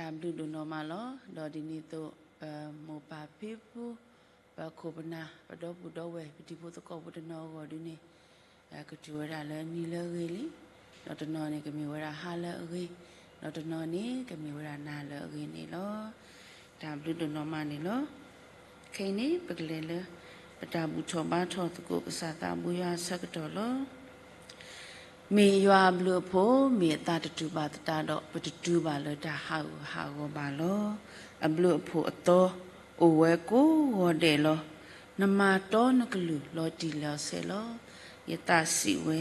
တၢ်ဘျုးဒိၣ်နီၢ်မးလီၤ. ဒီးဒ်န့ၣ်အသိး ပမိၢ်ပၢ်ဖံဖု, ပခိၣ်ပနၢ်, ပဒီပုၢ်ဒီဝဲၢ်, ပတံၤဖိသကိးဖိတနီၤအဂီၢ်ဒုန့ၣ်, ကတုၤဝဲဒၣ်လၢနံၤလၢအဂ့ၤလံ. ဒီးတနီၤန့ၣ်ကမ့ၢ်ဝဲဒၣ်ဟါလၢအဂ့ၤ, ဒီးတနီၤန့ၣ်ကမ့ၢ်ဝဲဒၣ်နၤလၢအဂ့ၤန့ၣ်လီၤ. တၢ်ဘျုးဒိၣ်နီၢ်မးန့ၣ်လီၤ. ခဲအံၤန့ၣ် ပကလဲၤလၢ ပတၢ်ဘူၣ်ထီၣ်ဘါထီၣ်သကိးကစၢ်သးဘိယွၤအဆၢကတီၢ်လီၤ. မ့ၢ်ယွၤအဘျုးအဖှိၣ်, မ့ၢ်အသးတတူၢ်ဘၣ်သတးဒီး ပတတုၤဘၣ်လၢတၢ်ဟးဂူာ်ဟးဂီၤဘၣ်လီၤ. အဘျုးအဖှိၣ်အသီ အိၣ်ဝဲကိးဂီၤဒဲးလီၤ. နမၤတီနကလုၢ်လီၤတံၢ်လီၤဆဲးလီၤ. ယသးစံးဝဲ,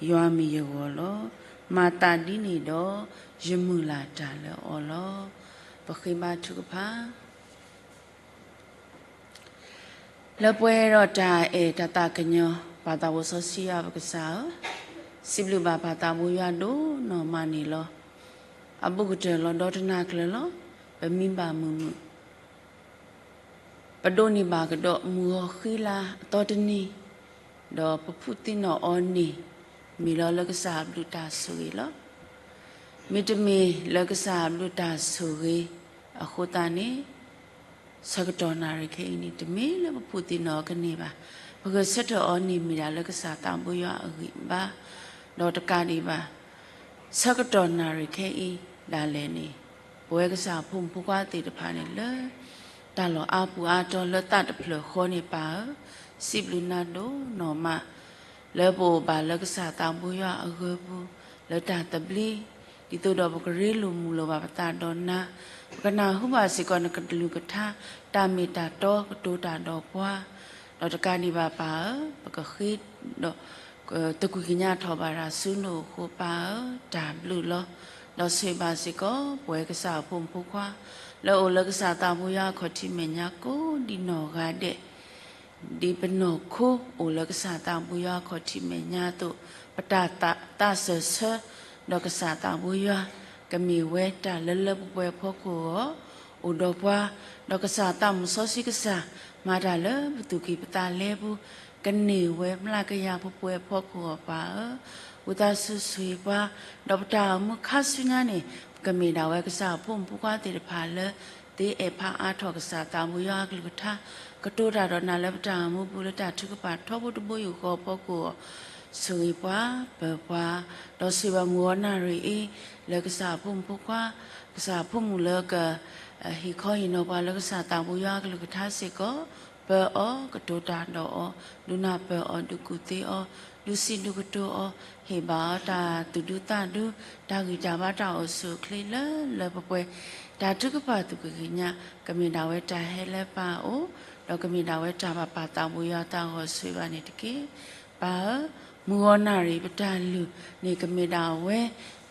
ယွၤမ့ၢ်ယဂီၢ်လီၤ. မၤသးဒ်န့ၣ်ဒီး ယမုၢ်လၢ်တၢ်လၢအီၤလီၤ. ပဃ့ဘါထုကဖၣ် လၢပှဲၤဒီးတၢ်အဲၣ်တၢ်သးကညီၤ ပၢ်သးစီဆှံယွၤပကစၢ်ဧၢ, စံးဘျုးဘၣ်ပၢ်သးဘိယွၤဒိၣ်နီၢ်မးန့ၣ်လီၤ. အဘူးကတၢၢ်လီၤဒီတနၤကျၢၤလီၤ. ပမံဘၣ်မုာ်မုာ် ပဒိးန့ၢ်ဘၣ်ကဒီးမုၢ်ဂီၤဃံလၤအသီတနံၤ, ဒီးပဖုးသံနီၣ်အီၤန့ၣ် မ့ၢ်လီၤလၢကစၢ်အဘျုးတၢ်ဆိၣ်ဂ့ၤလီၤ. မ့တမ့ၢ်လၢကစၢ်အဘျုးတၢ်ဆိၣ်ဂ့ၤအဃိသတးန့ၣ်, ဆၢကတီၢ်နၣ်ရံၣ်ခဲအံၤန့ၣ် တမ့ၢ်လၢပဖုးသံနီၣ်အီၤကန့ၢ်ဘၣ်. ပဂဲၤဆၢထၢၣ်အီၤန့ၣ်မ့ၢ်ဒၣ်လၢကစၢ်သးဘိယွၤအဂံၢ်ဘါ, ဒီးတကးဒံးဘၣ် ဆၢကတီၢ်နၣ်ရံၣ်ခဲအံၤဒၣ်လဲာ်န့ၣ်, ပဝဲကစၢ်အဖိမုၣ်ဖိခွါသ့ၣ်တဖၣ်န့ၣ်လၢ တၢ်လီၢ်အါပူၤအါတီၤလၢသးတဖျၢၣ်ဃီန့ၣ်ပၢ်ဧၢ, စံးဘျုးနၤဒိၣ်နီၢ်မး လၢပအိၣ်ဘၣ်လၢကစၢ်သးဘိယွၤအဂၢၤပူၤ လၢတၢ်သဘျ့, ဒ်သိးဒီးပကရ့လိာ်မုာ်လိာ်ဘၣ်ပသးဒီးနၤ, ပကနၢ်ဟူဘၣ်စ့ၢ်ကီးနကလုၢ်ကထါ, တၢ်မ့ၢ်တၢ်တီကတိၤတၢ်ဒီးပှၤ, ဒီးတကးဒံးဘၣ်ပၢ်ဧၢ, ပကဃ့ဒီး သကွံၢ်ကညးထီၣ်ဘၣ်တၢ်ဆူနအိၣ်အဃိပၢ်ဧၢ, တၢ်ဘျုးလီၤ. ဒီးဆိၣ်ဂ့ၤဘၣ်စ့ၢ်ကီး ပဝဲကစၢ်အဖိမုၣ်ဖိခွါ လၢအအိၣ်လၢကစၢ်သးဘိယွၤအခီၣ်ထံးမဲာ်ညါကိးဒံးနီၢ်ဂၤဒဲး, ဒ်ပနီၢ်ခိအိၣ်လၢကစၢ်သးဘိယွၤအခီၣ်ထံးမဲာ်ညါအသိး, ပတၢ်သးစၢၢ်ဆၢ ဒီးကစၢ်သးဘိယွၤ ကမ့ၢ်ဝဲတၢ်လၢလၢပှဲၤပှဲၤအဖီခိၣ်အဂီၢ် အိၣ်ဒီးပှၤ, ဒီးကစၢ်သးမုၣ်စီဆှံကစၢ် မၤတၢ်လၢပသူၣ်ကံၢ်ပသးလဲပူၤ ကန့ၢ်ဝဲမျးကယၤပှဲၤပှဲၤအဖီခိၣ်အဂီၢ်ပၢ်ဧၢ, ဝံသးစူၤဆိၣ်ဂ့ၤပှၤ, ဒီးပတၢ်အိၣ်မူခါဆူညါန့ၣ် ပကမ့ၢ်ဒၣ်ဝဲကစၢ်အဖိမုၣ်ဖိခွါသ့ၣ်တဖၣ်လၢ သ့အဲၣ်ဖးအါထီၣ်ကစၢ်သးဘိယွၤအကလုၢ်ကထါ, ကတိၤတၢ်ဒီးနၤလၢပတၢ်အိၣ်မူပူၤလၢတၢ်ထုကဖၣ်ထီဘိတဘိယူၢ်ဃီအဖီခိၣ်အဂီၢ်, ဆိၣ်ဂ့ၤပှၤ, ပၢၤပှၤ, ဒီးဆိၣ်ဂ့ၤဘၣ်မုၢ်ဂီၤနၣ်ရံၣ်အံၤ လၢကစၢ်အဖိမုၣ်ဖိခွါ, ကစၢ်အဖိမုၣ်လၢက ဟ့ၣ်ခီဟ့ၣ်နီၤပှၤလၢကစၢ်သးဘိယွၤအကလုၢ်ကထါစ့ၢ်ကီး, ပၢအီၤ, ကတိၤတၢ်ဒီးအီၤ, ဒုးနၢ်ပၢၢ်အီၤ, ဒုးကူၣ်သ့အီၤ, ဒုးစံးဒုးကတိၤအီၤ, ဟ့ၣ်ဘၣ်အီၤတၢ်သူၣ်ဒူသးဒူ, တၢ်ဂံၢ်တၢ်ဘါတၢ်အိၣ်ဆူၣ်အိၣ်ချ့လၢလၢပှဲၤပှဲၤ, တၢ်ထုကဖၣ်သူၣ်ကံၢ်ကညး ကမ့ၢ်ဒၣ်ဝဲတၢ်ဟဲလၢပၢ်အအိၣ်, ဒီးကမ့ၢ်ဒၣ်ဝဲတၢ်ဘၣ်ပၢ်သးဘိယွၤအသးအဂီၢ်ဆိၣ်ဂ့ၤဘၣ်န့ၣ်တက့ၢ်. ပၢ်ဧၢ, မုၢ်ဂီၤနၣ်ရံၣ်ပတၢ်လုၢ်န့ၣ်ကမ့ၢ်ဒၣ်ဝဲ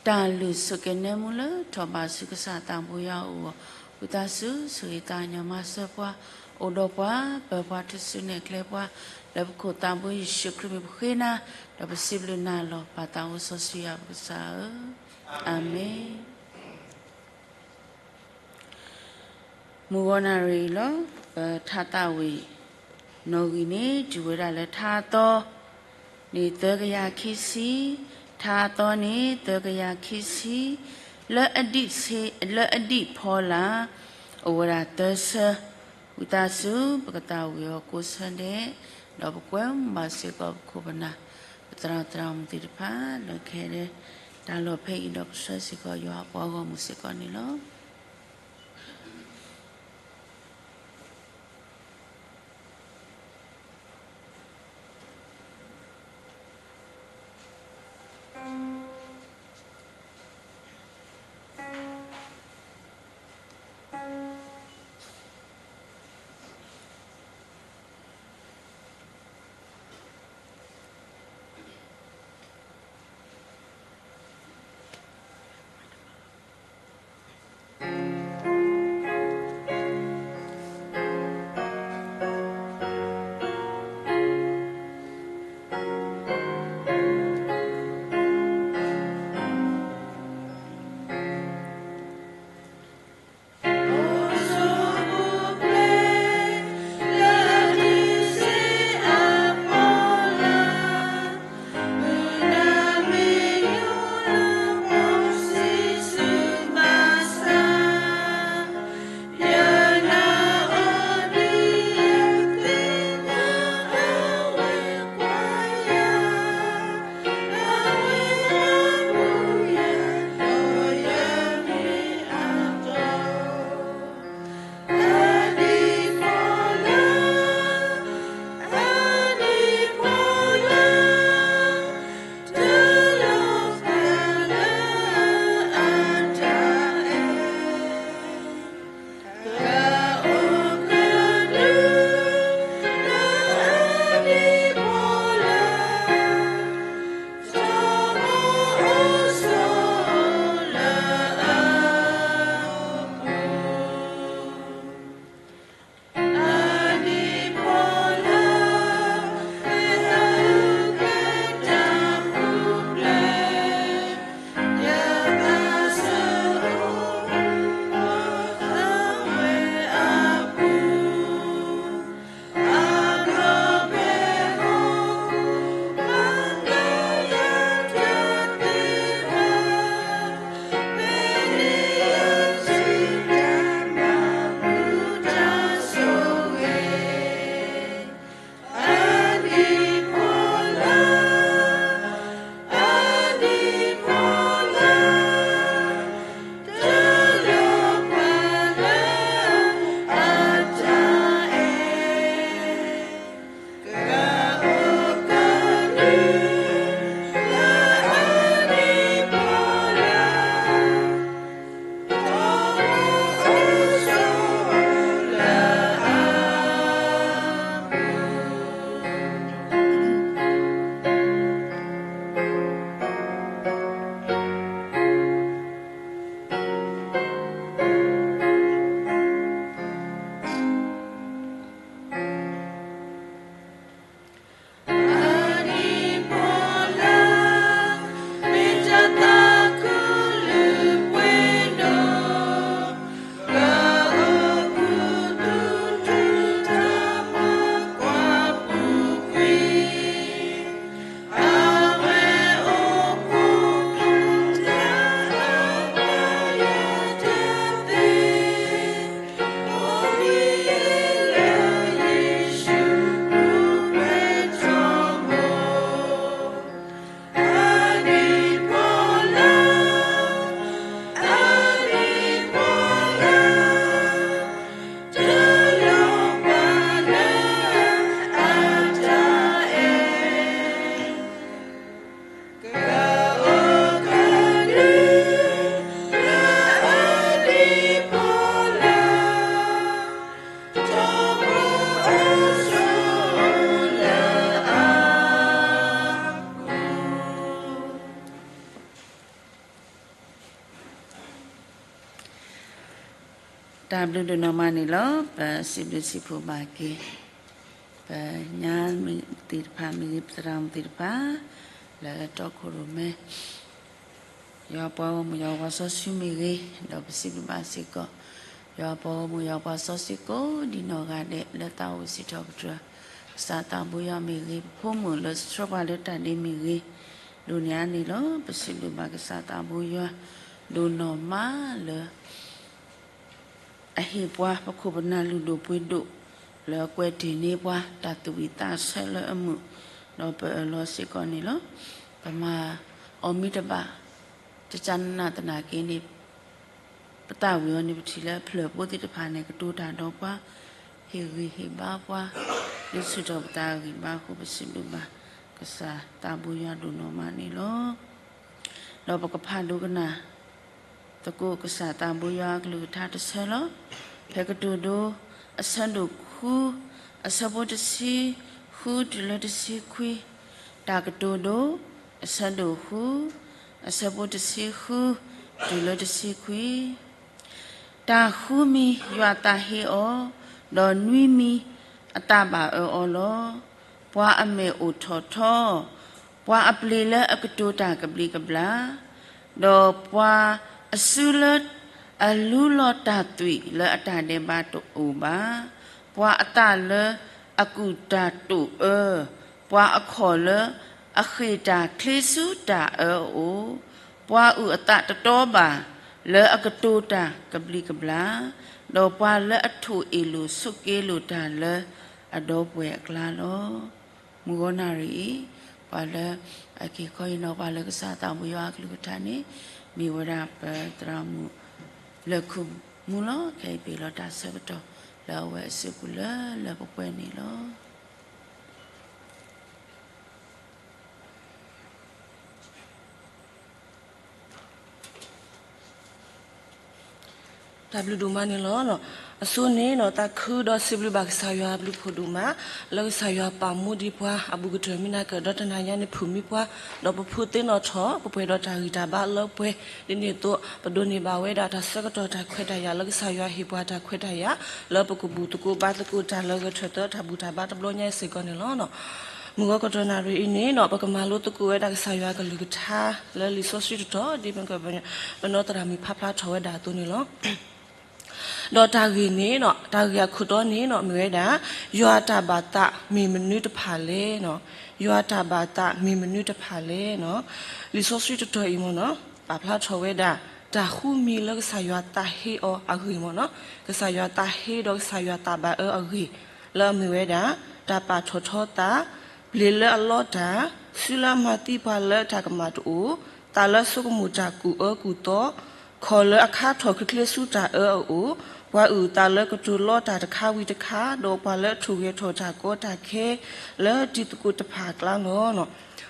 တၢ်လုၢ်ဆိၣ်ကဲၤနဲမူလၢထီၣ်ဘးဆူကစၢ်သးဘိယွၤအအိၣ်အဂီၢ်, ဝံသးစူၤဆိၣ်ဂ့ၤသးကညီၤမၤစၢၤပှၤ, အိၣ်ဒီးပှၤ, ပၢၤပှၤထူၣ်စုနဲၣ်ကျဲပှၤ, လၢပခိၣ်သးဘိယ့ၣ်ၡူးခရံာ်မံၤပဃ့နၤ, ဒီးပစံးဘျုးနၤလီၤ ပၢ်သးဘိစီဆှံယွၤပကစၢ်ဧၢ, အၤမ့ၣ်. မုၢ်ဂီၤနၣ်ရံၣ်လီၤ. ပထါသးဝံၣ်နီၣ်ဂံၢ်န့ၣ် တုၤဝဲဒၣ်လၢထါအသီန့ၣ် သၢကယၤခံဆံ, ထါအသီန့ၣ် သၢကယၤခံဆံ, လၢအဒံၣ်ဆ့, လၢအဒံၣ်ဖီလာ် အိၣ်ဝဲဒၣ်သၢဆၢ, ဝံသးစူၤ ပကသးဝံၣ်အီၤကိးဆၢဒဲး, ဒီးပကွဲမုာ်ဘၣ်စ့ၢ်ကီးပခိၣ်ပနၢ်, ပသရၣ်သရၣ်မုၣ်သ့ၣ်တဖၣ် လၢကဟဲဒဲး တၢ်လီၢ်ဖဲအံၤဒီး ပဆှၢစ့ၢ်ကီးယွၤအပှၤဂီၢ်မုၢ်စ့ၢ်ကီးန့ၣ်လီၤ. တၢ်ဘျုးဒိၣ်နီၢ်မးန့ၣ်လီၤ. ပစံးဘျုးစံးဖှိၣ်ဘၣ်က့ၤ ပညါသ့ၣ်တဖၣ်မ့ၢ်ဂ့ၤ ပသရၣ်မုၣ်သ့ၣ်တဖၣ် လၢတီခိၣ်ရိၣ်မဲ ယွၤပှၤဂီၢ်မုၢ်ယွၤပှၤစီဆှံမ့ၢ်ဂ့ၤ, ဒီးပစံးဘျုးဘၣ်စ့ၢ်ကီး ယွၤပှၤဂီၢ်မုၢ်ယွၤပှၤစီဆှံကိးဒံနီၢ်ဂၤဒဲး လၢသးအိၣ်စံးထီၣ်ပတြၢၤ ကစၢ်သးဘိယွၤမ့ၢ်ဂ့ၤ, ပဖိမုၣ်လၢဆှၢပှၤလၢတၢ်ဒ့မ့ၢ်ဂ့ၤ, ဒိၣ်န့ၢ်အါန့ၣ်လီၤ. ပစံးဘျုးဘၣ်ကစၢ်သးဘိယွၤ ဒိၣ်နီၢ်မးလၢ အဟ့ၣ်ပှၤပခိၣ်ပနၢ်လုၢ်ဒိၣ်ပှ့ၤဒိၣ် လၢအကွဲးတ့ၢ်န့ၢ်ပှၤ တၢ်သူၣ်ဝံၣ်သးဆၢလၢအမုာ်, ဒီးပအၢၣ်လီၤစ့ၢ်ကီးန့ၣ်လီၤ. ပမၤအီၤမ့ၢ်တဘၣ် တကနၣ်သနာ်က့န့ၣ် ပသးဝံၣ်အီၤန့ၣ် ပထံၣ်လၢအဖျၢၣ်ဖိသ့ၣ်တဖၣ်န့ၣ် ကတိၤတၢ်ဒီးပှၤ, ဟ့ၣ်ဂံၢ်ဟ့ၣ်ဘါပှၤ, ဒုးဆူၣ်ထီၣ်ပသးအဂံၢ်ဘါအဃိ ပစံးဘျုးဘၣ် ကစၢ်သးဘိယွၤဒိၣ်နီၢ်မးန့ၣ်လီၤ. ဒီးပကဖးဒိကနၣ် သကိးကစၢ်သးဘိယွၤအကလုၢ်ကထါတဆၢလီၤ. ဖဲကတိၤဒိ အဆၢဒိၣ်ဃု အဆၢဖိတဆံဃုတုၤလၢတဆံခွံ, တၢ်ကတိၤဒိ အဆၢဒိၣ်ဃု အဆၢဖိတဆံဃု တုၤလၢတဆံခွံ. တၢ်ဃုမံၤယွၤသးဟ့အီၤ, ဒီးနွံမံၤအသးဘၣ်အၢအီၤလီၤ. ပှၤအမဲာ်အိုးထီၣ်ထီ, ပှၤအပျ့ၤလၢအကတိၤတၢ်ကဘျံးကဘျၣ်, ဒီးပှၤအစုလၢအလူလီၤတၢ်သွံၣ်လၢအတၢ်ဒဲးဘးတအိၣ်ဘၣ်, ပှၤအသးလၢအကူၣ်တၢ်တိာ်အၢ, ပှၤအခီၣ်လၢအဃ့ၢ်တၢ်ချ့ဆူတၢ်အၢအအိၣ်, ပှၤအုၣ်အသးတတီဘၣ်လၢအကတိၤတၢ်ကဘျံးကဘျၣ်, ဒီးပှၤလၢအထိၣ်အ့ၣ်လိာ်ဆိးက့လိာ်တၢ်လၢအဒီပုၢ်ဝဲၢ်အကျါလီၤ. မုၢ်ဂီၤနၣ်ရံၣ်အံၤ ပှၤလၢအက့ၤခီအံၤနီၤ ပှၤလၢကစၢ်သးဘိယွၤအကလုၢ်ကထါန့ၣ် မ့ၢ်ဝဲဒၣ်ပသရၣ်မုၣ်လၢခုၣ်မူလီၤ. ခဲအံၤပဟ့ၣ်လီၤတၢ်ဆၢကတီၢ်လၢအဝဲအစုပူၤလၢလၢပှဲၤပှဲၤန့ၣ်လီၤ. တၢ်ဘျုးဒိၣ်မးန့ၣ်လီၤ. အဆိန့ၣ်ဒီး သးခုဒီးစံးဘျုးဘၣ်ကစၢ်ယွၤအဘျုးဖှိၣ်ဒိၣ်မး, လၢကစၢ်ယွၤပာ်မူဒံးပှၤ အဘူးကတၢၢ်မုၢ်နၤကၢၢ်ဒီးတနၤညါန့ၣ် ဖုၣ်မံပှၤ, ဒီးပဖုးသ့ၣ်နီၣ်ထီၣ် ပပှဲၤဒီးတၢ်ဂံၢ်တၢ်ဘါလၢပှဲၤ, ဒ်န့ၣ်အသိး ပဒိးန့ၢ်ဘၣ်ဝဲဒၣ်တၢ်ဆၢကတီၢ်တၢ်ခွဲးတၢ်ယာ်လၢကစၢ်ယွၤဟ့ၣ်ပှၤတၢ်ခွဲးတၢ်ယာ် လၢပကဘူၣ်သကိးဘါသကိးတၢ်လၢဂဲၤထၢၣ်သၢတၢ်ဘူၣ်တၢ်ဘါတဘျီညါအံၤစ့ၢ်ကီးန့ၣ်လီၤ. မုၢ်ဂီၤကတီၢ်နၣ်ရံၣ်အံၤန့ၣ်ဒီး ပကမၤလိသကိးဝဲဒၣ်ကစၢ်ယွၤအကလုၢ်ကထါလၢလံာ်စီဆှံတတီၤ ဒ်ပနီၢ်သရၣ်မုၣ်ဖးဖျါထီၣ်ဝဲဒၣ်အသိးန့ၣ်လီၤ. ဒီးတၢ်ဂ့ၢ်န့ၣ်ဒီး တၢ်ဂ့ၢ်အခိၣ်တီန့ၣ်ဒီး မ့ၢ်ဝဲဒၣ် ယွၤတၢ်ဘၣ်သးမ့ၢ်မနုၤတဖၣ်လဲၣ်. ယွၤတၢ်ဘၣ်သးမ့ၢ်မနုၤတဖၣ်လဲၣ်. လံာ်စီဆှံတတီၤအံၤမ့ၢ်နီၤ ပာ်ဖျါထီၣ်ဝဲဒၣ် တၢ်ဃုမံၤလၢကစၢ်ယွၤသးဟ့အီၤအဂ့ၢ်မ့ၢ်နီၤ, ကစၢ်ယွၤသးဟ့ဒီးကစၢ်ယွၤသးဘၣ်အၢအဂ့ၢ် လၢအမ့ၢ်ဝဲဒၣ် တၢ်ပာ်ထီၣ်ထီသး, ပျ့ၤလၢအလီတၢ်, စုလၢအမၤသံပှၤလၢတၢ်ကမၣ်တအိၣ်, သးလၢဆိကမိၣ်တၢ်ကူၣ်အၢကူၣ်သီ, ခီၣ်လၢအခါထီၣ်ချ့ချ့ဆူတၢ်အၢအအိၣ်, ပှၤအုၣ်အသးလၢကတိၤလီတၢ်တခါဝံၤတခါ, ဒီးပှၤလၢအထိၣ်ဂဲၤထီၣ်တၢ်ကီတၢ်ခဲ လၢတံၤသကိးတဖၣ်အကျါလီၤ.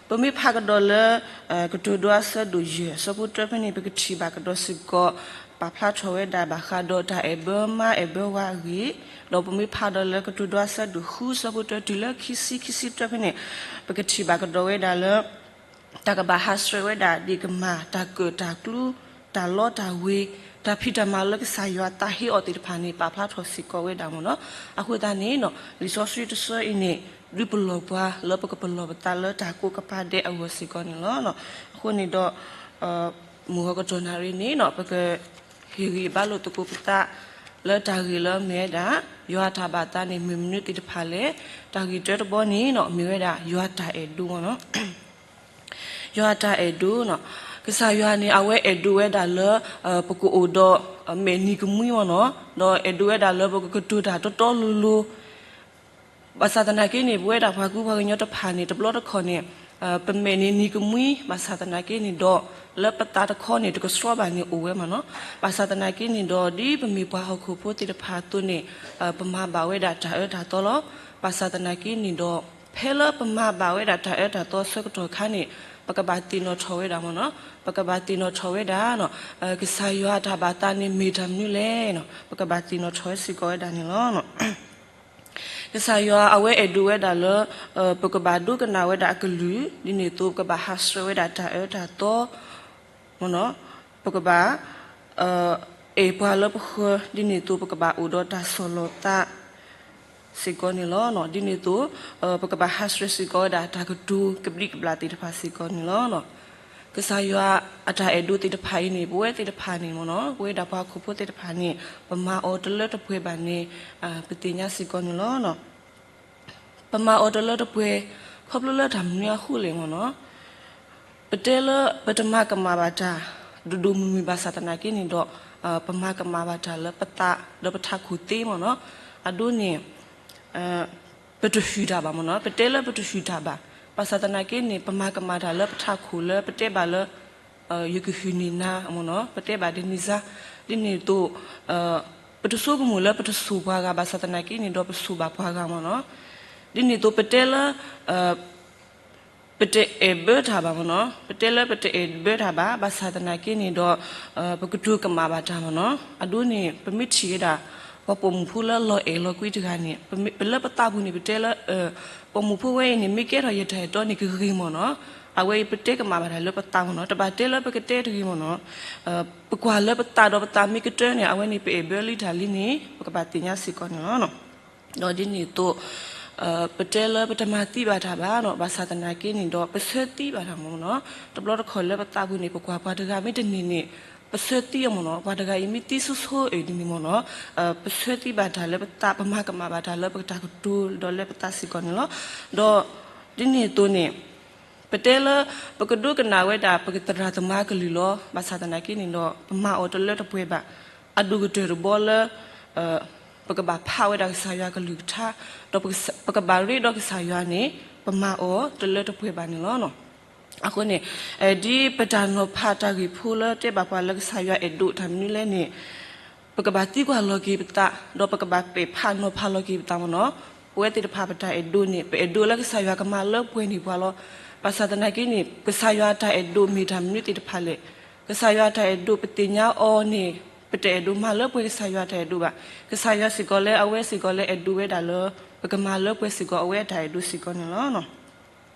ပမ့ၢ်ဖးကဒီးလၢ ကတိၤဒိအဆၢဒိၣ်ယဲၢ် အဆၢဖိတၢဖဲန့ၣ် ပကထံၣ်ဘၣ်ကဒီးစ့ၢ်ကီး ပာ်ဖျါထီၣ်ဝဲဒၣ်ဘၣ်ဃးဒီးတၢ်အဲၣ်ဘၢမါအဲၣ်ဘၢဝၤအဂ့ၢ်, ဒီးပမ့ၢ်ဖးဒီးလၢကတိၤဒိအဆၢဒိၣ်ဃု အဆၢဖိတၢတုၤလၢခံဆံ ခံဆံတၢဖဲန့ၣ် ပကထံၣ်ဘၣ်ကဒီးဝဲဒၣ်လၢ တၢ်ကဘၣ်ဟးဆှဲးဝဲဒၣ်ဒ့ၣ်ကမၣ် တၢ်ကၢၣ်တၢ်ကျူ တၢ်လီတၢ်ဝ့ၤ တၢ်ဖံးတၢ်မၤလၢကစၢ်ယွၤသးဟ့အီၤသ့ၣ်တဖၣ်န့ၣ် ပာ်ဖျါထီၣ်စ့ၢ်ကီးဝဲဒၣ်မ့ၢ်နီၤ. အဃိသတးန့ၣ် လံာ်စီဆှံတဆၢအံၤန့ၣ် ဒုးပလီၢ်ပှၤလၢပကပလီၢ်ပသးလၢတၢ်ကိးကပၤဒဲးအဂီၢ်စ့ၢ်ကီးန့ၣ်လီၤ. အဃိန့ၣ်ဒီး မုၢ်ဂီၤကတီၢ်နၣ်ရံၣ်န့ၣ် ပကဟ့ၣ်ဂံၢ်ဘါလိာ်သကိးပသး လၢတၢ်ဂ့ၢ်လၢမ့ၢ်ဝဲဒၣ် ယွၤတၢ်ဘၣ်သးန့ၣ် မ့ၢ်မနုၤသ့ၣ်တဖၣ်လဲၣ်. တၢ်ဂ့ၢ်တၢတဘီန့ၣ် မ့ၢ်ဝဲဒၣ် ယွၤတၢ်အဲၣ်ဒိၣ်မ့ၢ်နီၤ. ယွၤတၢ်အဲၣ်ဒိၣ်နီၤ. ကစၢ်ယွၤန့ၣ် အဝဲအဲၣ်ဒိၣ်ဝဲဒၣ်လၢ ပကအိၣ်ဒီး မဲာ်နံၤကမှံမ့ၢ်နီၤ, ဒီးအဲၣ်ဒိၣ်ဝဲဒၣ်လၢပကကတိၤတၢ်တီတီလိၤလိၤ ဘၣ်ဆၣ်သနာ်က့န့ၣ် ပဝဲဒၣ်ပှၤကူပှၤကညီတဖၣ်န့ၣ် တဘျီတခီၣ်န့ၣ် ပမဲာ်န့ၣ်နံၤကမှံ ဘၣ်ဆၣ်သနာ်က့န့ၣ်ဒီး လၢပသးတခီန့ၣ် တကဆှီဘၣ်န့ၣ်အိၣ်ဝဲမ့ၢ်နီၤ. ဘၣ်ဆၣ်သနာ်က့န့ၣ်ဒီး ဒ်ပမ့ၢ်ပှၤဟီၣ်ခိၣ်ဖိသ့ၣ်တဖၣ်အသိးန့ၣ် ပမၤဘၣ်ဝဲဒၣ်တၢ်အၢတၢ်သီလီၤ. ဘၣ်ဆၣ်သနာ်က့န့ၣ်ဒီး ဖဲလၢပမၤဘၣ်ဝဲဒၣ်တၢ်အၢတၢ်သီအဆၢကတီၢ်အခါန့ၣ် ပကဘၣ်သ့ၣ်နီၣ်ထီၣ်ဝဲဒၣ်မ့ၢ်နီၤ, ပကဘၣ်သ့ၣ်နီၣ်ထီၣ်ဝဲဒၣ် ကစၢ်ယွၤတၢ်ဘၣ်သးန့ၣ်မ့ၢ်တၢ်မနုၤလဲၣ်နီၤ, ပကဘၣ်သ့ၣ်နီၣ်ထီၣ်ဝဲစ့ၢ်ကီးဝဲဒၣ်န့ၣ်လီၤ. ကစၢ်ယွၤအဝဲအဲၣ်ဒိးဝဲဒၣ်လၢ ပကဘၣ်ဒိကနၣ်ဝဲဒၣ်အကလုၢ်, ဒ်န့ၣ်အသိး ပကဘၣ်ဟးဆှဲးဝဲဒၣ်တၢ်အၢတၢ်သီ ပကဘၣ် အဲၣ်ပှၤလၢပဃၢၤ ဒ်န့ၣ်အသိး ပကဘၣ်အိၣ်ဒီးတၢ်ဆီၣ်လီၤသးစ့ၢ်ကီးန့ၣ်လီၤ. ဒ်န့ၣ်အသိး ပကဘၣ်ဟးဆှဲးစ့ၢ်ကီးဝဲဒၣ်တၢ်ကတိၤကဘျံးကဘျၣ်သ့ၣ်တဖၣ်စ့ၢ်ကီးန့ၣ်လီၤ. ကစၢ်ယွၤအတၢ်အဲၣ်ဒိးသ့ၣ်တဖၣ်အံၤန့ၣ် ပဝဲသ့ၣ်တဖၣ်န့ၣ်မ့ၢ်နီၤ ပဝဲဒၣ်ပှၤဟီၣ်ခိၣ်ဖိသ့ၣ်တဖၣ်န့ၣ် ပမၤအီၤတလၢတပှဲၤဘၣ်န့ၣ် ပသ့ၣ်ညါစ့ၢ်ကီးန့ၣ်လီၤ. ပမၤအီၤတလၢတပှဲၤ ခီဖျိလၢတၢ်မနုၤအဃိလဲၣ်မ့ၢ်နီၤ, ပတဲလၢပတမၤကမၣ်ဘၣ်တၢ် ဒိၣ်ဒိၣ်မုၢ်မုၢ်ဘၣ်ဆၣ်သနာ်က့န့ၣ်ဒီး ပမၤကမၣ်ဘၣ်တၢ်လၢပသးဒီးပထးခိၣ်သ့မ့ၢ်နီၤ, အဒိန့ၣ် ပတဟုၣ်တၢ်ဘၣ်မ့ၢ်နီၤ, ပတဲလၢပတဟုၣ်တၢ်ဘၣ်, ဘၣ်ဆၣ်သနာ်က့န့ၣ် ပမၤကမၣ်တၢ်လၢပထးခိၣ်လၢပတဲဘၣ်လၢ ယကဟုၣ်န့ၢ်နၤမ့ၢ်နီၤ, ပတဲဘၣ်ဒ်န့ၣ်စါ, ဒ်န့ၣ်အသိး ပတဆိကမိၣ်လၢပတဆိၣ်ပှၤဂၤဘၣ်ဆၣ်သနာ်က့န့ၣ်ဒီး ပဆိၣ်ဘၣ်ပှၤဂၤမ့ၢ်နီၤ, ဒ်န့ၣ်အသိးပတဲလၢ ပတအဲၣ်ဘၢတၢ်ဘၣ်မ့ၢ်နီၤ, ပတဲလၢပတအဲၣ်ဘၢတၢ်ဘၣ် ဘၣ်ဆၣ်သနာ်က့န့ၣ်ဒီး ပကတိၤကမၣ်ဘၣ်တၢ်မ့ၢ်နီၤ, အဒိန့ၣ် ပမ့ၢ်ထံၣ်ဝဲဒၣ် ပှၤပိာ်မုၣ်ဖိလၢလီၤအဲၣ်လီၤကွံတဂၤန့ၣ် ပလၢပသးပူၤန့ၣ် ပတဲလၢ ပိာ်မုၣ်ဖိဝဲအံၤန့ၣ် မ့ၢ်ကဲထီၣ်ယတၢ်အဲၣ်တီန့ၣ်ကဂ့ၤမ့ၢ်နီၤ, အဝဲအံၤပတဲကမၣ်ဘၣ်တၢ်လၢပသးမ့ၢ်နီၤ, တဘၣ်တဲလၢပကတဲတဂ့ၤမ့ၢ်နီၤ, ပကွၢ်လၢပသးဒီးပသးမ့ၢ်ကတၢၢ်န့ၣ် အဝဲန့ၣ်ပအဲၣ်ဘၢလံတၢ်လံန့ၣ် ပကဘၣ်သ့ၣ်ညါစ့ၢ်ကီးန့ၣ်လီၤ. ဒီးဒ်န့ၣ်အသိး ပတဲလၢပတမၤသံဘၣ်တၢ်ဘၣ်နီၤ, ဘၣ်ဆၣ်သနာ်က့န့ၣ်ဒီး ပဆၢသံဘၣ်တၢ်မ့ၢ်နီၤ, တဘျီတခီၣ်လၢပသးပူၤန့ၣ် ပကွၢ်ပှၤတဂၤမ့ၢ်တန့ၢ်န့ၣ် ပဆၢသံအီၤမ့ၢ်နီၤ, ပှၤတဂၤအံၤမ့ၢ်သံဆိဆိအံၤဒ်န့ၣ်မ့ၢ်နီၤ, ပဆၢသံဘၣ်တၢ်လၢပသး ပမၤကမၣ်ဘၣ်တၢ်လၢပတၢ်ကတိၤဒီးလၢပသးစ့ၢ်ကီးန့ၣ်လီၤ. ဒီးဒ်န့ၣ်အသိးန့ၣ် ပတဲလၢ ပကဒိကနၣ်ဝဲဒၣ် ပကသရၣ်သမါကလုၢ်လီၤ, ဘၣ်ဆၣ်သနာ်က့န့ၣ်ဒီး ပမၤအီၤတလၢတပှဲၤဘၣ်, အဒိၣ်ကတၢၢ်တဘီလၢ ပကဘၣ်ဖးဝဲဒၣ်ကစၢ်ယွၤကလုၢ်ကထါ, ဒီးပကဘၣ်ရ့ဒီးကစၢ်ယွၤန့ၣ် ပမၤအီၤတလၢတပှဲၤဘၣ်န့ၣ်လီၤ. အဃိန့ၣ် ဒ်ပတၢ်နီၤဖးတၢ်ဂ့ၢ်ဖိလၢတဲဘၣ်ပှၤလၢကစၢ်ယွၤအဲၣ်ဒိးတၢ်မနုၤလဲၣ်န့ၣ် ပကဘၣ်သံကွၢ်လီၤက့ၤပသး, ဒီးပကဘၣ်ပဲာ်ဖးနီၤဖးလီၤက့ၤပသးမ့ၢ်နီၤ, ပဝဲသ့ၣ်တဖၣ်ပတၢ်အဲၣ်ဒိးန့ၣ် ပအဲၣ်ဒိးလၢကစၢ်ယွၤကမၤလၢပှဲၤန့ၢ်ပှၤလီၤ. ဘၣ်ဆၣ်သနာ်က့န့ၣ် ကစၢ်ယွၤအတၢ်အဲၣ်ဒိးမ့ၢ်တၢ်မနုၤသ့ၣ်တဖၣ်လဲၣ်. ကစၢ်ယွၤအတၢ်အဲၣ်ဒိးပသ့ၣ်ညါအီၤန့ၣ် ပတအဲၣ်ဒိးမၤလၢပှဲၤကစၢ်ယွၤအတၢ်အဲၣ်ဒိးဘၣ်. ကစၢ်ယွၤစ့ၢ်ကီးလၢအဝဲစ့ၢ်ကီးလၢအဲၣ်ဒိးဝဲဒၣ်လၢ ပကမၤလၢပှဲၤစ့ၢ်ကီးအဝဲအတၢ်အဲၣ်ဒိးစ့ၢ်ကီးန့ၣ်လီၤ.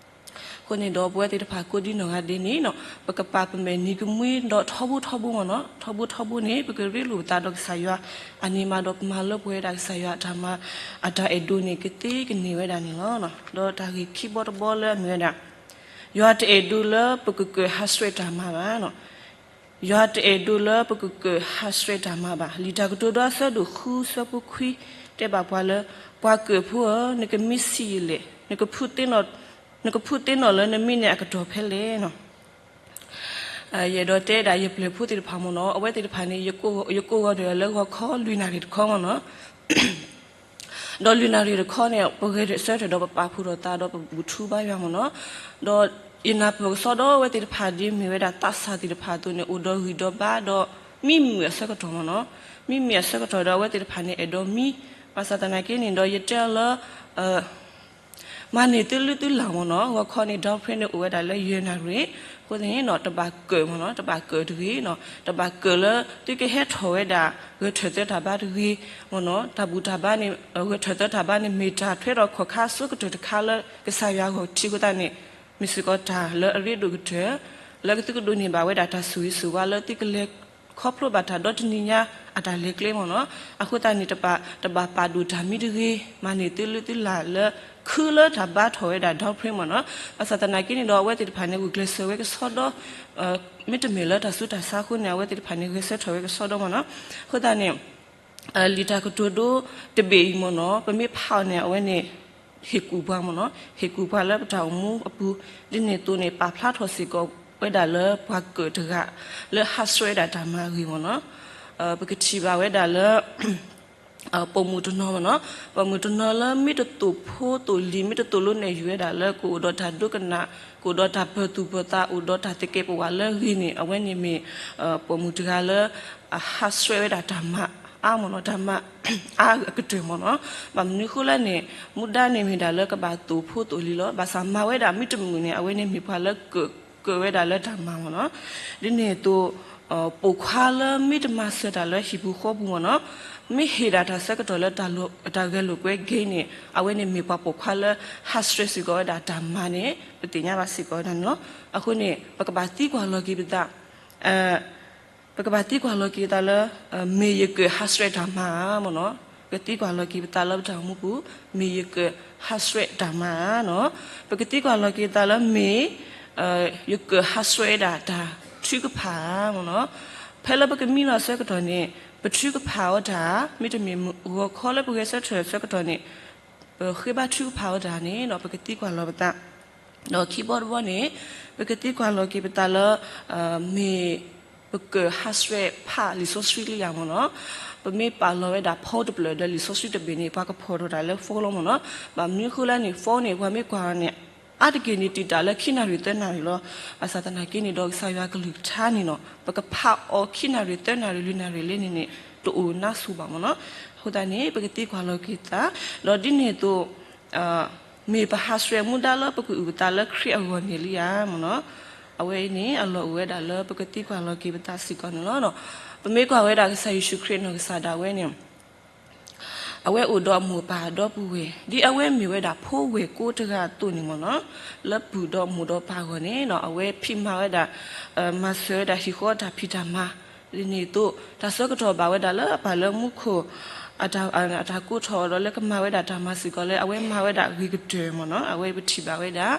အဃိန့ၣ်ဒီးပဝဲသ့ၣ်တဖၣ်ကိးဒ်နီၢ်ဂၤဒဲးန့ၣ် ပကပာ်ပမဲာ်နံၤကမှံဒီးထီဘိထီဘိမ့ၢ်နီၤ, ထီဘိထီဘိန့ၣ် ပကရ့လိာ်ပသးဒီးကစၢ်ယွၤ အန့ၣ်မးဒီးပမၤလၢပှဲၤဝဲဒၣ်ကစၢ်ယွၤအတၢ်မၤ အတၢ်အဲၣ်ဒိးန့ၣ် ကသ့ကန့ၢ်ဝဲဒၣ်န့ၣ်လီၤ. ဒီးတၢ်ဂ့ၢ်ခံဘီတဘီလၢအမ့ၢ်ဝဲဒၣ် ယွၤတအဲၣ်ဒိးလၢပကကၢၣ်ဟးဆှဲးတၢ်မၤဘၣ်. ယွၤတအဲၣ်ဒိးလၢပကကၢၣ်ဟးဆှဲးတၢ်မၤဘၣ်. လံာ်တၢ်ကတိၤဒိအဆၢဒိၣ်ဃုဆၢဖိခွံ တဲဘၣ်ပှၤလၢ ပှၤကၢၣ်ဖိဧၢ, နကမံဆံးယံာ်လဲၣ်, နကဖုးသ့ၣ်နီၣ်လၢနမံန့ၣ်အကတီၢ်ဖဲလဲၣ်. ယအဲၣ်ဒိးတဲဒၣ်ယပျဲၢ်ဖိသ့ၣ်တဖၣ်မ့ၢ်နီၤ, အဝဲသ့ၣ်တဖၣ်န့ၣ် ယကိးဂီၤဒီးလၢဂီၤခီလွံၢ်နၣ်ရံၣ်တခီမ့ၢ်နီၤ. ဒီးလွံၢ်နၣ်ရံၣ်တခီန့ၣ် ပဂဲၤဆၢထၢၣ်ဒီးပပာ်ဖှိၣ်ထီၣ်သးဒီးပဘူၣ်ထူဘါယွၤမ့ၢ်နီၤ. ဒီးယနၢ်ပၢၢ်ကစီဒီးအဝဲသ့ၣ်တဖၣ်ဒ်မ့ၢ်ဝဲဒၣ်သးစၢ်သ့ၣ်တဖၣ်အသိးန့ၣ် အိၣ်ဒီးဂံၢ်ဒီးဘါဒီး မံမုာ်အဆၢကတီၢ်မ့ၢ်နီၤ. မံမုာ်အဆၢကတီၢ်ဒီးအဝဲသ့ၣ်တဖၣ်န့ၣ် အဲၣ်ဒိးမံ, ဘၣ်ဆၣ်သနာ်က့န့ၣ်ဒီး ယတဲအီၤလၢ မၤန့ၢ်သုလုသုလၢ်မ့ၢ်နီၤ, ဂီၤခီန့ၣ် ဒီဖရ့န့ၣ်အိၣ်ဝဲဒၣ်လၢယဲၢ်နၣ်ရံၣ်, အဃိသတးန့ၣ်နီၤ တဘၣ်ကၢၣ်မ့ၢ်နီၤ, တဘၣ်ကၢၣ်တဂ့ၤနီၤ, တဘၣ်ကၢၣ်လၢသုကဟဲထီၣ်ဝဲဒၣ် ဂဲၤထၢၣ်သၢတၢ်ဘါတဂ့ၤမ့ၢ်နီၤ, တၢ်ဘူၣ်တၢ်ဘါန့ၣ် ဂဲၤထၢၣ်သၢတၢ်ဘါန့ၣ် မ့ၢ်တၢ်ထွဲဒီးခီၣ်ခါအဆိကတၢၢ်တခါလၢကစၢ်ယွၤဂီၢ်ထံးအဃိသတးန့ၣ် မ့ၢ်စ့ၢ်ကီးတၢ်လၢအရ့ဒိၣ်ကတၢၢ် လၢကသုကဒိးန့ၢ်ဘၣ်ဝဲဒၣ်တၢ်ဆိၣ်ဂ့ၤဆိၣ်ဝါလၢသုကလဲၤခီဖျိဘၣ်တၢ်ဒီတနံၤညါအတၢ်လဲၤကျဲမ့ၢ်နီၤ, အဃိသတးန့ၣ် တဘၣ်ပာ်ဒိၣ်တၢ်မံတဂ့ၤ, မၤန့ၢ်သုလုသုလၢ်လၢ ခုလၢတၢ်ဘါထီၣ်ဝဲဒၣ် Dodd-Frank မ့ၢ်နီၤ, ဘၣ်ဆၣ်သနာ်က့န့ၣ်ဒီး အဝဲသ့ၣ်တဖၣ်န့ၣ် ဂုာ်ကျဲးစၢးဝဲကစီဒီ မ့တမ့ၢ်လၢတၢ်ဆူးတၢ်ဆါအဃိန့ၣ် အဝဲသ့ၣ်တဖၣ်န့ၣ်ဂဲၤဆၢထၢၣ်ဝဲကစီဒီမ့ၢ်နီၤ, အဃိသတးန့ၣ် လံာ်တၢ်ကတိၤဒိတဘ့ၣ်အံၤမ့ၢ်နီၤ ပမ့ၢ်ဖးအီၤန့ၣ် အဝဲန့ၣ် ဟ့ၣ်ကူၣ်ပှၤမ့ၢ်နီၤ, ဟ့ၣ်ကူၣ်ပှၤလၢပတၢ်အိၣ်မူအပူၤ, ဒ်န့ၣ်အသိးန့ၣ် ပာ်ဖျါထီၣ်စ့ၢ်ကီးဝဲဒၣ်လၢပှၤကၢၣ်တဂၤ လၢဟးဆှဲးဝဲဒၣ်တၢ်မၤအဂ့ၢ်မ့ၢ်နီၤ, ပကထံၣ်ဘၣ်ဝဲဒၣ်လၢ ပိာ်မုၣ်တနီၤမ့ၢ်နီၤ, ပိာ်မုၣ်တနီၤလၢမ့ၢ်တသိၣ်ဖိသိၣ်လံၤ မ့ၢ်တသိၣ်လိနဲၣ်ယုာ်ဝဲဒၣ်လၢကအိၣ်ဒီးတၢ်ဒိကနၣ်, ကအိၣ်ဒီးတၢ်ပၢၤသူၣ်ပၢၤသး အိၣ်ဒီးတၢ်သကဲးပဝးလၢအဂ့ၤန့ၣ် အဝဲန့ၣ်မ့ၢ် ပိာ်မုၣ်တဂၤလၢ အဟးဆှဲးဝဲဒၣ်တၢ်မၤအါမ့ၢ်နီၤ, တၢ်မၤအါအကတၢၢ်မ့ၢ်နီၤ, ဘၣ်မနုၤအဃိလဲၣ်န့ၣ် မူဒါန့ၣ်မ့ၢ်ဒၣ်လၢကဘၣ်သိၣ်ဖိသိၣ်လံၤလီၤ, ဘၣ်ဆၣ်မၤဝဲဒၣ်မ့ၢ်တမုာ်န့ၣ် အဝဲန့ၣ်မ့ၢ်ပှၤလၢကၢၣ်ဝဲဒၣ်လၢတၢ်မၤမ့ၢ်နီၤ, ဒ်န့ၣ်အသိး ပိာ်ခွါလၢမ့ၢ်တမၤစၢၤတၢ်လၢဟံၣ်ပူၤဃီပူၤမ့ၢ်နီၤ, မ့ၢ်ဟ့ၣ်ဒၣ်တၢ်ဆၢကတီၢ်လၢတၢ်ဂဲၤလိာ်ကွဲက့ၤန့ၣ် အဝဲန့ၣ်မ့ၢ်ပှၤပိာ်ခွါလၢဟးဆှဲးစ့ၢ်ကီးဝဲဒၣ်တၢ်မၤန့ၣ် ပသ့ၣ်ညါဘၣ်စ့ၢ်ကီးဝဲဒၣ်န့ၣ်လီၤ. အဃိန့ၣ် ပကဘၣ်သံကွၢ်လီၤက့ၤပသး ပကဘၣ်သံကွၢ်လီၤက့ၤသးလၢ မ့ၢ်ယကၢၣ်ဟးဆှဲးတၢ်မၤဧါမ့ၢ်နီၤ. ပကသံကွၢ်လီၤက့ၤပသးလၢပတၢ်အိၣ်မူပူၤ မ့ၢ်ယကၢၣ်ဟးဆှဲးတၢ်မၤဧါနီၤ. ပကသံကွၢ်လီၤက့ၤသးလၢမ့ၢ် ယကၢၣ်ဟးဆှဲးဒၣ်တၢ်ထုကဖၣ်ဧါမ့ၢ်နီၤ. ဖဲလၢပကမံလီၤဆၢကတီၢ်န့ၣ် ပထုကဖၣ်အီၤတၢ် မ့တမ့ၢ်ဂီၤခီလၢပဂဲၤဆၢထၢၣ်ဆၢကတီၢ်န့ၣ် ပဃ့ဘါထုကဖၣ်အီၤတၢ်န့ၣ်ဒီး ပကသံကွၢ်လီၤပသး ဒီးခံဘီတဘီန့ၣ် ပကသံကွၢ်လီၤက့ၤပသးလၢ မ့ၢ်ပကၢၣ်ဟးဆှဲးဖးလံာ်စီဆှံလံဧါမ့ၢ်နီၤ. ပမ့ၢ်ပာ်လီၤဝဲဒၣ်ဖီတဖျၢၣ်ဒီးလံာ်စီဆှံတဘ့ၣ်န့ၣ် ပှၤကဖီၣ်ထီၣ်တၢ်လၢဖီလီၤမ့ၢ်နီၤ. ဘၣ်မနုၤအဃိလဲၣ်န့ၣ် ဖီန့ၣ် ပှၤမ့ၢ်ကွၢ်အီၤန့ၣ် အါတက့ၢ်န့ၣ် တံာ်တာ်လၢခံနၣ်ရံၣ်သၢနၣ်ရံၣ်လီၤ. ဘၣ်ဆၣ်သနာ်က့န့ၣ်ဒီး ကစၢ်ယွၤကလုၢ်ကထါန့ၣ်နီၤ ပကဖးအီၤခံနၣ်ရံၣ်သၢနၣ်ရံၣ်လွံၢ်နၣ်ရံၣ်လံန့ၣ်န့ၣ် တအိၣ်နါစိၤဘၣ်မ့ၢ်နီၤ. အဃိသတးန့ၣ် ပကသံကွၢ်လီၤက့ၤသး ဒီးဒ်န့ၣ်အသိး မ့ၢ်ပဟးဆှဲးမူဒါလၢပကအုၣ်ပသးလၢခရံာ်အဂီၢ်န့ၣ်လံဧါမ့ၢ်နီၤ. အဝဲအံၤန့ၣ် အလီၢ်အိၣ်ဝဲဒၣ်လၢပကသံကွၢ်လီၤက့ၤပသးစ့ၢ်ကီးန့ၣ်လီၤ. ပမ့ၢ်ကွၢ်ဝဲဒၣ်ကစၢ်ယ့ၣ်ၡူးခရံာ်အနီၢ်ကစၢ်ဒၣ်ဝဲန့ၣ် အဝဲအိၣ်ဒီးအမိၢ်ပၢ်ဒီပုၢ်ဝဲၢ် ဒ်အဝဲမ့ၢ်ဝဲဒၣ်ဖိဝဲၢ်ကိတဂၤအသိးန့ၣ်မ့ၢ်နီၤ, လၢပုၢ်ဒီးမိၢ်ဒီးပၢ်အဂီၢ်န့ၣ်နီၤ အဝဲဖံးမၤဝဲဒၣ် မၤစၢၤဝဲဒၣ်ဟံၣ်ဃီတၢ်ဖံးတၢ်မၤ ဒ်န့ၣ်အသိး တၢ်ဆၢကတီၢ်ဘၣ်ဝဲဒၣ်လၢအပၢ်လၢမူခိၣ် အတၢ်ကူၣ်ထီၣ်ဒီးလၢကမၤဝဲဒၣ်တၢ်မၤစ့ၢ်ကီးလၢ အဝဲမၤဝဲဒၣ်ဂ့ၤကတၢၢ်မ့ၢ်နီၤ, အဝဲပထံၣ်ဘၣ်ဝဲဒၣ်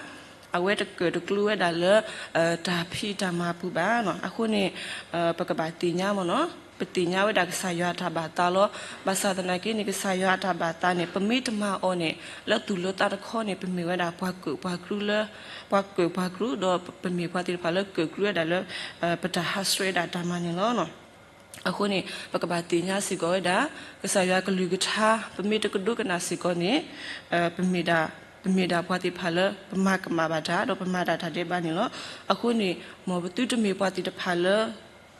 အဝဲတကၢၣ်တကျူဝဲဒၣ်လၢ တၢ်ဖံးတၢ်မၤပူၤဘၣ်နီၤ. အဃိန့ၣ် ပကဘၣ်သ့ၣ်ညါမ့ၢ်နီၤ, ပသ့ၣ်ညါဝဲဒၣ်ကစၢ်ယွၤအတၢ်ဘၣ်သးလီၤ. ဘၣ်ဆၣ်သနာ်က့န့ၣ် ကစၢ်ယွၤအတၢ်ဘၣ်သးန့ၣ် ပမ့ၢ်တမၤအီၤန့ၣ် လၢသူၣ်လၢသးတခီန့ၣ် ပမ့ၢ်ဝဲဒၣ်ပှၤကၢၣ်ပှၤကျူလၢ ပှၤကၢၣ်ပှၤကျူ ဒီးပမ့ၢ်ပှၤသ့ၣ်တဖၣ်လၢကၢၣ်ကျူဝဲဒၣ်လၢ ပတၢ်ဟးဆှဲးဒၣ်တၢ်မၤန့ၣ်လီၤ. အဃိန့ၣ် ပကဘၣ်သ့ၣ်ညါစ့ၢ်ကီးဝဲဒၣ် ကစၢ်ယွၤကလုၢ်ကထါ ပမ့ၢ်တကဒိကနၣ်စ့ၢ်ကီးန့ၣ် ပမ့ၢ်ဒၣ် ပမ့ၢ်ဒၣ်ပှၤသ့ၣ်တဖၣ်လၢ ပမၤကမၣ်ဘၣ်တၢ် ဒီးပမၤတၢ်တၢ်ဒဲးဘးန့ၣ်လီၤ. အဃိန့ၣ် မ်ပသုတမ့ၢ်ပှၤသ့ၣ်တဖၣ်လၢ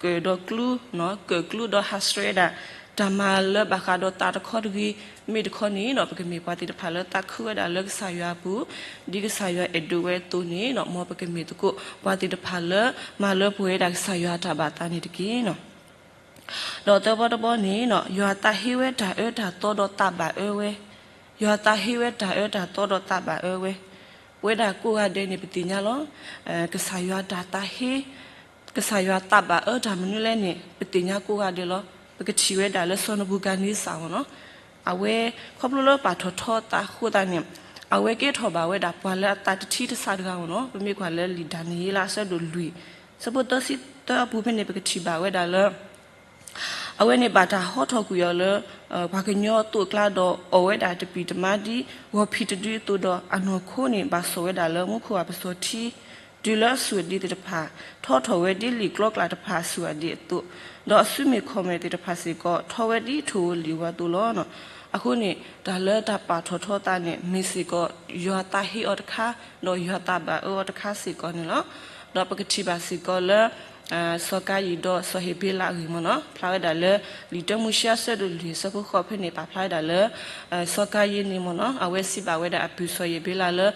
ကၢၣ်ဒီးကျူ ကၢၣ်ကျူဒီးဟးဆှဲးဒၣ် တၢ်မၤလၢဘၣ်ဃးဒီးသးတခီတဂ့ၤ, မ့ၢ်တခီန့ၣ်ဒီး ပကမ့ၢ်ပှၤသ့ၣ်တဖၣ်လၢသးခုဝဲဒၣ်လၢကစၢ်ယွၤအပူၤ ဒ်ကစၢ်ယွၤအဲၣ်ဒိးဝဲအသိးန့ၣ် မ်ပကမ့ၢ်သကိးပှၤသ့ၣ်တဖၣ်လၢ မၤလၢပှဲၤဝဲဒၣ်ကစၢ်ယွၤအတၢ်ဘၣ်သးန့ၣ်တက့ၢ်. ဒီးသၢဘီတဘီန့ၣ် ယွၤသးဟ့ဝဲတၢ်အၢတၢ်သီဒီးသးဘၣ်အၢဝဲ, ယွၤသးဟ့ဝဲတၢ်အၢတၢ်သီဒီးသးဘၣ်အၢဝဲ, ပဝဲဒၣ်ကိးဂၤဒဲးန့ၣ် ပသ့ၣ်ညါလီၤ. ကစၢ်ယွၤတၢ်သးဟ့ ကစၢ်ယွၤသးဘၣ်အၢတၢ်မနုၤလဲၣ်န့ၣ် ပသ့ၣ်ညါကိးဂၤဒဲးလီၤ. ပကထံၣ်ဝဲဒၣ်လၢစီၤနဘူၤခၣ်နံစၢ်မ့ၢ်နီၤ, အဝဲခီဖျိလၢပာ်ထီၣ်ထီသးအဃိသတးန့ၣ် အဝဲကဲထီၣ်ဘၣ်ဝဲဒၣ်ပှၤလၢအသးတထံတစးတဂၤမ့ၢ်နီၤ. ပမ့ၢ်ကွၢ်လၢလံာ်ဒၤနံးယ့လးအဆၢဒိၣ်လွံၢ် ဆၢဖိသၢဆံသၢအပူၤဖဲန့ၣ် ပကထံၣ်ဘၣ်ဝဲဒၣ်လၢ အဝဲန့ၣ်ဘၣ်တၢ်ဟီထီၣ်ကွံာ်အီၤလၢ ပှၤကညီအသိးအကျါဒီး အီၣ်ဝဲဒၣ်တပံာ်တမါဒ်ဂီၤဖံးတဒုအသိးဒီး အနီၢ်ခိန့ၣ် ဘၣ်စီၣ်ဝဲဒၣ်လၢမူခိၣ်အပစီၤထံ တုၤလၢအစူၢ်အဒ့သ့ၣ်တဖၣ် ထီထီၣ်ဝဲဒ်လံာ်ကျီကျါတဖၣ်အစူၢ်အဒ့အသိး, ဒီးအစုမ့ၢ်ခီၣ်မဲာ်သ့ၣ်တဖၣ်စ့ၢ်ကီး ထီဝဲဒ်ထိၣ်ဧိၤလံာ်ဧိၤအသိးလီၤ. အဃိန့ၣ် တၢ်လၢတၢ်ပာ်ထီၣ်ထီသးန့ၣ် မ့ၢ်စ့ၢ်ကီး ယွၤသးဟ့အီၤတခါ ဒီးယွၤသးဘၣ်အၢအီၤတခါစ့ၢ်ကီးန့ၣ်လီၤ. ဒီးပကထံၣ်ဘၣ်စ့ၢ်ကီးလၢ စီၤကၤယံၣ်ဒီးစီၤဟ့းဘ့လးအဂ့ၢ်မ့ၢ်နီၤ, ဖျါဝဲဒၣ်လၢ လံာ်တၢမိၤၡ့အဆၢဒိၣ်လွံၢ်အဆၢဖိဃိးဖဲန့ၣ် ပာ်ဖျါဝဲဒၣ်လၢ စီၤကၤယံၣ်န့ၣ်မ့ၢ်နီၤ အဝဲစံးဘၣ်ဝဲဒၣ်အပုၢ်စီၤဟ့းဘ့လးလၢ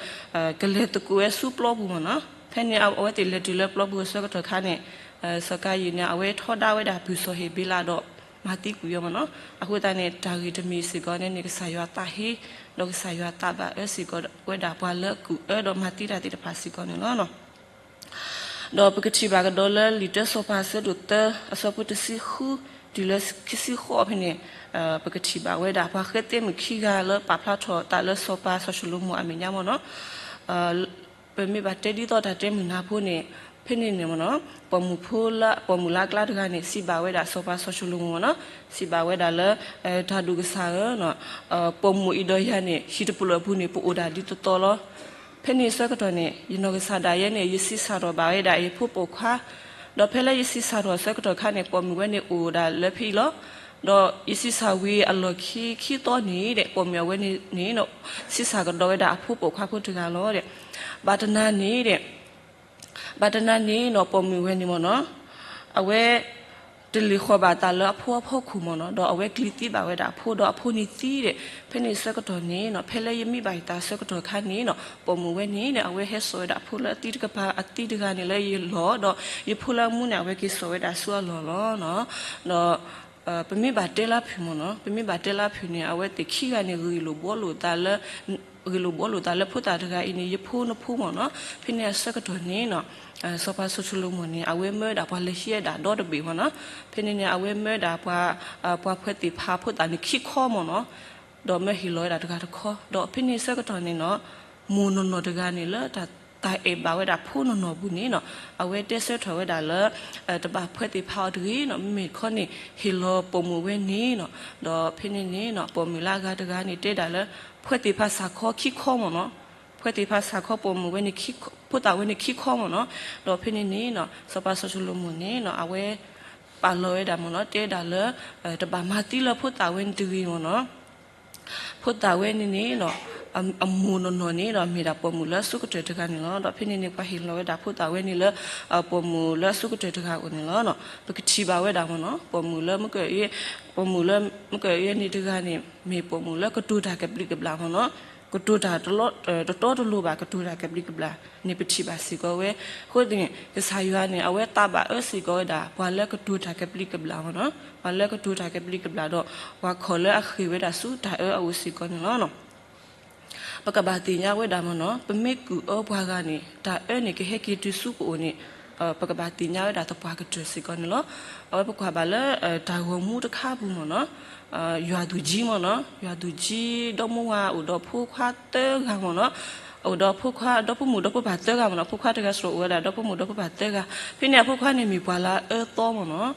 ကလဲၤသကိးဝဲဆူပျီပူၤမ့ၢ်နီၤ. ဖဲန့ၣ်အဝဲသ့ၣ်လဲၤတုၤလၢပျီပူၤအဆၢကတီၢ်ခါန့ၣ် စီၤကၤယံၣ်န့ၣ် အဝဲထီဒါဝဲဒၣ်အပုၢ်စီၤဟ့းဘ့လးဒီး မၤသံကွံာ်အီၤမ့ၢ်နီၤ. အဃိသတးန့ၣ် တၢ်ဂ့ၢ်တမံၤစ့ၢ်ကီးန့ၣ်န့ၣ် ကစၢ်ယွၤသးဟ့ ဒီးကစၢ်ယွၤသးဘၣ်အၢစ့ၢ်ကီးဝဲဒၣ်ပှၤလၢအကူၣ်အၢဒီးမၤသံတၢ်သ့ၣ်တဖၣ်စ့ၢ်ကီးန့ၣ်လီၤ. ဒီးပကထံၣ်ဘၣ်ကဒီးလၢလံာ်တၢစီၤပၤအဆၢဒိၣ်သၢ အဆၢဖိတဆံဃု တုၤလၢခံဆံဃိးဖဲန့ၣ် ပကထံၣ်ဘၣ်ဝဲဒၣ် ပှၤဃဲသဲမုၣ်ခံဂၤလၢပာ်ဖျါထီၣ်သးလၢစီၤပၤစီၤၡလိၤမိၣ်အမဲာ်ညါမ့ၢ်နီၤ. ပမ့ၢ်ဘၣ်တဲဒ်သိးတၢ်တဲမုာ်နၢ်ဖိန့ၣ် ဖဲန့ၣ်န့ၣ်မ့ၢ်နီၤ ပိာ်မုၣ်ဖိလၢ ပိာ်မုၣ်လၢအကျါတဂၤန့ၣ် စံးဘၣ်ဝဲဒၣ်စီၤပၤစီၤၡလိၤမိၣ်မ့ၢ်နီၤ စံးဘၣ်ဝဲဒၣ်လၢ တၢ်ဒိၣ်ကစၢ်ဧၢ ပိာ်မုၣ်အံၤဒီးယၤန့ၣ် ဟံၣ်တပလီၢ်အပူၤန့ၣ် ပအိၣ်ဒၣ်ဒ်သိးသိးလီၤ. ဖဲန့ၣ်အဆၢကတီၢ်န့ၣ် ယနီၢ်ကစၢ်ဒၣ်ယဲန့ၣ် ယဆံးစၢ်ထီၣ်ဘၣ်ဝဲဒၣ်ယဖိပိာ်ခွါ ဒီးဖဲလၢယဆံးစၢ်ထီၣ်အဆၢကတီၢ်ခါန့ၣ် ပိာ်မုၣ်ဝဲန့ၣ်အိၣ်ဒၣ်လၢဖဲအံၤလီၤ. ဒီးယဆံးစၢ်ဝံၤအလီၢ်ခံခံသီန့ၣ်ဒီး ပိာ်မုၣ်အဝဲန့ၣ်န့ၣ် ဆံးစၢ်ကဒီးဝဲဒၣ်အဖိပိာ်ခွါဖိတဂၤလီၤ. ဘၣ်တနၤန့ၣ်ဒီး ဘၣ်တနၤန့ၣ်နီၤ ပိာ်မုၣ်ဝဲန့ၣ်မ့ၢ်နီၤ အဝဲ တလ့ၤဃီၤဘၣ်အသးလၢအဖိအဖီခိၣ်မ့ၢ်နီၤ ဒီးအဝဲကျံၤသံဘၣ်ဝဲဒၣ်အဖိဒီးအဖိန့ၣ်သံဒီး ဖဲန့ၣ်အဆၢကတီၢ်န့ၣ်နီၤ ဖဲလၢယမံဘၣ်ယသးအဆၢကတီၢ်ခါန့ၣ်နီၤ ပိာ်မုၣ်ဝဲန့ၣ်ဒီး အဝဲဟဲစိာ်ဝဲဒၣ်အဖိလၢအသံတကပၤအသံတဂၤန့ၣ်လၢယလီၢ် ဒီးယဖိလၢအမူန့ၣ် အဝဲက့ၤစိာ်ဝဲဒၣ်ဆူအလီၢ်လီၤ. ဒီး ပမ့ၢ်ဘၣ်တဲလၢဖုၣ်မ့ၢ်နီၤ ပမ့ၢ်ဘၣ်တဲလၢဖုၣ်န့ၣ် အဝဲသ့ၣ်ခံဂၤန့ၣ် ဂ့ၢ်လိာ်ဘှီလိာ်သးလၢ ဂ့ၢ်လိာ်ဘှီလိာ်သးလၢဖိသၣ်တဂၤအံၤန့ၣ် ယဖိနဖိမ့ၢ်နီၤ. ဖဲန့ၣ်အဆၢကတီၢ်န့ၣ်နီၤ စီၤပၤစီၤၡလိၤမိၣ်န့ၣ် အဝဲမၢဝဲဒၣ်ပှၤလၢဟံးဝဲဒၣ်ဒီတဘ့ၣ်မ့ၢ်နီၤ. ဖဲန့ၣ်န့ၣ် အဝဲမၢဝဲဒၣ်ပှၤ ပှၤဖှဲးသ့ၣ်ဖးဖိသၣ်န့ၣ်ခံခီမ့ၢ်နီၤ. ဒီးမၢဟ့ၣ်လီၤဝဲဒၣ်တဂၤတခီ ဒီးဖဲန့ၣ်ဆၢကတီၢ်န့ၣ်နီၤ မိၢ်နီၢ်နီၢ်တဂၤန့ၣ် လၢတၢ်အဲၣ်ဘၣ်ဝဲဒၣ်ဖိနီၢ်နီၢ်ပူၤန့ၣ်နီၤ အဝဲတဲဆၢထၢၣ်ဝဲဒၣ်လၢ တဘၣ်ဖှဲးသ့ၣ်ဖးအီၤတဂ့ၤနီၤ. မ့မ့ၢ်တခီန့ၣ် ဟ့ၣ်လီၤပိာ်မုၣ်ဝဲန့ၣ်နီၤ. ဒီးဖဲန့ၣ်န့ၣ်နီၤ ပိာ်မုၣ်လၢအဂၤတဂၤန့ၣ် တဲဒၣ်လၢ ဖှဲးသ့ၣ်ဖးစၢ်ခီခံခီမ့ၢ်နီၤ. ဖှဲးသ့ၣ်ဖးစၢ်ခီပိာ်မုၣ်ဝဲန့ၣ် ဖိသၣ်ဝဲန့ၣ်ခံခီမ့ၢ်နီၤ. ဒီးဖဲန့ၣ်န့ၣ်နီၤ စီၤပၤစီၤၡလိၤမိၣ်န့ၣ်နီၤ အဝဲ ပာ်လီၤဝဲဒၣ်မ့ၢ်နီၤ တဲဒၣ်လၢ တဘၣ်မၤသံလၢဖိသၣ်ဝဲန့ၣ်တဂ့ၤမ့ၢ်နီၤ. ဖိသၣ်ဝဲန့ၣ်န့ၣ်နီၤ အမိၢ်နီၢ်နီၢ်န့ၣ်ဒီး မ့ၢ်ဒၣ်ပိာ်မုၣ်လၢအဆိကတၢၢ်တဂၤန့ၣ်လီၤ. ဒီးဖဲန့ၣ်န့ၣ် ပှၤဟ့ၣ်လီၤဝဲဒၣ်ဖိသၣ်ဝဲန့ၣ်လၢ ပိာ်မုၣ်လၢအဆိကတၢၢ်တဂၤအအိၣ်န့ၣ်လီၤ. ပကထံၣ်ဘၣ်ဝဲဒၣ်မ့ၢ်နီၤ ပိာ်မုၣ်လၢ ပိာ်မုၣ်လၢမုၢ်ကၢၢ်အံၤန့ၣ်တဂၤန့ၣ် မ့ၢ်ပိာ်မုၣ်လၢကတိၤတၢ်ကဘျံးကဘျၣ်မ့ၢ်နီၤ. ကတိၤတၢ်တတီတလိၤဘၣ် ကတိၤတၢ်ကဘျံးကဘျၣ်န့ၣ် ပထံၣ်ဘၣ်စ့ၢ်ကီးဝဲ. အဃိသတးန့ၣ် ကစၢ်ယွၤန့ၣ် အဝဲသးဘၣ်အၢစ့ၢ်ကီးဝဲဒၣ် ပှၤလၢကတိၤတၢ်ကဘျံးကဘျၣ်မ့ၢ်နီၤ. ပှၤလၢကတိၤတၢ်ကဘျံးကဘျၣ်ဒီး ပှၤခီၣ်လၢအဃ့ၢ်ဝဲဒၣ်ဆူတၢ်အၢအအိၣ်စ့ၢ်ကီးန့ၣ်လီၤ. ပကဘၣ်သ့ၣ်ညါဝဲဒၣ်မ့ၢ်နီၤ ပမ့ၢ်ကူၣ်အၢပှၤဂၤန့ၣ် တၢ်အၢန့ၣ်ကဟဲက့ၤတုၤဆူပအိၣ်န့ၣ် ပကဘၣ်သ့ၣ်ညါဝဲဒၣ်သပှၢ်ကတၢၢ်စ့ၢ်ကီးန့ၣ်လီၤ. အဝဲပကွၢ်ဘၣ်လၢ တၢ်ဂီၤမူတခါပူၤမ့ၢ်နီၤ ယွၤသူၣ်ကၠံမ့ၢ်နီၤ ယွၤသူၣ်ကၠံ ဒီမါဝၤအိၣ်ဒီးဖိခွါသၢဂၤမ့ၢ်နီၤ. အိၣ်ဒီးဖိခွါ ဒီဖိမိၢ်ဒီဖိပၢ်သၢဂၤမ့ၢ်နီၤ. ဖိခွါတဂၤစ့ၢ်ကီးအိၣ်ဝဲဒၣ်ဒီဖိမိၢ်ဒီဖိပၢ်သၢဂၤ. ဖဲန့ၣ်အဖိခွါန့ၣ်မ့ၢ်ပှၤလၢအအၢသီမ့ၢ်နီၤ.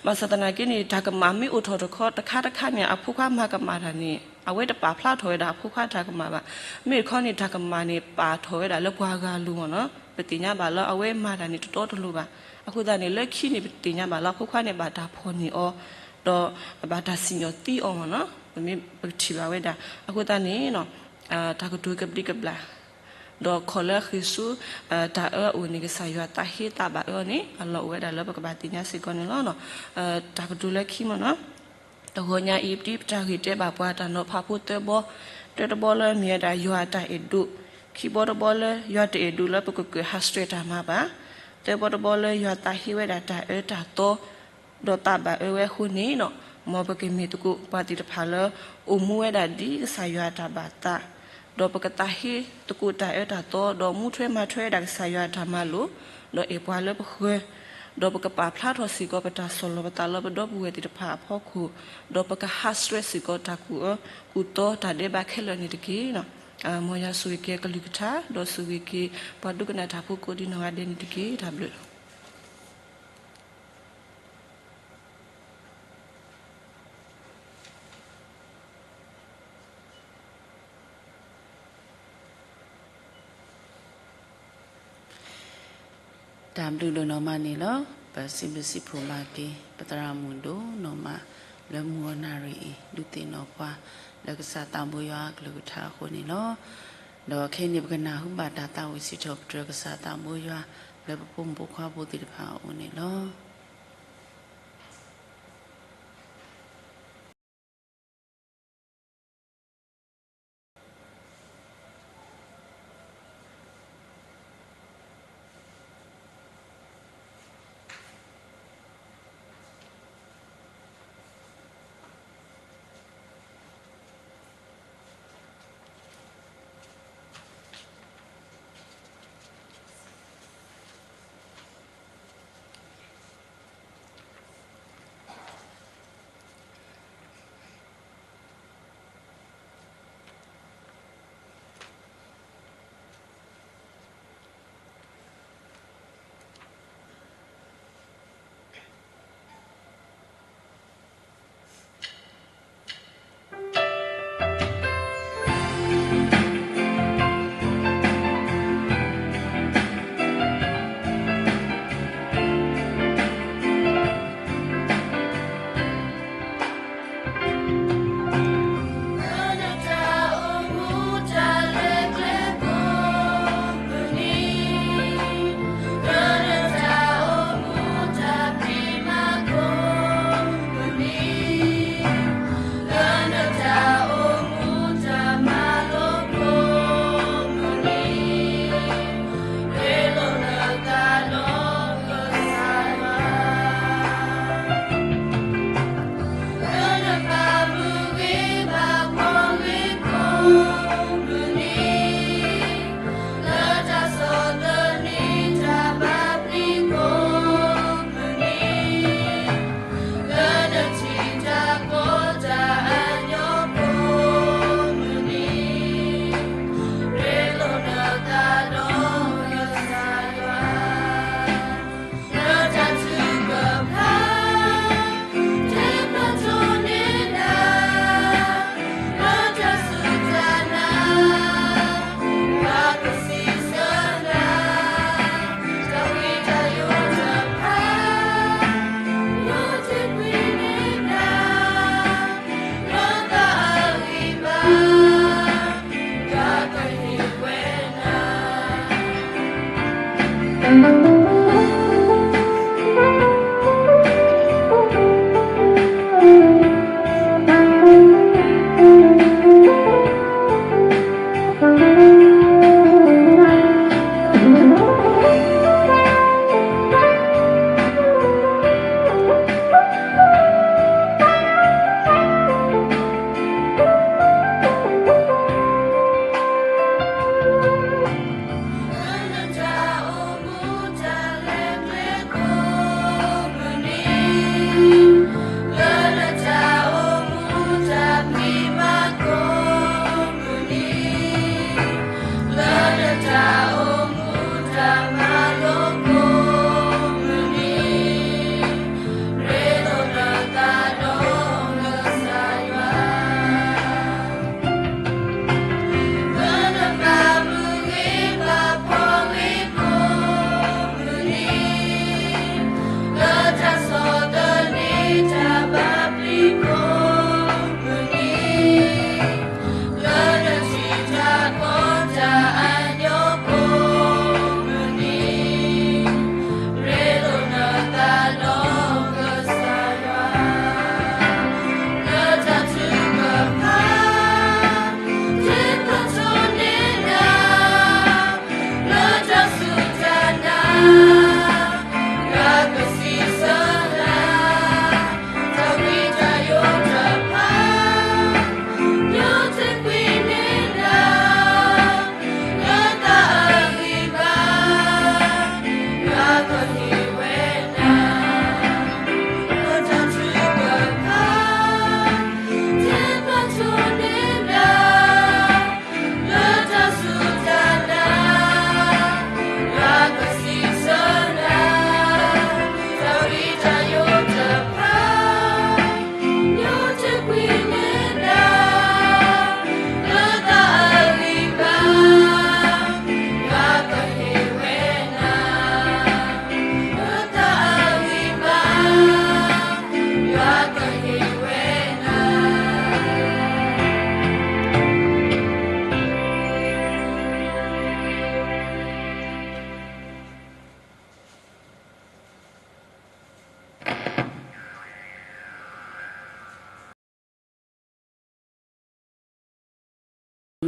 ဘၣ်ဆၣ်သနာ်က့န့ၣ် တၢ်ကမၣ်မ့ၢ်အိၣ်ထီၣ်တခီ တခါတခါန့ၣ် အဖိခွါမၤကမၣ်တၢ်န့ၣ် အဝဲတပာ်ဖျါထီၣ်ဝဲဒၣ်အဖိခွါတၢ်ကမၣ်ဘၣ်. မ့ၢ်တခီန့ၣ် တၢ်ကမၣ်န့ၣ် ပာ်ထီၣ်ဝဲဒၣ်လၢပှၤဂၤလိၤမ့ၢ်နီၤ. ပသ့ၣ်ညါဘၣ်လၢအဝဲမၤတၢ်န့ၣ်တတီတလိၤဘၣ်. အဃိသတးန့ၣ် လၢခံန့ၣ် ပသ့ၣ်ညါဘၣ်လၢအဖိခွါန့ၣ် ဘၣ်တၢ်ဖီၣ်န့ၢ်အီၤ ဒီးဘၣ်တၢ်စံၣ်ညီၣ်သံအီၤမ့ၢ်နီၤ. ပမ့ၢ်ပကထံၣ်ဘၣ်ဝဲဒၣ် အဃိသတးန့ၣ် တၢ်ကတိၤကဘျံးကဘျၣ် ဒီးခီၣ်လၢအဃ့ၢ်ဆူ တၢ်အၢအအိၣ်န့ၣ် ကစၢ်ယွၤသးဟ့သးဘၣ်အၢန့ၣ် အလီၢ်အိၣ်ဝဲဒၣ်လၢပကဘၣ်သ့ၣ်ညါစ့ၢ်ကီးန့ၣ်လီၤ. တၢ်ကတိၤလၢခံမ့ၢ်နီၤ, တဂီၤညါအံၤ ဒ်ပတၢ်ဂ့ၢ်တဲဘၣ်ပှၤ တၢ်နီၤဖးဖိသၢဘီ, တၢတဘီလၢမ့ၢ်ဝဲဒၣ်ယွၤအတၢ်အဲၣ်ဒိး, ခံဘီတဘီလၢယွၤတအဲၣ်ဒိးလၢပကကၢၣ်ဟးဆှဲးတၢ်မၤဘၣ်, သၢဘီတဘီလၢယွၤသးဟ့ဝဲဒၣ်တၢ်အၢတၢ်သီ ဒီးသးဘၣ်အၢဝဲအဃိန့ၣ်နီၤ, မ်ပကမ့ၢ်သကိးပှၤသ့ၣ်တဖၣ်လၢ အိၣ်မူဝဲဒၣ်ဒ်ကစၢ်ယွၤအတၢ်ဘၣ်သး, ဒီးပကသးဟ့သကိးတၢ်အၢတၢ်သီ ဒီးမူထွဲမၤထွဲဝဲဒၣ်ကစၢ်ယွၤအတၢ်မၤလိာ်, ဒီးအဲၣ်ပှၤလၢပဃၢၤ, ဒီးပကပာ်ဖျါထီၣ်စ့ၢ်ကီးပတၢ်ဆီၣ်လီၤပသးလၢပဒီပုၢ်ဝဲၢ်သ့ၣ်တဖၣ်အဖီခိၣ်, ဒီးပကဟးဆှဲးစ့ၢ်ကီးတၢ်ကူၣ်အၢကူၣ်သီတၢ်ဒဲးဘးခဲလၢာ်န့ၣ်တက့ၢ်. မ်ယွၤဆိၣ်ဂ့ၤက့ၤအကလုၢ်ကထါ ဒီးဆိၣ်ဂ့ၤက့ၤပှၤဒိကနၣ်တၢ်ဖိကိးဒ်နီၢ်ဂၤဒဲးန့ၣ်တက့ၢ်. တၢ်ဘျုးတၢ်ဘျုးဒိၣ်နီၢ်မးန့ၣ်လီၤ. ပစံးဘျုးစံးဖှိၣ်ဘၣ်က့ၤ ပသရၣ်မုၣ်ဒိၣ်နီၢ်မး လၢမုၢ်ဂီၤနၣ်ရံၣ်အံၤ ဒုးသ့ၣ်နီၣ်ပှၤ လၢကစၢ်သးဘိယွၤအကလုၢ်ကထါအဃိန့ၣ်လီၤ. ဒီးခဲအံၤန့ၣ် ပကနၢ်ဟူဘၣ်တၢ်သးဝံၣ်စံးထီၣ်ပတြၢၤကစၢ်သးဘိယွၤ လၢပဖိမုၣ်ဖိခွါဖိသ့ၣ်တဖၣ်အအိၣ်န့ၣ်လီၤ.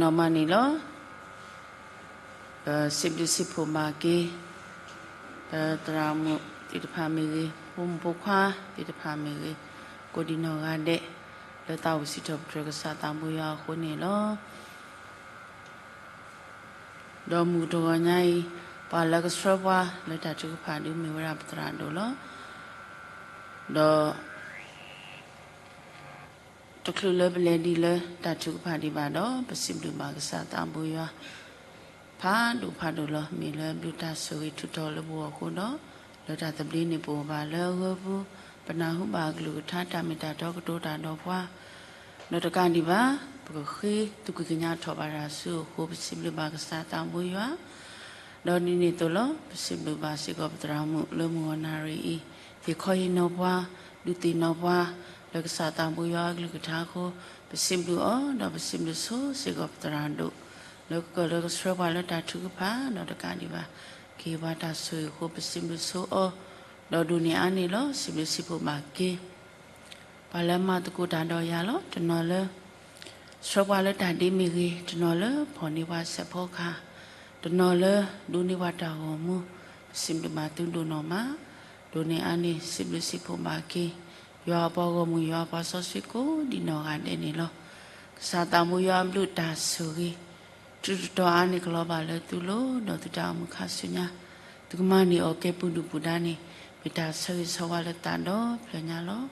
နီၢ်မးန့ၣ်လီၤ. ပစံးဘျုးစံးဖှိၣ်ဘၣ်က့ၤ ပသရၣ်မုၣ်သ့ၣ်တဖၣ်မ့ၢ်ဂ့ၤ, ဖိမုၣ်ဖိခွါသ့ၣ်တဖၣ်မ့ၢ်ဂ့ၤ, ကိးဒံးနီၢ်ဂၤဒဲး လၢသးအိၣ်စံးထီၣ်ပတြၢၤကစၢ်သးဘိယွၤအဃိန့ၣ်လီၤ. ဒီးမုၢ်တဂီၤညါအံၤ ပှၤလၢကဆှၢပှၤလၢတၢ်ထုကဖၣ်ဒုးမ့ၢ်ဝဲဒၣ်ပသရၣ်ဒိၣ်လီၤ. ဒီး တချုးလၢပလဲၤဒံးလၢတၢ်ထုကဖၣ်ဒံးဘၣ်ဒီး ပစံးဘျုးဘၣ်ကစၢ်သးဘိယွၤ ဖးဒိၣ်ဖးဒိၣ်လီၤ. မ့ၢ်လၢဘျုးတၢ်ဆိၣ်ဂ့ၤထူးထီၣ်လၢပဂီၢ်အဃိဒီး လၢတၢ်သဘျ့န့ၣ်ပအိၣ်ဘၣ်လၢအဂၢၢ်ပူၤ, ပနၢ်ဟူဘၣ်အကလုၢ်ကထါတၢ်မ့ၢ်တၢ်တီကတိၤတၢ်ဒီးပှၤ ဒီးတကးဒံးဘၣ် ပကဃ့သူၣ်ကံၢ်ကညးထီၣ်ဘၣ်တၢ်ဆူအဃိ ပစံးဘျုးဘၣ်ကစၢ်သးဘိယွၤ ဒီးဒ်န့ၣ်အသိးလီၤ. ပစံးဘျုးဘၣ်စ့ၢ်ကီးပသရၣ်မုၣ်လၢမုၢ်ဂီၢ်နၣ်ရံၣ်အံၤ ဟ့ၣ်ခီဟ့ၣ်နီၤပှၤ, ဒုးသ့ၣ်နီၣ်ပှၤ လၢကစၢ်သးဘိယွၤအကလုၢ်ကထါအဃိ ပစံးဘျုးအီၤ ဒီးပစံးဘျုးဆိစ့ၢ်ကီးပသရၣ်ဒိၣ် လၢကကၢၢ်လၢကဆှၢပှၤလၢတၢ်ထုကဖၣ် ဒီးတကးဒံးဘၣ် ကဟ့ၣ်ပှၤတၢ်ဆိၣ်ဂ့ၤအဃိ ပစံးဘျုးဆိအီၤ ဒီးဒိၣ်န့ၢ်အါန့ၣ်လီၤ. စံးဘျုးစံးဖှိၣ်ဘၣ်က့ၤ ပှၤလၢမၤသကိးတၢ်ဒီးယၤလီၤ. တနီၤလၢ ဆှၢပှၤလၢတၢ်ဒ့မ့ၢ်ဂ့ၤ, တနီၤလၢဖီၣ်န့ၢ်ပှၤစဲးဖီကဟၣ်, တနီၤလၢဒိးန့ၢ်ပှၤတၢ်ဂီၤမူ, ပစံးဘျုးဘၣ်သုဒိၣ်နီၢ်မး, ဒိၣ်န့ၢ်အါန့ၣ် စံးဘျုးစံးဖှိၣ်ဘၣ်က့ၤ ယွၤအပှၤဂီၢ်မုၢ် ယွၤအပှၤစီဆှံကိးဒံးနီၢ်ဂၤဒဲးန့ၣ်လီၤ. ကစၢ်သးဘိယွၤအဘျုးတၢ်ဆိၣ်ဂ့ၤ ထုးတတီၤအါန့ၣ် ကလီၤဘၣ်လၢသုလိၤ ဒီးသုတၢ်အိၣ်မူခါဆူညါ, သုကမၤန့ၢ်အီၤကဲပူၤဒုၣ်ပူၤဒါန့ၣ် မ့ၢ်တၢ်ဆၢဂ့ၤဆၢဝါလၢသးဒီဖျၢၣ်ညါလီၤ.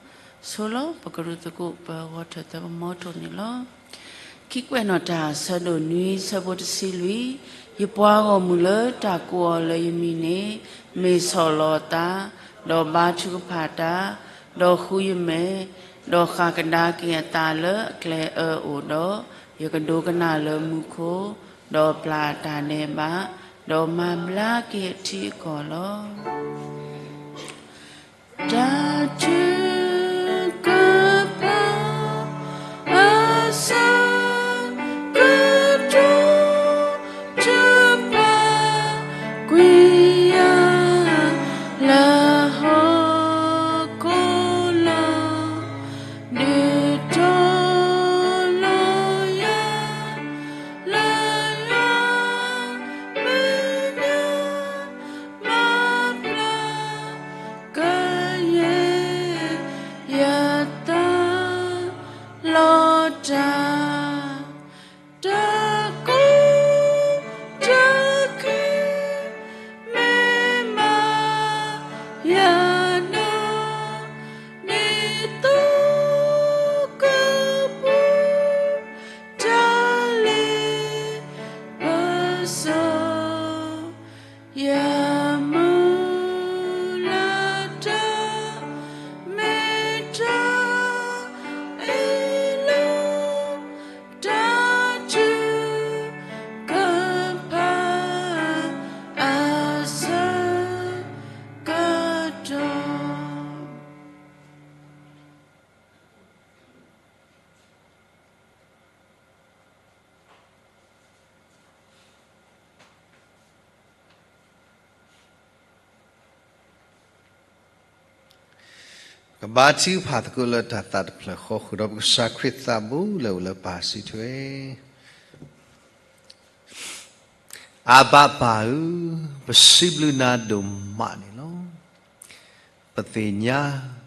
ဆိလီၤ ပကရူၢ်သကိး ပဂီၤထၢၣ်သၢပမီထိၣ်န့ၣ်လီၤ. ခံကွဲးနီၣ်တၢ် ဆၢဒိၣ်နွံ ဆၢဖိတဆံလွံၢ်, ယပှၤဂီၢ်မုၢ်လၢတၢ်ကိးအီၤလၢယမံၤန့ၣ် မ့ၢ်ဆီၣ်လီၤအသး, ဒီးဘါထုကဖၣ်တၢ်, ဒီးဃုယမဲာ်, ဒီးဃၣ်ကဒါက့ၤအသးလၢအကျဲအၢအိၣ်ဒီး, ယကဒိကနၣ်လၢမူခိၣ်, ဒီးပျၢ်အတၢ်ဒဲးဘး, ဒီးမၤဘျါက့ၤအထံအကီၢ်လီၤ. တၢ်ထုကဖၣ် အဆၢကတီၢ် ထုးပာ်ကွံာ်ယၤ လၢဟီၣ်ခိၣ်လီၤ, ဒုးတီၤလီၤယၤ လၢယွၤမဲာ်ညါ မၤဘျါကယဲၢ် ယသးလီၤတၢ်, တၢ်ကိၢ်တၢ်ဂီၤ မ့ၢ်မၤယၤဒီး ဒ်သိးကပူၤ တၢ်လ့ပစီ ယမုၢ်လၢ်တၢ် မ့ၢ်တၢ်အ့ၣ်လိာ် တၢ်ထုကဖၣ် အဆၢကတီၢ် ပကဘါထုကဖၣ်သကိးလၢတၢ်သးတဖျၢၣ်ဃီ ဃုာ်ဒီးပကစၢ်ခရံာ်သးဘိလၢအိၣ်လၢပၢ်စုထွဲ အဘၣ်ပၢ်ဧၢ, ပစံးဘျုးနၤဒိၣ်မးန့ၣ်လီၤ. ပသ့ၣ်ညါ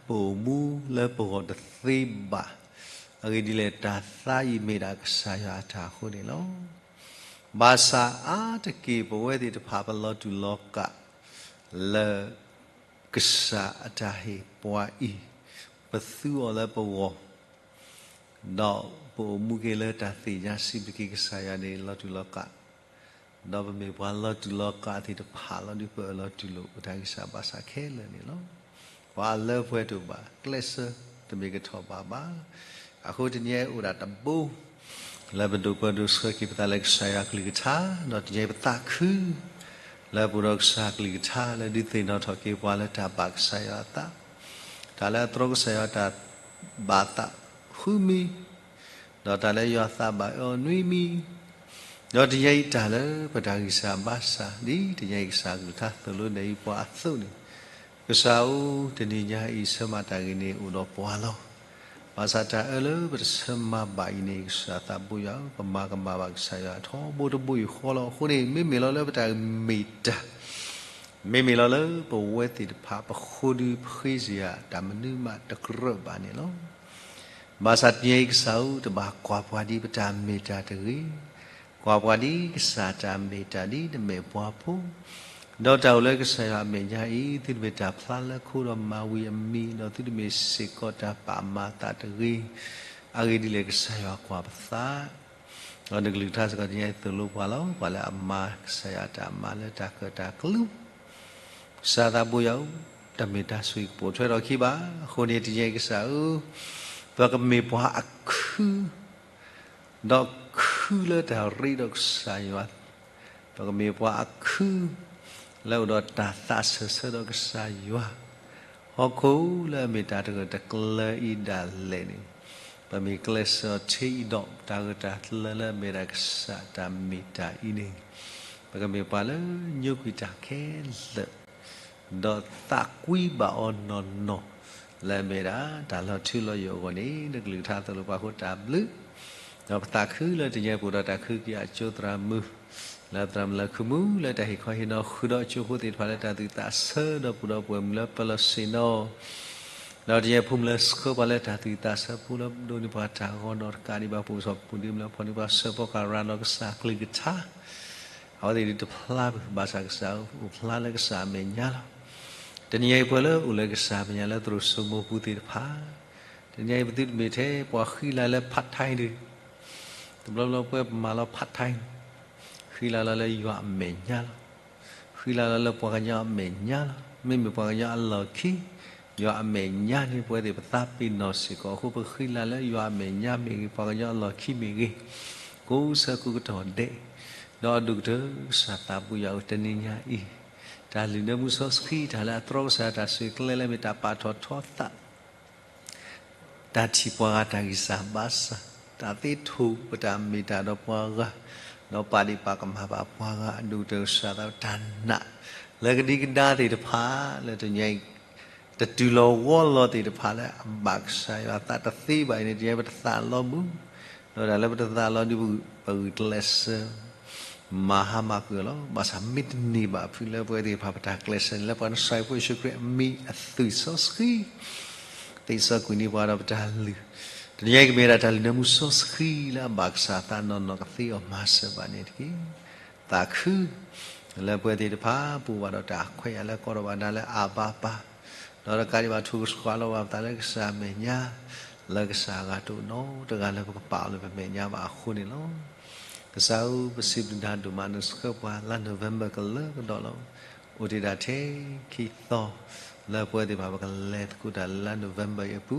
ပအိၣ်မူလၢပဂီၢ်တသ့ဘၣ်. အဂ့ၢ်ဒ်လဲၣ် တၢ်သါအံၤမ့ၢ်ဒၣ်ကစၢ်ယွၤအတၢ်အဃိန့ၣ်လီၤ. ဘၣ်ဆၣ်အါတက့ၢ်ပဝဲသ့ၣ်တဖၣ်ပလီၤတူာ်လီၤကာ်လၢ ကစၢ်အတၢ်ဟ့ၣ်ပှၤအံၤ, ပသူအီၤလၢပဂီၢ်, ဒီးပအိၣ်မူက့ၤလၢတၢ်သ့ၣ်ညါစံးဘျုးက့ၤကစၢ်ယွၤန့ၣ် လီၤတူာ်လီၤကာ်, ဒီးပမ့ၢ်ပှၤလီၤတူာ်လီၤကာ်သ့ၣ်တဖၣ်လီၤဒုး ပအၢၣ်လီၤတူၢ်လိာ်ပတၢ်ဂံၢ်စၢ်ဘါစၢ်ခဲလၢာ်န့ၣ်လီၤ. ပှၤအလၢပှဲၤတအိၣ်ဘၣ်, ကျဲးစၢးတမ့ၢ်ကထီၣ်ဘးဘၣ်. အဃိတနံၤအံၤအိၣ်ဒၣ်တဘိ လၢပဒိၣ်ပၢၤဒိၣ်ဆှၢက့ၤပသးလၢကစၢ်ယွၤကလုၢ်ကထါ, ဒီးတနံၤအံၤပသးခု လၢပအိၣ်ဒီးကစၢ်ကလုၢ်ကထါ လၢဒုးသ့ၣ်နီၣ်ထီၣ်က့ၤပှၤလၢတၢ်ဘၣ်ကစၢ်ယွၤအသး, တၢ်လၢအတြီကစၢ်ယွၤတၢ်ဘၣ်သးဃုမံၤ, ဒီးတၢ်လၢယွၤသးဘၣ်အၢအီၤနွံမံၤ, ဒီးတနံၤအံၤတၢ်လၢပတၢ်ဂံၢ်စၢ်ဘါစၢ် ဒ်တနံၤအံၤကစၢ်ကလုၢ်ကထါသိၣ်လိနဲၣ်အံၤပှၤအသိးန့ၣ်, ကစၢ်ဧၢ, တနံၤညါအံၤဆၢမၤတၢ်ဂ့ၤန့ၣ်အိၣ်ဒီးပှၤလီၤ. ဘၣ်ဆၣ်တၢ်အၢလၢပတဆၢမၤဘၣ်အံၤန့ၣ် ကစၢ်သးဘိယွၤဧၢ, ပမၤကမၣ်ဘၣ်ကစၢ်ယွၤထီဘိတဘိယူၢ်ဃီလီၤ. အဃိန့ၣ် မ့မ့ၢ်လီၤလၢပတၢ်မ့ၢ်တၢ်, မ့မ့ၢ်လီၤလၢပဝဲသ့ၣ်တဖၣ် ပဃိဒုးဖှ့စ့ၢ်ယၤ တၢ်မနုၤမးတကြၢးဘၣ်န့ၣ်လီၤ. ဘၣ်ဆၣ်တနံၤအံၤကစၢ်ဧၢ, တဘၣ်ကွၢ်ပှၤဒ်ပတၢ်မ့ၢ်တၢ်တဂ့ၤ, ကွၢ်ပှၤဒ်ကစၢ်တၢ်မ့ၢ်တၢ်ဒ်နမဲာ်ပှၤဖိ, ဒီးတၢ်အိၣ်လၢကစၢ်ယွၤအမဲာ်ညါအံၤ သုတမ့ၢ်တၢ်ဖျါလၢခိဒီးမၤဝံၤအမံၤ, ဒီးသုတမ့ၢ်စ့ၢ်ကီးတၢ်ပာ်မၤသးတဂ့ၤ. အဂ့ၢ်ဒ်လဲၣ် ကစၢ်ယွၤကွၢ်ပသး, ဒီးနကလုၢ်ကထါစ့ၢ်ကီးတနံၤအံၤသိၣ်လိပှၤလီၤ. ပှၤလၢအမၤကစၢ်ယွၤတၢ်မၤလၢတၢ်ကၢၣ်တၢ်ကျူ ကစၢ်သးဘိယွၤဧၢ, တၢ်မ့ၢ်တၢ်ဆိၣ်ဂ့ၤကပိာ်ထွဲထီၣ်ခံဘၣ်. အဃိန့ၣ် တနံၤအံၤကစၢ်ဧၢ, ပကမ့ၢ်ပှၤအခု ဒီးခုလၢတၢ်ရ့ဒီးကစၢ်ယွၤ, ပကမ့ၢ်ပှၤအခု လၢအိၣ်ဒီးတၢ်သးစၢၢ်ဆၢဒီးကစၢ်ယွၤ, ဟီၣ်ခိၣ်လၢအမ့ၢ်တၢ်တဂၢၢ်တကျၢၤအံၤဒၣ်လဲာ်န့ၣ်, ပမ့ၢ်ကျဲးစၢးထံအံၤဒီးတၢ်ဂၢၢ်တၢ်ကျၢၤလၢအမ့ၢ်ဒၣ်ကစၢ်တၢ်မ့ၢ်တၢ်အံၤန့ၣ်, ပကမ့ၢ်ပှၤလၢညိကွံာ်တၢ်ခဲလၢာ် ဒီးသးကွံဘၣ်အီၤနီၢ်နီၢ်, လၢအမ့ၢ်ဒၣ်တၢ်လီၤထူလီၤယိာ်အဂီၢ်န့ၣ် နကလုၢ်ကထါသိၣ်လိပှၤဃိတၢ်ဘျုး, ဒီးပသးခုလၢတနံၤအံၤပအိၣ်ဒီးတၢ်ခုကယၤအစိသရၣ်မုၣ်, လၢသရၣ်မုၣ်လၢခုမူ လၢတၢ်ဟ့ၣ်ခီဟ့ၣ်နီၤဃုာ်ဒီးအကၠိဖိသ့ၣ်တဖၣ်လၢတၢ်သူၣ်သးဆၢဒီးပူၤဒီးပှဲၤမုၢ်လၢပလီၢ်ဆ့ၣ်နီၤ ဒီးတနံၤအံၤဖိမုၣ်လၢဆှၢပှၤလၢတၢ်သူၣ်သးဆၢဖိလၢဒိးန့ၢ်ပှၤတၢ်ဂီၤဒီးတကးဒံးဘၣ် ပအိၣ်စီၤပူၤဒ်မုၢ်လၢဖီၣ်န့ၢ်ပှၤစၢဖီကၤရၤဒီးကစၢ်ကလုၢ်ကထါ, အဝဲသ့ၣ်ဒုးတဖျါဘၣ် ဘၣ်ဆၣ်ကစၢ်ဧၢ အိၣ်ဖျါလၢကစၢ်အမဲာ်ညါလီၤ. တနံၤအံၤပှၤလၢအိၣ်လၢကစၢ်အမဲာ်ညါလၢသရိာ်စိမိၤပူၤသ့ၣ်တဖၣ်, တနံၤအံၤပသုတမ့ၢ်ထဲပှၤဃံလၤလၢ part time ဒုး, တဘျီဘျီပှၤပမၤလီၤ part time, ဃံလၤလီၤလၢယွၤအမဲာ်ညါလီၤ. ဃံလၤလီၤလၢပှၤကညီအမဲာ်ညါလီၤ. မ့မ့ၢ်ပှၤကညီအလီၢ်ခံ, ယွၤအမဲာ်ညါန့ၣ် ပဝဲသ့ၣ်ပသးပ့ၤနီၣ်စ့ၢ်ကီးအဃိ ပဃံလၤလၢယွၤအမဲာ်ညါမ့ၢ်ဂ့ၤ, ပှၤကညီအလီၢ်ခံမ့ၢ်ဂ့ၤ, ကိးဆၢကိးကတီၢ်ဒဲး, ဒီးအဒိၣ်ကတၢၢ်ကစၢ်သးဘိယွၤဧၢ တနံၤညါအံၤ, တၢ်လုၢ်နၢမူစီဆှံ တၢ်လၢအတြီကစၢ်တၢ်ဆိၣ်ဂ့ၤကျဲလၢမ့ၢ်တၢ်ပာ်ထီၣ်ထီသး တၢ်ထံၣ်ပှၤဂၤတၢ်ဂံၢ်စၢ်ဘါစၢ်, တၢ်သ့ထိၣ်ပတၢ်မ့ၢ်တၢ်ဒီးပှၤဂၤ, ဒီးပာ်ဒ့ၣ်ပာ်ကမၣ်ဘၣ်ပှၤဂၤ အဒိၣ်ကတၢၢ်ကစၢ်သး တၢ်နာ်လၢကဒံကဒါသ့ၣ်တဖၣ် လၢတနံၤအံၤ တတုၤလီၤဝီလီၤသ့ၣ်တဖၣ်လၢအဘၣ်ကစၢ်ယွၤသးတသ့ဘၣ်အံၤန့ၣ် တနံၤအံၤပတသးလီမုၢ်, ဒီးတၢ်လၢပတသးလီဒုး ပဂုာ်ကျဲးစၢး မၤဟါမၢ်ကွံာ်အီၤလီၤ. ဘၣ်ဆၣ်မ့ၢ်တန့ၢ်ဘၣ်ဖုလၢပဝဲသ့ၣ်တဖၣ် ပတၢ်ကျဲးစၢးန့ၣ် လၢပှၤကစၢ်ယ့ၣ်ၡူးခရံာ်အမံၤအသွံၣ်စီဆှံ သ့စီကွံာ်န့ၢ်ပှၤဒီးပတၢ်လုၢ်, တနံၤအံၤကမ့ၢ်ဒၣ်တၢ်လုၢ်နၢမူစီဆှံလၢအဘၣ်ကစၢ်သးနီၢ်နီၢ် ကသ့အီၤမၤစၢၤဘၣ်န့ၣ်တက့ၢ်. သးခု လၢပဝဲသ့ၣ်တဖၣ် ပအိၣ်ဘၣ်ဒီးတၢ်ခွဲးယာ်လၢကီးထီၣ်ဘၣ်နၤလၢအါဘါပၢ်, ဒီးတကးဒံးဘၣ် ထိၣ်ကဆှီလီၤဘၣ်ပသးလၢကစၢ်အမဲာ်ညါ, လၢကစၢ်အဂၤတအိၣ်နီတဂၤလၢပကပာ်အီၤလၢပမဲာ်ညါဘၣ်အဃိန့ၣ်လီၤ. ကစၢ်ဧၢ ပစံးဘျုးနၤဒိၣ်မး နဆှၢပှၤလါ November ကလၢကဒီးလီၤ. အိၣ်တ့ၢ်ဒၣ်ထဲခံသီ လၢပဝဲသ့ၣ်တဖၣ် ပကလဲၤသကိးတၢ်လၢလါ November အံၤအပူ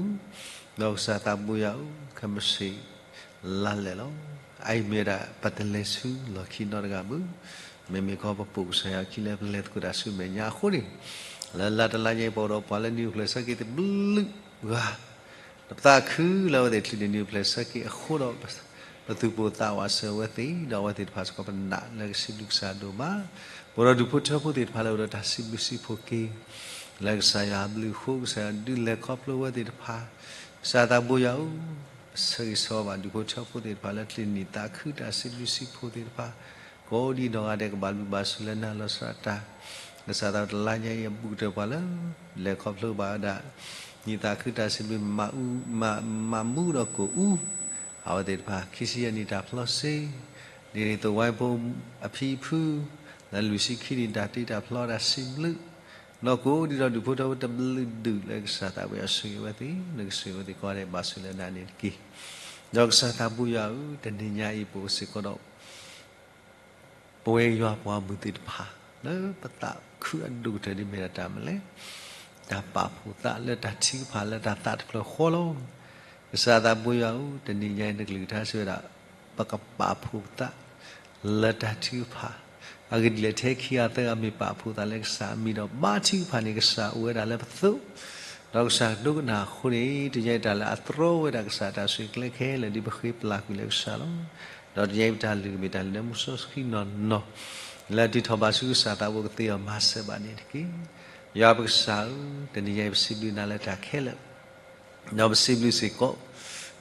ၤ, ဒီးကစၢ်သးဘိယွၤဧၢ ခဲမုၢ်ဆ့ၣ်လါလဲာ်လီၤ. အအံၤမ့ၢ်ဝဲဒၣ် ပတလဲၤဆူလီၢ်ခံနီတဂၤဘၣ်, မ့မ့ၢ်ကီးပပိာ်ကစၢ်ယွၤခံလၢပလဲၤသကိးတၢ်ဆူမဲာ်ညါအဃိန့ၣ်, လၢလါတလါညါအံၤ ပအိၣ်ဒီးပှၤလၢနံၣ်အိၣ်ဖျဲၣ်ဆၢက့ၤတဘျုးဂၤ ဒီးပသးခုလၢအဝဲသ့ၣ်ချုးန့ၢ်နံၣ်အိၣ်ဖျဲၣ်ဆၢက့ၤအဃိဒီး ပသူၣ်ပိၢ်သးဝးစၢၤအဝဲသ့ၣ်, ဒီးအဝဲသ့ၣ်တဖၣ်စ့ၢ်ကီး ပနာ်လၢကစံးဘျုးကစၢ်ဒိၣ်မး, ပအိၣ်ဒီးဒူၣ်ဖိထၢဖိသ့ၣ်တဖၣ်လၢအအိၣ်ဒီးတၢ်စံးဘျုးစံးဖှိၣ်က့ၤ လၢကစၢ်ယွၤအဘျုးအဃိ ကစၢ်ယွၤဒုးလဲၤခီဖျိဝဲသ့ၣ်တဖၣ်, ကစၢ်သးဘိယွၤဧၢ, ဆၢဂ့ၤဆၢဝါဘၣ်ဒူၣ်ဖိထၢဖိသ့ၣ်တဖၣ်လၢချုးန့ၢ်သးခုတၢ်စံးဘျုးစံးဖှိၣ်သ့ၣ်တဖၣ်, ကိးဒံနီၢ်ဂၤဒဲးကဘၣ်ဘျုးဘၣ်ဆိၣ်လၢနၤလီၤဆီဒၣ်တၢ်, ကစၢ်သးတလါညါအံၤအဘူးကတၢၢ်ပှၤလၢ လဲၤခီဖျိဘၣ်ဝဲဒၣ် န့ၢ်သးခုတၢ်စံးဘျုး မၤမူဒီးကိၣ်အူ, အဝဲသ့ၣ်တဖၣ် ခံဆံယဲၢ်နံၣ်တၢ်ဖျီစ့, ဒ်န့ၣ်သိးဝဲဖိအဖံအဖု လၢလွံၢ်ဆံခံနံၣ်တၢ်တ့တၢ်ဖျီတၢ်စံးဘျုး, ဒီးကိးဒံဒီးဒူၣ်ဖိထၢဖိတဘျုးဒူၣ်လၢကစၢ်သးဘိယွၤဆိၣ်ဂ့ၤဝဲသ့ၣ်, နကဆိၣ်ဂ့ၤဝဲသ့ၣ်ကိးဂၤဒဲးဘၣ်ဆိၣ်လၢနၤန့ၣ်တက့ၢ်. ဒီးကစၢ်သးဘိယွၤဧၢ, တနံၤညါအံၤပအိၣ်စ့ၢ်ကီးဒီး ပဝဲယွၤပှၤမုၢ်သ့ၣ်တဖၣ် လၢပသးခုအဒိၣ်ကတၢၢ်ဒ်မ့ၢ်ဒၣ်တၢ်မနုၤလဲၣ်, တၢ်ပာ်ဖှိၣ်သးလၢတၢ်ထုကဖၣ်လၢတၢ်သးတဖျၢၣ်ဃီလီၤ. ကစၢ်သးဘိယွၤဧၢ, တနံၤညါအံၤနကလုၢ်ကထါစံးဝဲဒၣ် ပကပာ်ဖှိၣ်ပသး လၢတၢ်ထုကဖၣ်, အဂ့ၢ်ဒ်လဲၣ်ထဲခံဂၤသၢဂၤမ့ၢ်ပာ်ဖှိၣ်သးလၢကစၢ်အမံၤဒီး ဘါထုကဖၣ်န့ၣ် ကစၢ်အိၣ်ဝဲဒၣ်လၢပသိး, ဒီးကစၢ်ဒိကနၣ်အဃိန့ၣ် တနံၤညါအံၤတၢ်လၢအတြီဝဲဒၣ်ကစၢ်တၢ်ဆိၣ်ဂ့ၤကျဲခဲလၢာ် ဒ်ပဃ့ပျၢ်ကွံာ်လၢကစၢ်လီၤ. ဒီးတနံၤညါအံၤပတၢ်လုၢ်ကမ့ၢ်တၢ်လုၢ်နၢမူစီဆှံနီၢ်နီၢ် လၢအတုၤထီၣ်ဘၣ်ဆူကစၢ်သးဘိကသ့အီၤမၤစၢၤဘၣ်န့ၣ်တက့ၢ်. ယွၤပကစၢ်ဧၢ, တနံၤညါအံၤပစံးဘျုးနၤလၢတၢ်ခဲလၢာ် ဒီးပစံးဘျုးစ့ၢ်ကီး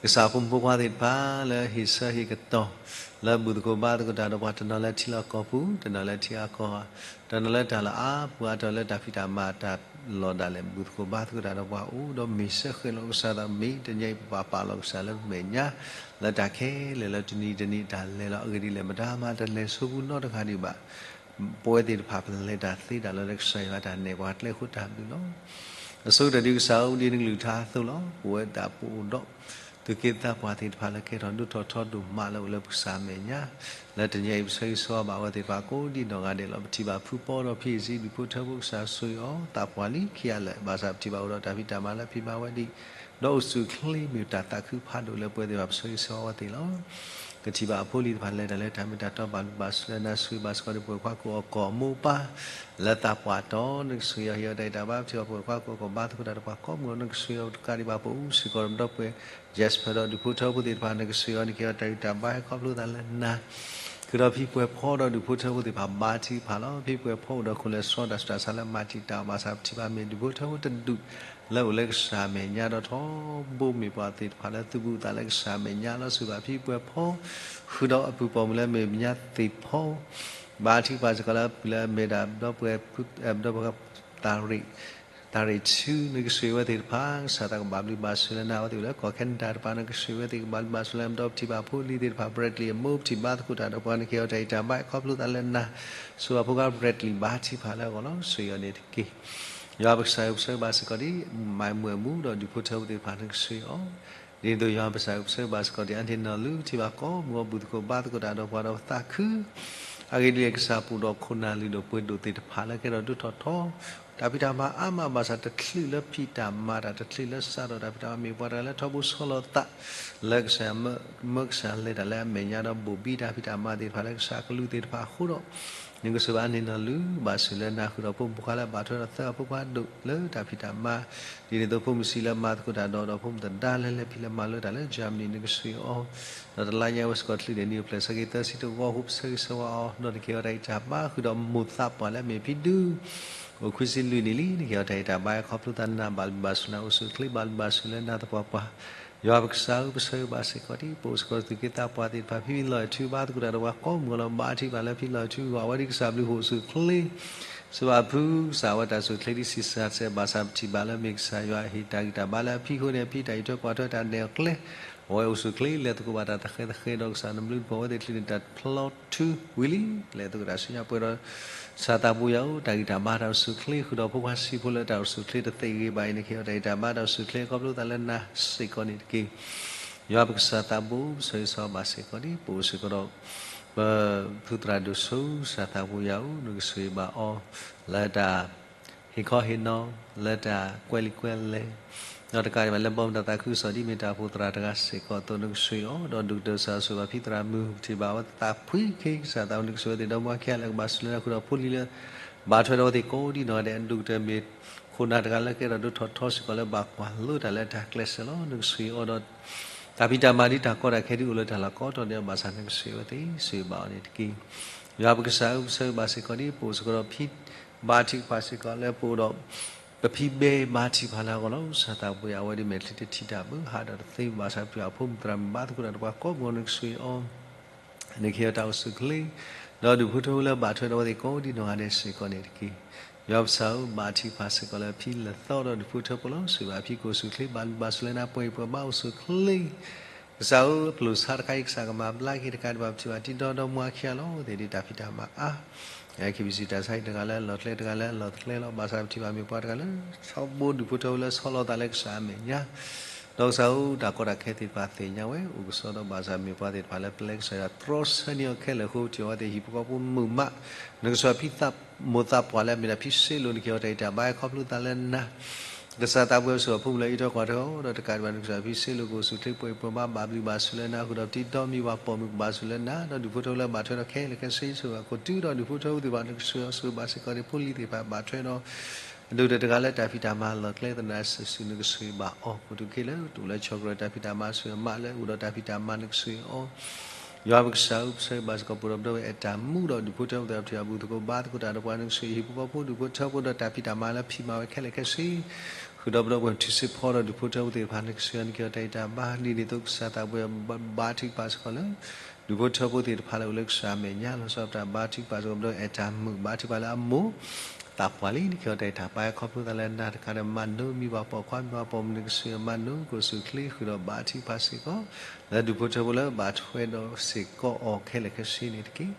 ကစၢ်ဖိမုၣ်ဖိခွါသ့ၣ်တဖၣ်လၢဟ့ၣ်ဆၢဟ့ၣ်ကတီၢ် လၢဘူၣ်သကိးဘါသကိးတၢ်ဒီးပှၤ တနီၤလၢထံလီၢ်ကီၢ်ပူၤ, တနီၤလၢထံအကီၢ်, တနီၤလၢတၢ်လီၢ်အါပူၤအါတီၤလၢတၢ်ဖံးတၢ်မၤတၢ်လီၢ်ဒၣ်လဲာ် ဘူၣ်သကိးဘါသကိးတၢ်ဒီးပှၤအိၣ်ဒီး မ့ၢ်ဆၢဃဲးလီၤကစၢ်သး မ့ၢ်တနံၤအံၤ ပပာ်လီၤကစၢ်လၢပမဲာ်ညါ လၢတၢ်ခဲလၢာ်လၢတနံၤတနံၤတၢ်လဲၤလီၤအဂ့ၢ်ဒ်လဲၣ် မတၤမၤတလဲၤဆိပူၤနီတဂၤဒံးဘၣ် ပဝဲသ့ၣ်တဖၣ်ပလဲၤတၢ်သ့တၢ်လီၤလၢကစၢ်ယွၤတၢ်နဲၣ်ပှၤကျဲဃိတၢ်ဘျုးလီၤ. အဆိကတၢၢ်ဒ်ကစၢ်ယွၤအိၣ်ဒံးနကလုၢ်ကထါအသိးလီၤ. ပဝဲဒၣ်ပအိၣ်ဒီး သူၣ်က့သးပှၢ်သ့ၣ်တဖၣ်လၢကဲထီၣ်ဒိၣ်ထီၣ်ထီဒိၣ်မးလၢအိၣ်လၢပကစၢ်အမဲာ်ညါ, လၢတနံၤအံၤပဆၢဂ့ၤဆၢဝါဘၣ်ဝဲသ့ၣ်တဖၣ်ကိးဒံးနီၢ်ဂၤဒဲးလီၤ. ပထံၣ်ဘၣ်ဖုပီဒီးဖံအံၤစံး ဒူၣ်ဖိထၢဖိကစၢ်ဆိၣ်ဂ့ၤအီၤ သးပှၢ်လံခံဂၤလၢာ် ဘၣ်ဆၣ်ပထံၣ်ဘၣ်အိၣ်ဒီးတၢ်ဖံးတၢ်မၤလၢဖံးမၤဝဲဒံး ဒီးအိၣ်ဆူၣ်အိၣ်ချ့မ့ၢ်တၢ်သးခုဖးဒိၣ်လၢပဝဲသ့ၣ်တဖၣ်ပဆၢဂ့ၤဆၢဝါဝဲသ့ၣ်လီၤ. ကထံၣ်ဘၣ်အဖိလံၤသ့ၣ်တဖၣ်လဲၤတၢ်လၢတၢ်မ့ၢ်တၢ်တီဘၣ်ဘျုးဘၣ်ဆိၣ်လၢနၤ ဆိၣ်ဂ့ၤဘၣ်စ့ၢ်ကီးဒံးပှၤခွါကိးအီၤကိးအမိၢ်ပၢ် လၢသးပှၢ်တီၤ နကဆိၣ်ဂ့ၤအီၤဟ့ၣ်အီၤတၢ်အံးတၢ်ဘါ ပထံၣ်ဘၣ်ပှၤခွါကိးအီၤကိးဘါသကိးတၢ်ဒီးပှၤကိးမုၢ် နကဆိၣ်ဂ့ၤအီၤတကးဒံးဘၣ်ပအိၣ်စ့ၢ်ကီးဒီးပဒီပုၢ်ဝဲၢ် Jasper ဒီးဒူၣ်ဖိထၢဖိသ့ၣ်တဖၣ် နကဆိၣ်ဂ့ၤအီၤ နကဟ့ၣ်အီၤတၢ်ဂံၢ်တၢ်ဘါဟဲခီဖျိသးလၢနၤ ဃုာ်ဒီးဖံပှဲၤဖီဒီးဒူၣ်ဖိထၢဖိသ့ၣ်တဖၣ်ဘါထုကဖၣ်လီၤ. ဖံပှဲၤဖီအိၣ်ဒီးခိၣ်လဲၤစီတၢ်ဆူးတၢ်ဆါလၢမၤတံာ်တာ်အီၤ ဘၣ်ဆၣ်ပထံၣ်ဘၣ်မ့ၢ်ဒူၣ်ဖိထၢဖိတဒူၣ်လၢအိၣ်လၢကစၢ်အမဲာ်ညါဒီးထီဘိမ့ၢ်ပှၤသ့ၣ်တဖၣ်လၢသုးဘူးသးလၢကစၢ်အမဲာ်ညါလီၤ. ဆိၣ်ဂ့ၤဘၣ်ဖံပှဲၤဖီ ဃုာ်ဒီးအပုၢ်ပိာ်မုၣ်လၢအမ့ၢ်ပညါသ့ၣ်ဖီ ဘါထုကဖၣ်စ့ၢ်ကီးလၢအပုၢ်လၢအမ့ၢ်ဒၣ်ဒီပုၢ်ဝဲၢ် ဒီပုၢ်ဝဲၢ် တၢ်ရ့ၣ်ဆူ နကဆိၣ်ဂ့ၤဝဲသ့ၣ်တဖၣ် ကစၢ်သးကဘၣ်ဘျုးဘၣ်ဆိၣ်လၢနၤ အဝဲသ့ၣ်အိၣ်လၢကီၢ် Canada တဖၣ် နကဆိၣ်ဂ့ၤဝဲသ့ၣ်ကဘၣ်ဘျုးဘၣ်ဆိၣ်လၢနၤ ဒီးပထံၣ်ဘၣ်ဖိလံၤသ့ၣ်တဖၣ် Bradley အမိၢ် ပထံၣ်ဘါသကိးတၢ်ဒီးပှၤ နကဟ့ၣ်အီၤတၢ်အံးတၢ်ဘါဟဲခီဖျိသးလၢနၤ ဆိၣ်ဂ့ၤဘၣ်ဖိခွါ Bradley ဘါထုကဖၣ်လၢအဂီၢ်လီၤ. ဆိၣ်ဂ့ၤအီၤန့ၣ်တက့ၢ်. ယွၤပကစၢ်ဧၢ ပဆၢဂ့ၤဘၣ်စ့ၢ်ကီးဒံး မၢ်မုၢ်အမူဒီးဒူၣ်ဖိထၢဖိသ့ၣ်တဖၣ် နကဆိၣ်ဂ့ၤအီၤ ဒ်သိးယွၤပကစၢ်ဧၢ ပဆၢဂ့ၤဘၣ်စ့ၢ်ကီးဒံး အန့ၣ်နီၢ်လုၢ် ပထံၣ်ဘၣ်ကိးမုၢ်အီၤ ဘူၣ်သကိးဘါသကိးတၢ်ဒီးပှၤဒီးပသးခု အဂ့ၢ်ဒ်အံၤ ကစၢ်ပူၤဒီးခိၣ်နၢ်လုၢ်ဒိၣ်ပှ့ၤဒိၣ်သ့ၣ်တဖၣ်လၢကဲထီၣ်ဒိၣ်ထီၣ်ထီ တၢ်ဖံးတၢ်မၤအါမးဘၣ်ဆၣ် တချုးလၢဖံးတၢ်မၤတၢ် တချုးလၢစးထီၣ်တၢ်ဖံးတၢ်မၤ မ့ၢ်ပှၤတဂၤလၢထီဘိဆီလီၤသး လၢကစၢ်ယွၤမၢကစၢ်လဲၤတၢ်လၢအမဲာ်ညါဒီးဘိၣ်ဘံတၢ်ဖံးတၢ်မၤသ့ၣ်တဖၣ်လၢကစၢ်အကလူးသ့ၣ်တဖၣ်အဃိဒီး နကဆိၣ်ဂ့ၤဘၣ်န့ၣ်နီၢ်လုၢ် ဘၣ်ဆိၣ်လၢနၤ ဃုာ်ဒီးဖိမုၣ်ဖိခွါလၢအဘၣ်ထွဲဒီးသၢဂၤဖိခွါဒိၣ်လၢတၢ်ဖံးတၢ်မၤ ဒ်န့ၣ်အသိးဖိမုၣ်ဆံးလၢမၤသကိးတၢ်ဒီး ဒီးဖိမုၣ်သဒါလၢလဲၤဖံးလဲၤမၤလၢတၢ်လၢ Germany နကဆိၣ်ဂ့ၤအီၤ ဒီးတလါညါဝဲစ့ၢ်ကီး ချုးဒဲးနံၣ်အိၣ်ဖျဲၣ်ဆၢက့ၤသၢဆံတဝီ ဟိပဆၢဂ့ၤဆၢဝါအီၤ ဒီးနကဟ့ၣ်အီၤတၢ်အံးတၢ်ဘါ ဃုာ်ဒီးမိၢ်သးပှၢ်လၢအမ့ၢ်ဖံဒု အိၣ်ခွံဆံလွံၢ်နံၣ်လံ နကဟ့ၣ်အီၤတၢ်အံးတၢ်ဘါ ခီဖျိသးနၤ ဘၣ်ဘျုးဘၣ်ဆိၣ်နၤ အိၣ်ဆူၣ်အိၣ်ချ့ ဘၣ်ဘျုးဘၣ်ဆိၣ်လၢနၤသပှၢ်ပှၢ် ယွၤပကစၢ်ဧၢ ပဆၢဂ့ၤဘၣ်စ့ၢ်ကီးဒံး ပအိၣ်စ့ၢ်ကီးသူၣ်က့သးပှၢ်သ့ၣ်တဖၣ် ဖံလီၤထူဘါသကိးတၢ်ဒီးပှၤကိးမုၢ်အီၤလီၤ ဘါထုကဖၣ်လၢဖံလီၤထူ ယွၤဝဲဒ်ကစၢ်ဘျုးဟိၣ်အိၣ်ဆူၣ်အိၣ်ချ့ စံးဘၣ်ဖုကစၢ်ဝဲတၢ်အိၣ်ဆူၣ်အိၣ်ချ့ဒ်ဆံးစၢ်ဆဲး ဘၣ်ဆၣ်ပထံၣ်ဘၣ်လၢမ့ၢ်ကစၢ်ယွၤဟ့ၣ်တၢ်ဂံၢ်တၢ်ဘါလၢအဖံအဃိန့ၣ် အဖံတၢ်အံးထွဲကွၢ်ထွဲတၢ်နဲၣ်အီၤကျဲ အဝဲအိၣ်ဆူၣ်အိၣ်ချ့ လဲၤသကိးဘၣ်တၢ်သဃဲသဃဲဒီးကစၢ်နဘျုးနဖှိၣ်အဝဲသ့ၣ်ချုးန့ၣ်တၢ်ဖျီထူဝံၤလံ လဲၤသကိးတၢ်ဆူညါပှဲၤဒီး ကစၢ်သးဘိယွၤဧၢ တၢ်ဂံၢ်တၢ်ဘါတၢ်အိၣ်ဆူၣ်အိၣ်ချ့ ဃုာ်ဒီးဖိခွါဆံးဖိလၢတၢ်အိၣ်ဆူၣ်အိၣ်ချ့တသ့ဂ့ၤဘၣ်အံၤ နကဟ့ၣ်အီၤတၢ်ဂံၢ်တၢ်ဘါတၢ်အိၣ်ဆူၣ်အိၣ်ချ့ ခီဖျိသးလၢနၤစ့ၢ်ကီးန့ၣ်တက့ၢ်. ယွၤပကစၢ်သးဘိ ပဆၢဂ့ၤဆၢဝါဘၣ်စ့ၢ်ကီးဒံး ပအိၣ်စ့ၢ်ကီးဒီး ပဖုသရၣ်ဒိၣ်စိ ကစၢ်သးဘိယွၤဧၢ နကဆိၣ်ဂ့ၤဘၣ်အီၤ လၢတၢ် ဟ့ၣ်ခီဟ့ၣ်နီၤ လၢတၢ်ကွဲးလံာ်ကွဲးလဲၢ် ဒီးတကးဒံးဘၣ်လၢဘီမုၢ်တၢ်သးခုကစီၣ်ဒ်အမ့ၢ်တၢ်အိၣ်ဖှိၣ်သရၣ်တဂၤစ့ၢ်ကီးအသိး နကဆိၣ်ဂ့ၤအီၤ ဒီးဒူၣ်ကတၢၢ်ကစၢ်ဆိၣ်ဂ့ၤဘၣ်ဖံသရၣ်မုၣ် ပထံၣ်ဘၣ်အဝဲသးဖှံက့ၤ ကစၢ်သးဘိ နကဆိၣ်ဂ့ၤအဝဲသ့ၣ်ဒီမါခံဂၤလၢကဘၣ်ဆိၣ်လၢနၤ ဃုာ်ဒီးဖိလံၤလၢ ဘၣ်ထွဲဒီးအဝဲသ့ၣ်ကိးဒံးနီၢ်ဂၤဒဲး ဒူၣ်ကတၢၢ်မ့ၢ်ခိၣ်နၢ်တဂၤလၢကဲထီၣ်ဒိၣ်ထီၣ်ထီစ့ၢ်ကီးလၢ ဘၣ်ကွၢ်လိတၢ်လၢတၢ်ကျဲးစၢးလီၤ. နကဆိၣ်ဂ့ၤအီၤဒီး တၢ်ဖံးတၢ်မၤဒ်တၢ်ကီတၢ်ခဲဒ်အိၣ်လၢတၢ်လီၢ်ကိးတီၤဒဲး ဘၣ်ဆၣ်နကဆိၣ်ဂ့ၤအဝဲသ့ၣ် ဆိၣ်ဂ့ၤဘၣ်အီၤန့ၣ်တက့ၢ်. ယွၤပကစၢ်ဧၢ ပဆၢဂ့ၤဘၣ်စ့ၢ်ကီးဒံး ပအိၣ်စ့ၢ်ကီးဒီးဖံ ဘါထုကဖၣ်စ့ၢ်ကီးလၢပအိၣ်ဒီး ပဖံဘဲဘါထုကဖၣ်လၢအဂီၢ်လီၤ. ကစၢ်သးဘိယွၤ အဝဲဒၣ်မဲာ်ချံတထံၣ်တၢ်ဘၣ် ဟးဒီးတသ့ဘၣ်ဆၣ် ပထံၣ်ဘၣ်ဖိမုၣ်သရၣ်မုၣ်ဘါသကိးတၢ်ဒီးပှၤကိးမုၢ်အီၤ နကဆိၣ်ဂ့ၤအီၤ နကဟ့ၣ်အီၤတၢ်အိၣ်ဆူၣ်အိၣ်ချ့ ဒီးဒူၣ်ဖိထၢဖိလၢဘၣ်ထွဲဒီးအဝဲသ့ၣ်ကိးဒံးနီၢ်ဂၤဒဲးစ့ၢ်ကီးန့ၣ်တက့ၢ်. ယွၤပကစၢ်ဧၢ ဘါထုကဖၣ်စ့ၢ်ကီးလၢဖံလၢသီဒီးဒူၣ်ဖိထၢဖိလီၤ. ဆိၣ်ဂ့ၤဘၣ်ဖံကအိၣ်ဆူၣ်အိၣ်ချ့ ဘၣ်ဘျုးဘၣ်ဆိၣ်လၢနၤ ပှဲၤအံၤပှဲၤဘါအိၣ်ဆူၣ်အိၣ်ချ့ ကစၢ်ဧၢ ပျိာ်ဆါတခါအံၤ ကစၢ်ကမၤဘျါက့ၤတကးဒံးဘၣ် ပထံၣ်ဘၣ်တံၤဒီဒီမါခံဂၤလီၤ. အဝဲသ့ၣ်ဒ်တၢ်ဖံးတၢ်မၤအါ KBC တၢ်ဆါဟံၣ်တဂၤလၢအလီၢ်ကျဲတဂၤလၢအလီၢ်တကျဲလီၤ. ဘၣ်ဆၣ်ပထံၣ်ဘၣ်မ့ၢ်ပှၤတဂၤလၢ ထီဘိဒူၣ်ဖိထၢဖိလၢဆီလီၤသးလၢကစၢ်အမဲာ်ညါ ဒီးကစၢ်ဧၢ တၢ်ကီတၢ်ခဲသ့ၣ်တဖၣ်သ့ၣ်ညါဝဲ အိၣ်ကစီဒီး ဘၣ်ဆၣ်မ့ၢ်ပှၤသ့ၣ်တဖၣ်လၢပျဲကစၢ်ယွၤတြီဆၢန့ၢ်အီၤခဲလၢာ်အဃိ ပထံၣ်ဘၣ်အဝဲသ့ၣ်ဟံၣ်ဖိဃီဖိမုာ်မး နကဆိၣ်ဂ့ၤဖံသးမိၢ်သးပှၢ်လၢအမ့ၢ်ဒၣ်ဖံစ့လိာ် နကဟ့ၣ်အီၤတၢ်အံးတၢ်ဘါဟဲခီဖျိသးလၢနၤ ကစၢ်သးဘိယွၤ ဆိၣ်ဂ့ၤအဖိမုၣ်လၢအအံးထွဲကွၢ်ထွဲအီၤဒီး တကးဒံးဘၣ် နကဆိၣ်ဂ့ၤဖံစ့လိာ် ကအိၣ်ဆူၣ်အိၣ်ချ့ ပှဲၤအံၤပှဲၤဘါ ဘၣ်ဘျုးဘၣ်ဆိၣ်လၢနၤ ဃုာ်ဒီးတံၤဒီမါဝၤပိာ်မုၣ်ကဘၣ်ဆိၣ်လၢနၤ ဒီးဒူၣ်ဖိထၢဖိလၢဘၣ်ထွဲဒီးခဲလၢာ်ခဲဆ့ ဆိၣ်ဂ့ၤအခိၣ်တုဒီးဒူၣ်ဖိထၢဖိသ့ၣ်တဖၣ် နကဆိၣ်ဂ့ၤအီၤ ဆိၣ်ဂ့ၤဘၣ်စ့ၢ်ကီးန့ၣ် ဖိလံၤသ့ၣ်တဖၣ် ဘၣ်ထွဲဒီး ဒူၣ်တဂၤလၢတၢ်ဖံးတၢ်မၤလီၢ်ကျဲသနာ်က့ နကဆိၣ်ဂ့ၤဘၣ်အီၤ ကိးတူၢ်ခဲလၢာ် တအိၣ်လၢဆီၣ်ကရၢတၢ်ဖံးတၢ်မၤ ဆိၣ်ဂ့ၤအမးလၢအိၣ်ဒီးတၢ်ဖံးတၢ်မၤ နကဆိၣ်ဂ့ၤအီၤ ယွၤပကစၢ်ဧၢ ပဆၢဂ့ၤဘၣ်စ့ၢ်ကီး ပအိၣ်ဒီးပဒီပုၢ်ဝဲၢ်အဲၣ်တၢ်မူဒီး ဒူၣ်ဖိထၢဖိသ့ၣ်တဖၣ် ပထံၣ်ဘၣ်ဘူၣ်သကိးဘါသကိးတၢ်ဒီးပှၤ နကဆိၣ်ဂ့ၤဟံၣ်ဖိဃီဖိ ဒူၣ်ဖိထၢဖိဒီးတၢ်ဖံးတၢ်မၤလၢဖံးမၤဝဲခဲလၢာ်ခဲဆ့ ဃုာ်ဒီးပဒီပုၢ်ဝဲၢ်ထံစ့ဖီဒီးဒူၣ်ဖိထၢဖိသ့ၣ်တဖၣ် နကစၢ်ယွၤနက့ၤအီၤတၢ်အံးတၢ်ဘါ ဒ်န့ၣ်အသိးကစၢ်သးပှၢ်ဘါထုကဖၣ်စ့ၢ်ကီးလၢ ဒူၣ်ဖိထၢဖိသ့ၣ်တဖၣ်လၢအိၣ်လၢကစၢ်အမဲာ်ညါ လီၤဆီဒၣ်တၢ်ဘါထုကဖၣ်စ့ၢ်ကီး ပဒီအဲၣ်တၢ်မုာ်ဘါထုကဖၣ်လၢအမိၢ် သးပှၢ်လံ နက့ၤအီၤတၢ်အံးတၢ်ဘါ ဟဲခီဖျိသးလၢနၤတကးဒီး မၤနၢၤမံၤပှၤပိာ်ခွါမံၤပှၤပိာ်မုၣ် နကစၢ်ယွၤမၤနၢၤ ကအိၣ်ဆူၣ်ချ့ဃုာ်ဒီးဘါထုကဖၣ်စ့ၢ်ကီး လၢဒူၣ်ဖိထၢဖိလၢဘၣ်ထွဲဒီးစ့ၢ်ကီးအီၤခဲလၢာ်ခဲဆ့န့ၣ်တက့ၢ်.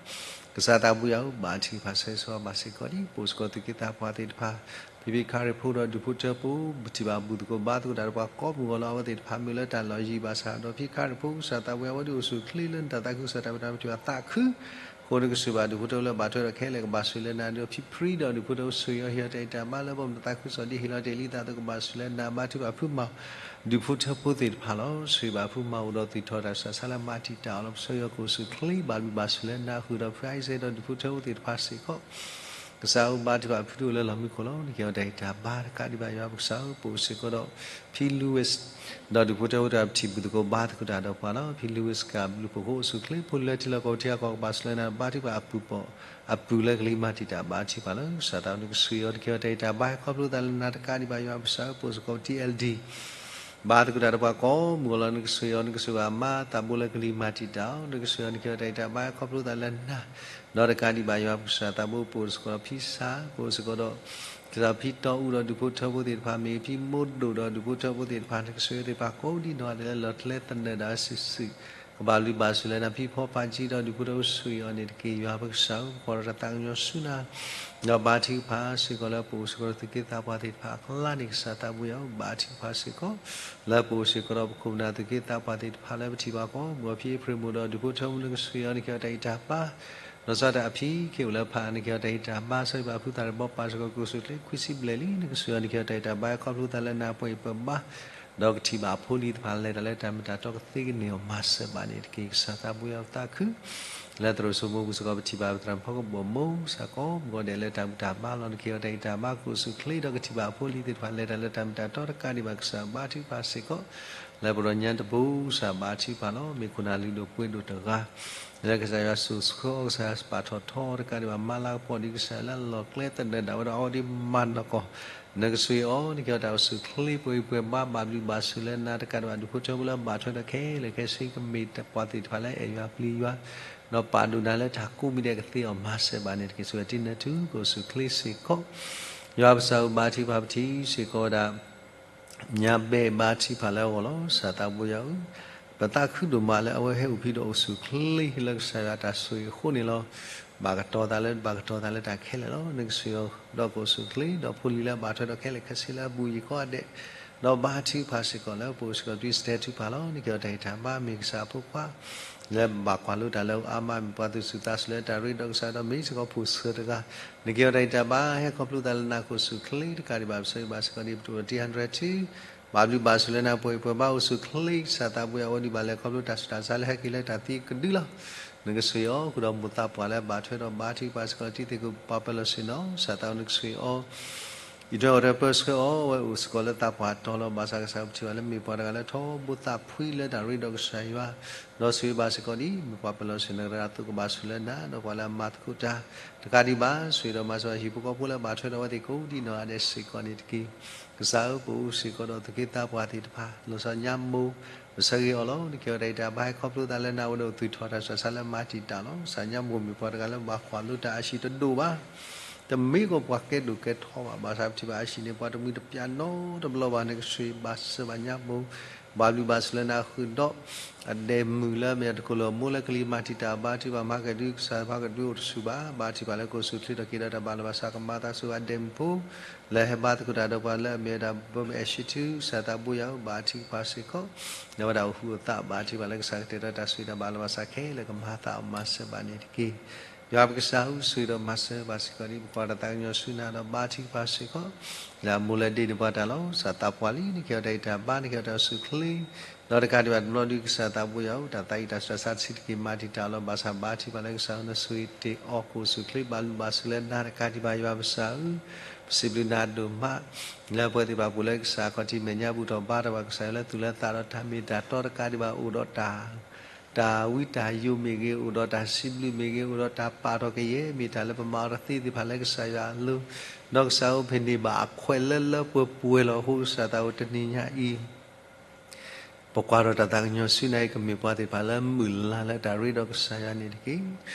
ကစၢ်သးပှၢ်ဧၢ ဘါထုကဖၣ်ဆၢဂ့ၤဆၢဝါဘၣ်စ့ၢ်ကီးန့ၣ် ပအိၣ်စ့ၢ်ကီးသူၣ်က့သးပှၢ်သ့ၣ်တဖၣ် ဖံဖံခရံာ်ဖိဒီး ဒူၣ်ဖိထၢဖိ ပထံၣ်ဘၣ်ဘူၣ်သကိးဘါသကိးတၢ်ဒီးပှၤကိးမုၢ်ဂီၤလီၤ အဝဲသ့ၣ်တဖၣ်မ့ၢ်လၢတၢ်လီၢ်ယံၤဘၣ်ဆၣ်ဒီး ဖံခရံာ်ဖိ ကစၢ်သးပှၢ်ဧၢ အဝဲဒၣ်အိၣ်ဆူၣ်ချ့လၢနတၢ်သးခုကစီၣ်တၢ်မ့ၢ်တၢ်တီ ပထံၣ်ဘၣ်သးခု အဃိနကစၢ်ယွၤဒူၣ်ဖိထၢဖိလၢဘၣ်ထွဲဒီးခဲလၢာ်ကဘၣ်ဆှၢလၢနၤဒီး ဖံဖံဒီးဒူၣ်ဖိထၢဖိ ဆှၢအီၤဟ့ၣ်အီၤတၢ်အံးတၢ်ဘါလၢပှၤမ့ၢ်တၢ်သးခုကစီၣ်ဒ်ဟ့ၣ်လီၤတ့ၢ်လံသးအသိး ကဘၣ်ဆှၢလၢနၤ ဘါထုကဖၣ်ဖုမၤ ဒူၣ်ဖိထၢဖိသ့ၣ်တဖၣ်လီၤ. ဆှၢဘၣ်ဖုမၤ အိၣ်ဒီးသူၣ်ထီၣ်တၢ်ဆူးတၢ်ဆါလၢမၤတံာ်တာ်အီၤလီၤ. ပဆှၢအီၤကအိၣ်ဆူၣ်ချ့ ဘၣ်ဘျုးဘၣ်ဆိၣ်လၢနၤ ဃုာ်ဒီးဖုအံၤစဲဒီးဒူၣ်ဖိထၢဖိသ့ၣ်တဖၣ်စ့ၢ်ကီး ကစၢ်ဧၢ ဘါထုကဖၣ်ဖုဒိၣ်လၢလီၢ်မံခိၣ်လီၤ. နက့ၤအီၤတၢ်အံးတၢ်ဘါတကးဒံးဘၣ် ယွၤပကစၢ်ဧၢ ပအိၣ်စ့ၢ်ကီးဒီး ဖံလူဝ့ၣ် ဒီးဒူၣ်ဖိထၢဖိတဖၣ် ပထံၣ်ဘူၣ်သကိးဘါသကိးတၢ်ဒီးပှၤလီၤ. ဖံလူဝ့ၣ် ကဘျုးဖှိၣ်ဖိ အိၣ်ဆူၣ်ချ့ ဖိလံၤလၢထံလီၢ်ကီၢ်ပူၤထံဂၤကီၢ် ကဘၣ်ဆှၢလၢနၤ ဘါထုကဖၣ်အပူၤပိာ် အပူၤလၢကလံၤမၤတံာ်တာ် ဘါထုကဖၣ်လီၤ. ကစၢ်သးနကစၢ်ဧၢ နက့ၤအီၤတၢ်အံးတၢ်ဘါ ဟဲခီဖျိသးလၢနၤတကးဒံးဘၣ် ယွၤပကစၢ်ဧၢ ပအိၣ်စ့ၢ်ကီး ထံၣ်အဲလ်ဒံၣ် ဘါသကိးတၢ်ဒီးပှၤကိးမုၢ်ဂီၤလီၤ. နကစၢ်ယွၤ နကစၢ်ယွၤမၤသးဘိလၢကလံၤမၤတံာ်တာ်အီၤ နကစၢ်ယွၤ နက့ၤအီၤတၢ်အံးတၢ်ဘါ ဟဲခီဖျိသးလၢနၤ ဒီးတကးဒံးဘၣ် ယွၤပကစၢ်သးဘိ ပအိၣ်စ့ၢ်ကီးဒီးဖံစၢ် ပအိၣ်စ့ၢ်ကီးဒီး ကစၢ်ဖံတီအူဒီးဒူၣ်ဖိထၢဖိသ့ၣ်တဖၣ် မ့ၢ်ဖံမိၢ်ဒိၣ်ဒီးဒူၣ်ဖိထၢဖိသ့ၣ်တဖၣ် နကစၢ်ယွၤသ့ၣ်တဖၣ်ကိးဒံနီၢ်ဂၤဒဲးလၢလီၢ်ကျဲသနၢၣ်ဒၣ်ဝဲစုာ်စုာ် ကဘၣ်ဘျုးဘၣ်ဆိၣ်လၢနၤ ဖံဖီဖးကံဒီးဒူၣ်ဖိထၢဖိ ဆှၢအီၤန့ၣ်တက့ၢ်. ယွၤပကစၢ်ဧၢ ပကွၢ်ဒီးတၢ်သးကညီၤဆူနၤ ဒီးဘါထုကဖၣ်စ့ၢ်ကီးလၢပအိၣ်စ့ၢ်ကီးဒီးသူၣ်က့သးပှၢ်သ့ၣ်တဖၣ်အကျါန့ၣ် ကစၢ်သးပှၢ်ဧၢ ဘါထုကဖၣ်စ့ၢ်ကီး လၢပအိၣ်စ့ၢ်ကီးဒီးပခိၣ်ပနၢ်သူၣ်က့သးပှၢ်သ့ၣ်တဖၣ်လၢပထံၣ်ဘၣ်ကိးမုၢ်ဂီၤ ဖံအ့ဖြ့ၣ်မိၢ်ဒီးဒူၣ်ဖိထၢဖိ နကစၢ်ယွၤ နက့ၤအီၤတၢ်အံးတၢ်ဘါ လီၤဆီဒၣ်တၢ်အဖံက့ၤအိၣ်လၢဖး နက့ၤအီၤတၢ်အံးတၢ်ဘါ ဆၢဂ့ၤဘၣ်ဖုသးရ့ၣ်ဘီပၢ်စ့ၢ်ကီး ကအိၣ်ဆူၣ်ချ့ခွံဆံဘျဲၣ်လံ နကစၢ်ယွၤ နက့ၤအီၤတၢ်အံးတၢ်ဘါ ဟဲခီဖျိသးလၢနၤ ပှဲၤအံၤပှဲၤဘါ ဒီးကထံၣ်ဘၣ်အဖိလံၤသ့ၣ်တဖၣ် လဲၤတၢ်လၢတၢ်မ့ၢ်တၢ်တီကသ့ကန့ၢ်အီၤမၤစၢၤဘၣ်န့ၣ်တက့ၢ်. ကစၢ်သးပှၢ်ဧၢ ပသးခု လၢသရိာ်စိမိပူၤစ့ၢ်ကီး ပထံၣ်ဘၣ်ပသရၣ်မုၣ်ဖိကဘီၣ်မိၢ် ကစၢ်ကိးမုၢ်ဂီၤဒဲးလၢတၢ်ဘူၣ်တၢ်ဘါလီၤ နက့ၤအီၤတၢ်အံးတၢ်ဘါ ကအိၣ်ဆူၣ်ချ့ဒီးကထံၣ်ဘၣ်အဖိလံၤသ့ၣ်တဖၣ် လဲၤတၢ်လၢတၢ်မ့ၢ်တၢ်တီတကးဒံးဘၣ် ကစၢ်ဘါထုကဖၣ်စ့ၢ်ကီး လၢပရိညါတပူၤ ကစၢ်ဘါထုကဖၣ်လီၤ. မ့ၢ်ခိၣ်နၢ်လုၢ်ဒိၣ်ပှ့ၤဒိၣ်တဂၤ လၢကစၢ်ယွၤစိာ်ဆှၢအီၤ ကစၢ်ယွၤပာ်ထီၣ်ထီတကးဒံးဘၣ် မၤလၤကပီၤဒံး ကစၢ်လၢလီၢ်ကျဲသနၢၣ်ဒၣ်ဝဲဒီးအီၤဒ်မၤနီၢ်ကီၢ် နကစၢ်ယွၤ နက့ၤအီၤတၢ်အိၣ်ဆူၣ်ချ့ ပှဲၤအံၤပှဲၤဘါ ဘၣ်ဘျုးဘၣ်ဆိၣ်လၢနၤတကးဒံးဘၣ် ဒူၣ်ဖိထၢဖိလၢဘၣ်ထွဲဒီးခဲလၢာ်ခဲဆ့ ကမ့ၢ်ပှၤသ့ၣ်တဖၣ်လၢအဲၣ်ယွၤပျံၤယွၤ ဒီးပာ်ဒိၣ်နၤလၢတၢ်ကိးမံၤဒဲးကသ့အီၤမၤစၢၤဘၣ်န့ၣ်တက့ၢ်. ဆိၣ်ဂ့ၤတံနၢ်ထူ ကအိၣ်ဆူၣ်ချ့စ့ၢ်ကီး ယွၤပကစၢ်ဧၢ ဘါထုကဖၣ်ပထံၣ်စ့ၢ်ကီးဝဲဒၣ် ညါဘဲဘါထုကဖၣ်လၢအဂီၢ်လီၤ. ကစၢ်သးပှၢ်ယွၤဧၢ, ပသးခုဒိၣ်မးလၢအဝဲဟဲအိၣ်ဖဲဒီးအိၣ်ဆူၣ်ချ့လၢကစၢ်ယွၤတၢ်ဆိၣ်ဂ့ၤအဃိန့ၣ်လီၤ. ဘၣ်ကတီၤသးလၢ ဘၣ်ကတီၤသးလၢတၢ်ခဲလၢာ်လီၤ. နကစၢ်ယွၤဒီးကအိၣ်ဆူၣ်ချ့ ဒီးဖိလံၤလၢဘၣ်ထွဲဒီးခဲလၢာ်ခဲဆ့လၢအဘူၣ်ယံၤကိးဂၤဒဲး, ဒီးဘါထုကဖၣ်စ့ၢ်ကီးလၢပအိၣ်စ့ၢ်ကီး ဒွံစတဲထုကဖၣ်လီၤ. နက့ၤအီၤတၢ်ဟ့ၣ်တၢ်ဘါ မ့ၢ်ကစၢ်အဖိခွါ လၢဘၣ်ကွၢ်လိတၢ်လၢအါမး မ့ၢ်ပှၤသူၣ်ဆူၣ်သးဆူၣ်လၢတၢ်ရ့ဒီးကစၢ်ဒီး မ့ၢ်စ့ၢ်ကီးဖိၣ်ဆၢတဂၤ, နက့ၤအီၤတၢ်ဟ့ၣ်တၢ်ဘါ ဟဲခီဖျိသးလၢနၤ ကအိၣ်ဆူၣ်ချ့တကးဒံးဘၣ် ပဆၢဂ့ၤဘၣ်စ့ၢ်ကီးဒ်ပတအိၣ် ထံၣ်ဟးဒြဲးထူ ဘၣ်ဘျုးဘၣ်ဆိၣ်လၢနၤ ပှဲၤအံၤပှဲၤဘါ အိၣ်ဆူၣ်ချ့ ကစၢ်သးပှၢ်ယွၤ အဝဲဒံးဘၣ်လဲၤခီဖျိတၢ်ဆူးတၢ်ဆါလၢဟဲက့ၤလၢတၢ်သံကဒုလီၤ. နကစၢ်ယွၤ ဃုာ်ဒီးမိၢ်သးပှၢ်လၢဘၣ်ထွဲဒီးဘါထုကဖၣ်စ့ၢ်ကီး တံၤသကိးပှၤပၢၤလီၢ်ဆ့ၣ်နီၤ ကစၢ်သးနကစၢ်ယွၤ ယထွဲအီၤတၢ်ပၢဆှၢအီၤ အဝဲအိၣ်စ့ၢ်ကီးလၢသးပှၢ်တီၤလီၤ. ဘၣ်ဆၣ်ကစၢ်ပထံၣ်ဘၣ်လၢမ့ၢ်ပှၤတဂၤလၢထီဘိသးဖှံလၢတၢ်ရ့ဒီးကစၢ်ယွၤ, ဒီးဆိၣ်ဂ့ၤဘၣ်စ့ၢ်ကီးဒ် မ့ၢ်ပှၤပၢၤလီၢ်ဆ့ၣ်နီၤတဂၤအသိး ကဘၣ်ဆိၣ်လၢနၤ ဒီးပှၤလၢအမၤသကိးတၢ် တကးဒံးဘၣ် ဆိၣ်ဂ့ၤဒီးမၤစၢၤဟံၣ်ဖိဃီဖိလၢဘၣ်ထွဲဒီးအဝဲသ့ၣ်ကိးဒံနီၢ်ဂၤဒဲးစ့ၢ်ကီးန့ၣ်တက့ၢ်. ကစၢ်ဧၢ ပအိၣ်စ့ၢ်ကီးဒီးသူၣ်က့သးပှၢ်သ့ၣ်တဖၣ် လီၤဆီညါမိၢ် ပဆၢဂ့ၤအီၤလီၤ. နက့ၤအီၤတၢ်ဟ့ၣ်တၢ်ဘါ ဟဲခီဖျိသးလၢနၤ အဝဲဒၣ်အိၣ်သူၣ်ထီၣ်တၢ်ဆူးတၢ်ဆါလၢမၤတံာ်တာ်လီၤ. ကစၢ်ညါမိၢ်မ့ၢ်ပှၤတဂၤလၢဘၣ်ကွၢ်လိတၢ်အဟံၣ်တဒိၣ်ဘၣ် တမ့ၢ်ကီးပှၤကဲဒိၣ်ကဲထီဘၣ်. ဘၣ်ဆၣ်ပထံၣ်ဘၣ်အဟံၣ်န့ၣ် ပှၤတမှံၤတပျၢ်နီတဘျီဘၣ်. နကဆိၣ်ဂ့ၤဘၣ်စၢၤဘၣ်ညါမိၢ် ဘၣ်ဘျုးဘၣ်ဆိၣ်လၢနၤဃုာ်ဒီး အဒဲမုၣ်လၢအမ့ၢ်တကိၢ်လၢမိၢ်လၢကလံၤမၤတံာ်တာ် ဘါထုကဖၣ်မၤကဒု ကစၢ်တဖၣ်ကဒုအိၣ်တဆူၣ်ဘၣ်. ဘါထုကဖၣ်လၢကအိၣ်ဆူၣ်ချ့ထီၣ်က့ၤဒီးတၢ်ဘၣ်လီၤဘၣ်ဆၣ် ကမၤသးစူၤအဒဲမုၣ်ဖိ လၢဟဲဘါသကိးတၢ်ဒီးပှၤလၢအမ့ၢ်ဝဲဒၣ် ဘၢမုၢ်အဲၣ်ၡံထူ ကစၢ်သးဘိယွၤဧၢ ဘါထုကဖၣ်စ့ၢ်ကီး လၢဝဲဒၣ်အိၣ်ဃူအိၣ်သး ဘါထုကဖၣ်လၢကစၢ်ကတဲာ်ဒီးတၢ်ဆိၣ်ဂ့ၤတၢ်ဘၣ်လီၤဘၣ်ဆၣ်ခဲလၢာ် ကမၤသးအီၤမၤစၢၤဘၣ်န့ၣ်တက့ၢ်. ယွၤပကစၢ်ဧၢ ဆိၣ်ဂ့ၤဒီးမၤစၢၤဘၣ်စ့ၢ်ကီးဒ် ပကွၢ်တၢ်သးကညီၤဆူနၤဒီး ဘါထုကဖၣ်စ့ၢ်ကီး လၢအမိၢ်လၢဒ့န့ၣ်ပှၤတၢ်လီၤ. ကစၢ်သးပှၢ်လံ နက့ၤအီၤတၢ်ဟ့ၣ်တၢ်ဘါ နက့ၤအီၤတၢ်အိၣ်ဆူၣ်ချ့ ဒီးတကးဒံးဘၣ်တဘျီဒု ကစၢ်သးဘိယွၤဧၢ တၢ်သးအံၤတၢ်ဆူးတၢ်ဆါတဆံးတက့ၢ် မၤတံာ်တာ်လီၤ. ဘၣ်ဆၣ်ဘါထုကဖၣ်လၢကစၢ်ဧၢ နဆိၣ်ဂ့ၤတ့ၢ်အီၤ ကအိၣ်ဆူၣ်ချ့ ဘၣ်ဘျုးဘၣ်ဆိၣ်လၢနၤတကးဒံးဘၣ် ယွၤပကစၢ်ဧၢ ပစံးဘျုးနၤဒိၣ်မး လၢပဝဲသ့ၣ်တဖၣ်ပူၤလၢကစၢ်ခီၣ်ထံးမဲာ်ညါပူၤထီၣ်ဘါထီၣ်ဘၣ် ကစၢ်ယွၤလၢသူၣ်လၢသးဒီးတၢ်မ့ၢ်တၢ်တီတကးဒံးဘၣ် အိၣ်ဒီးတၢ် တၢ်ဝံတၢ်ယိးမ့ၢ်ဂ့ၤ, အိၣ်ဒီးတၢ်စံးဘျုးမ့ၢ်ဂ့ၤ, အိၣ်ဒီးတၢ်ပာ်ထီၣ်ကယဲၢ် မ့ၢ်တၢ်လၢပမၤအီၤတသ့သ့ၣ်တဖၣ်လၢကစၢ်ယွၤအလိၤ, ဒီးကစၢ်အိၣ်ဖဲန့ၣ်ဘၣ်အခွဲးလၢလၢပှဲၤပှဲၤလီၤ. အဃိကစၢ်သးအိၣ်တနံၤညါအံၤ ပကွၢ်ထီၣ်တၢ်သးကညီၤဆူနၤအံၤ ကမ့ၢ်ပှၤသ့ၣ်တဖၣ်လၢမုာ်လၤလၢတၢ်ရ့ဒီးကစၢ်ယွၤန့ၣ်တက့ၢ်.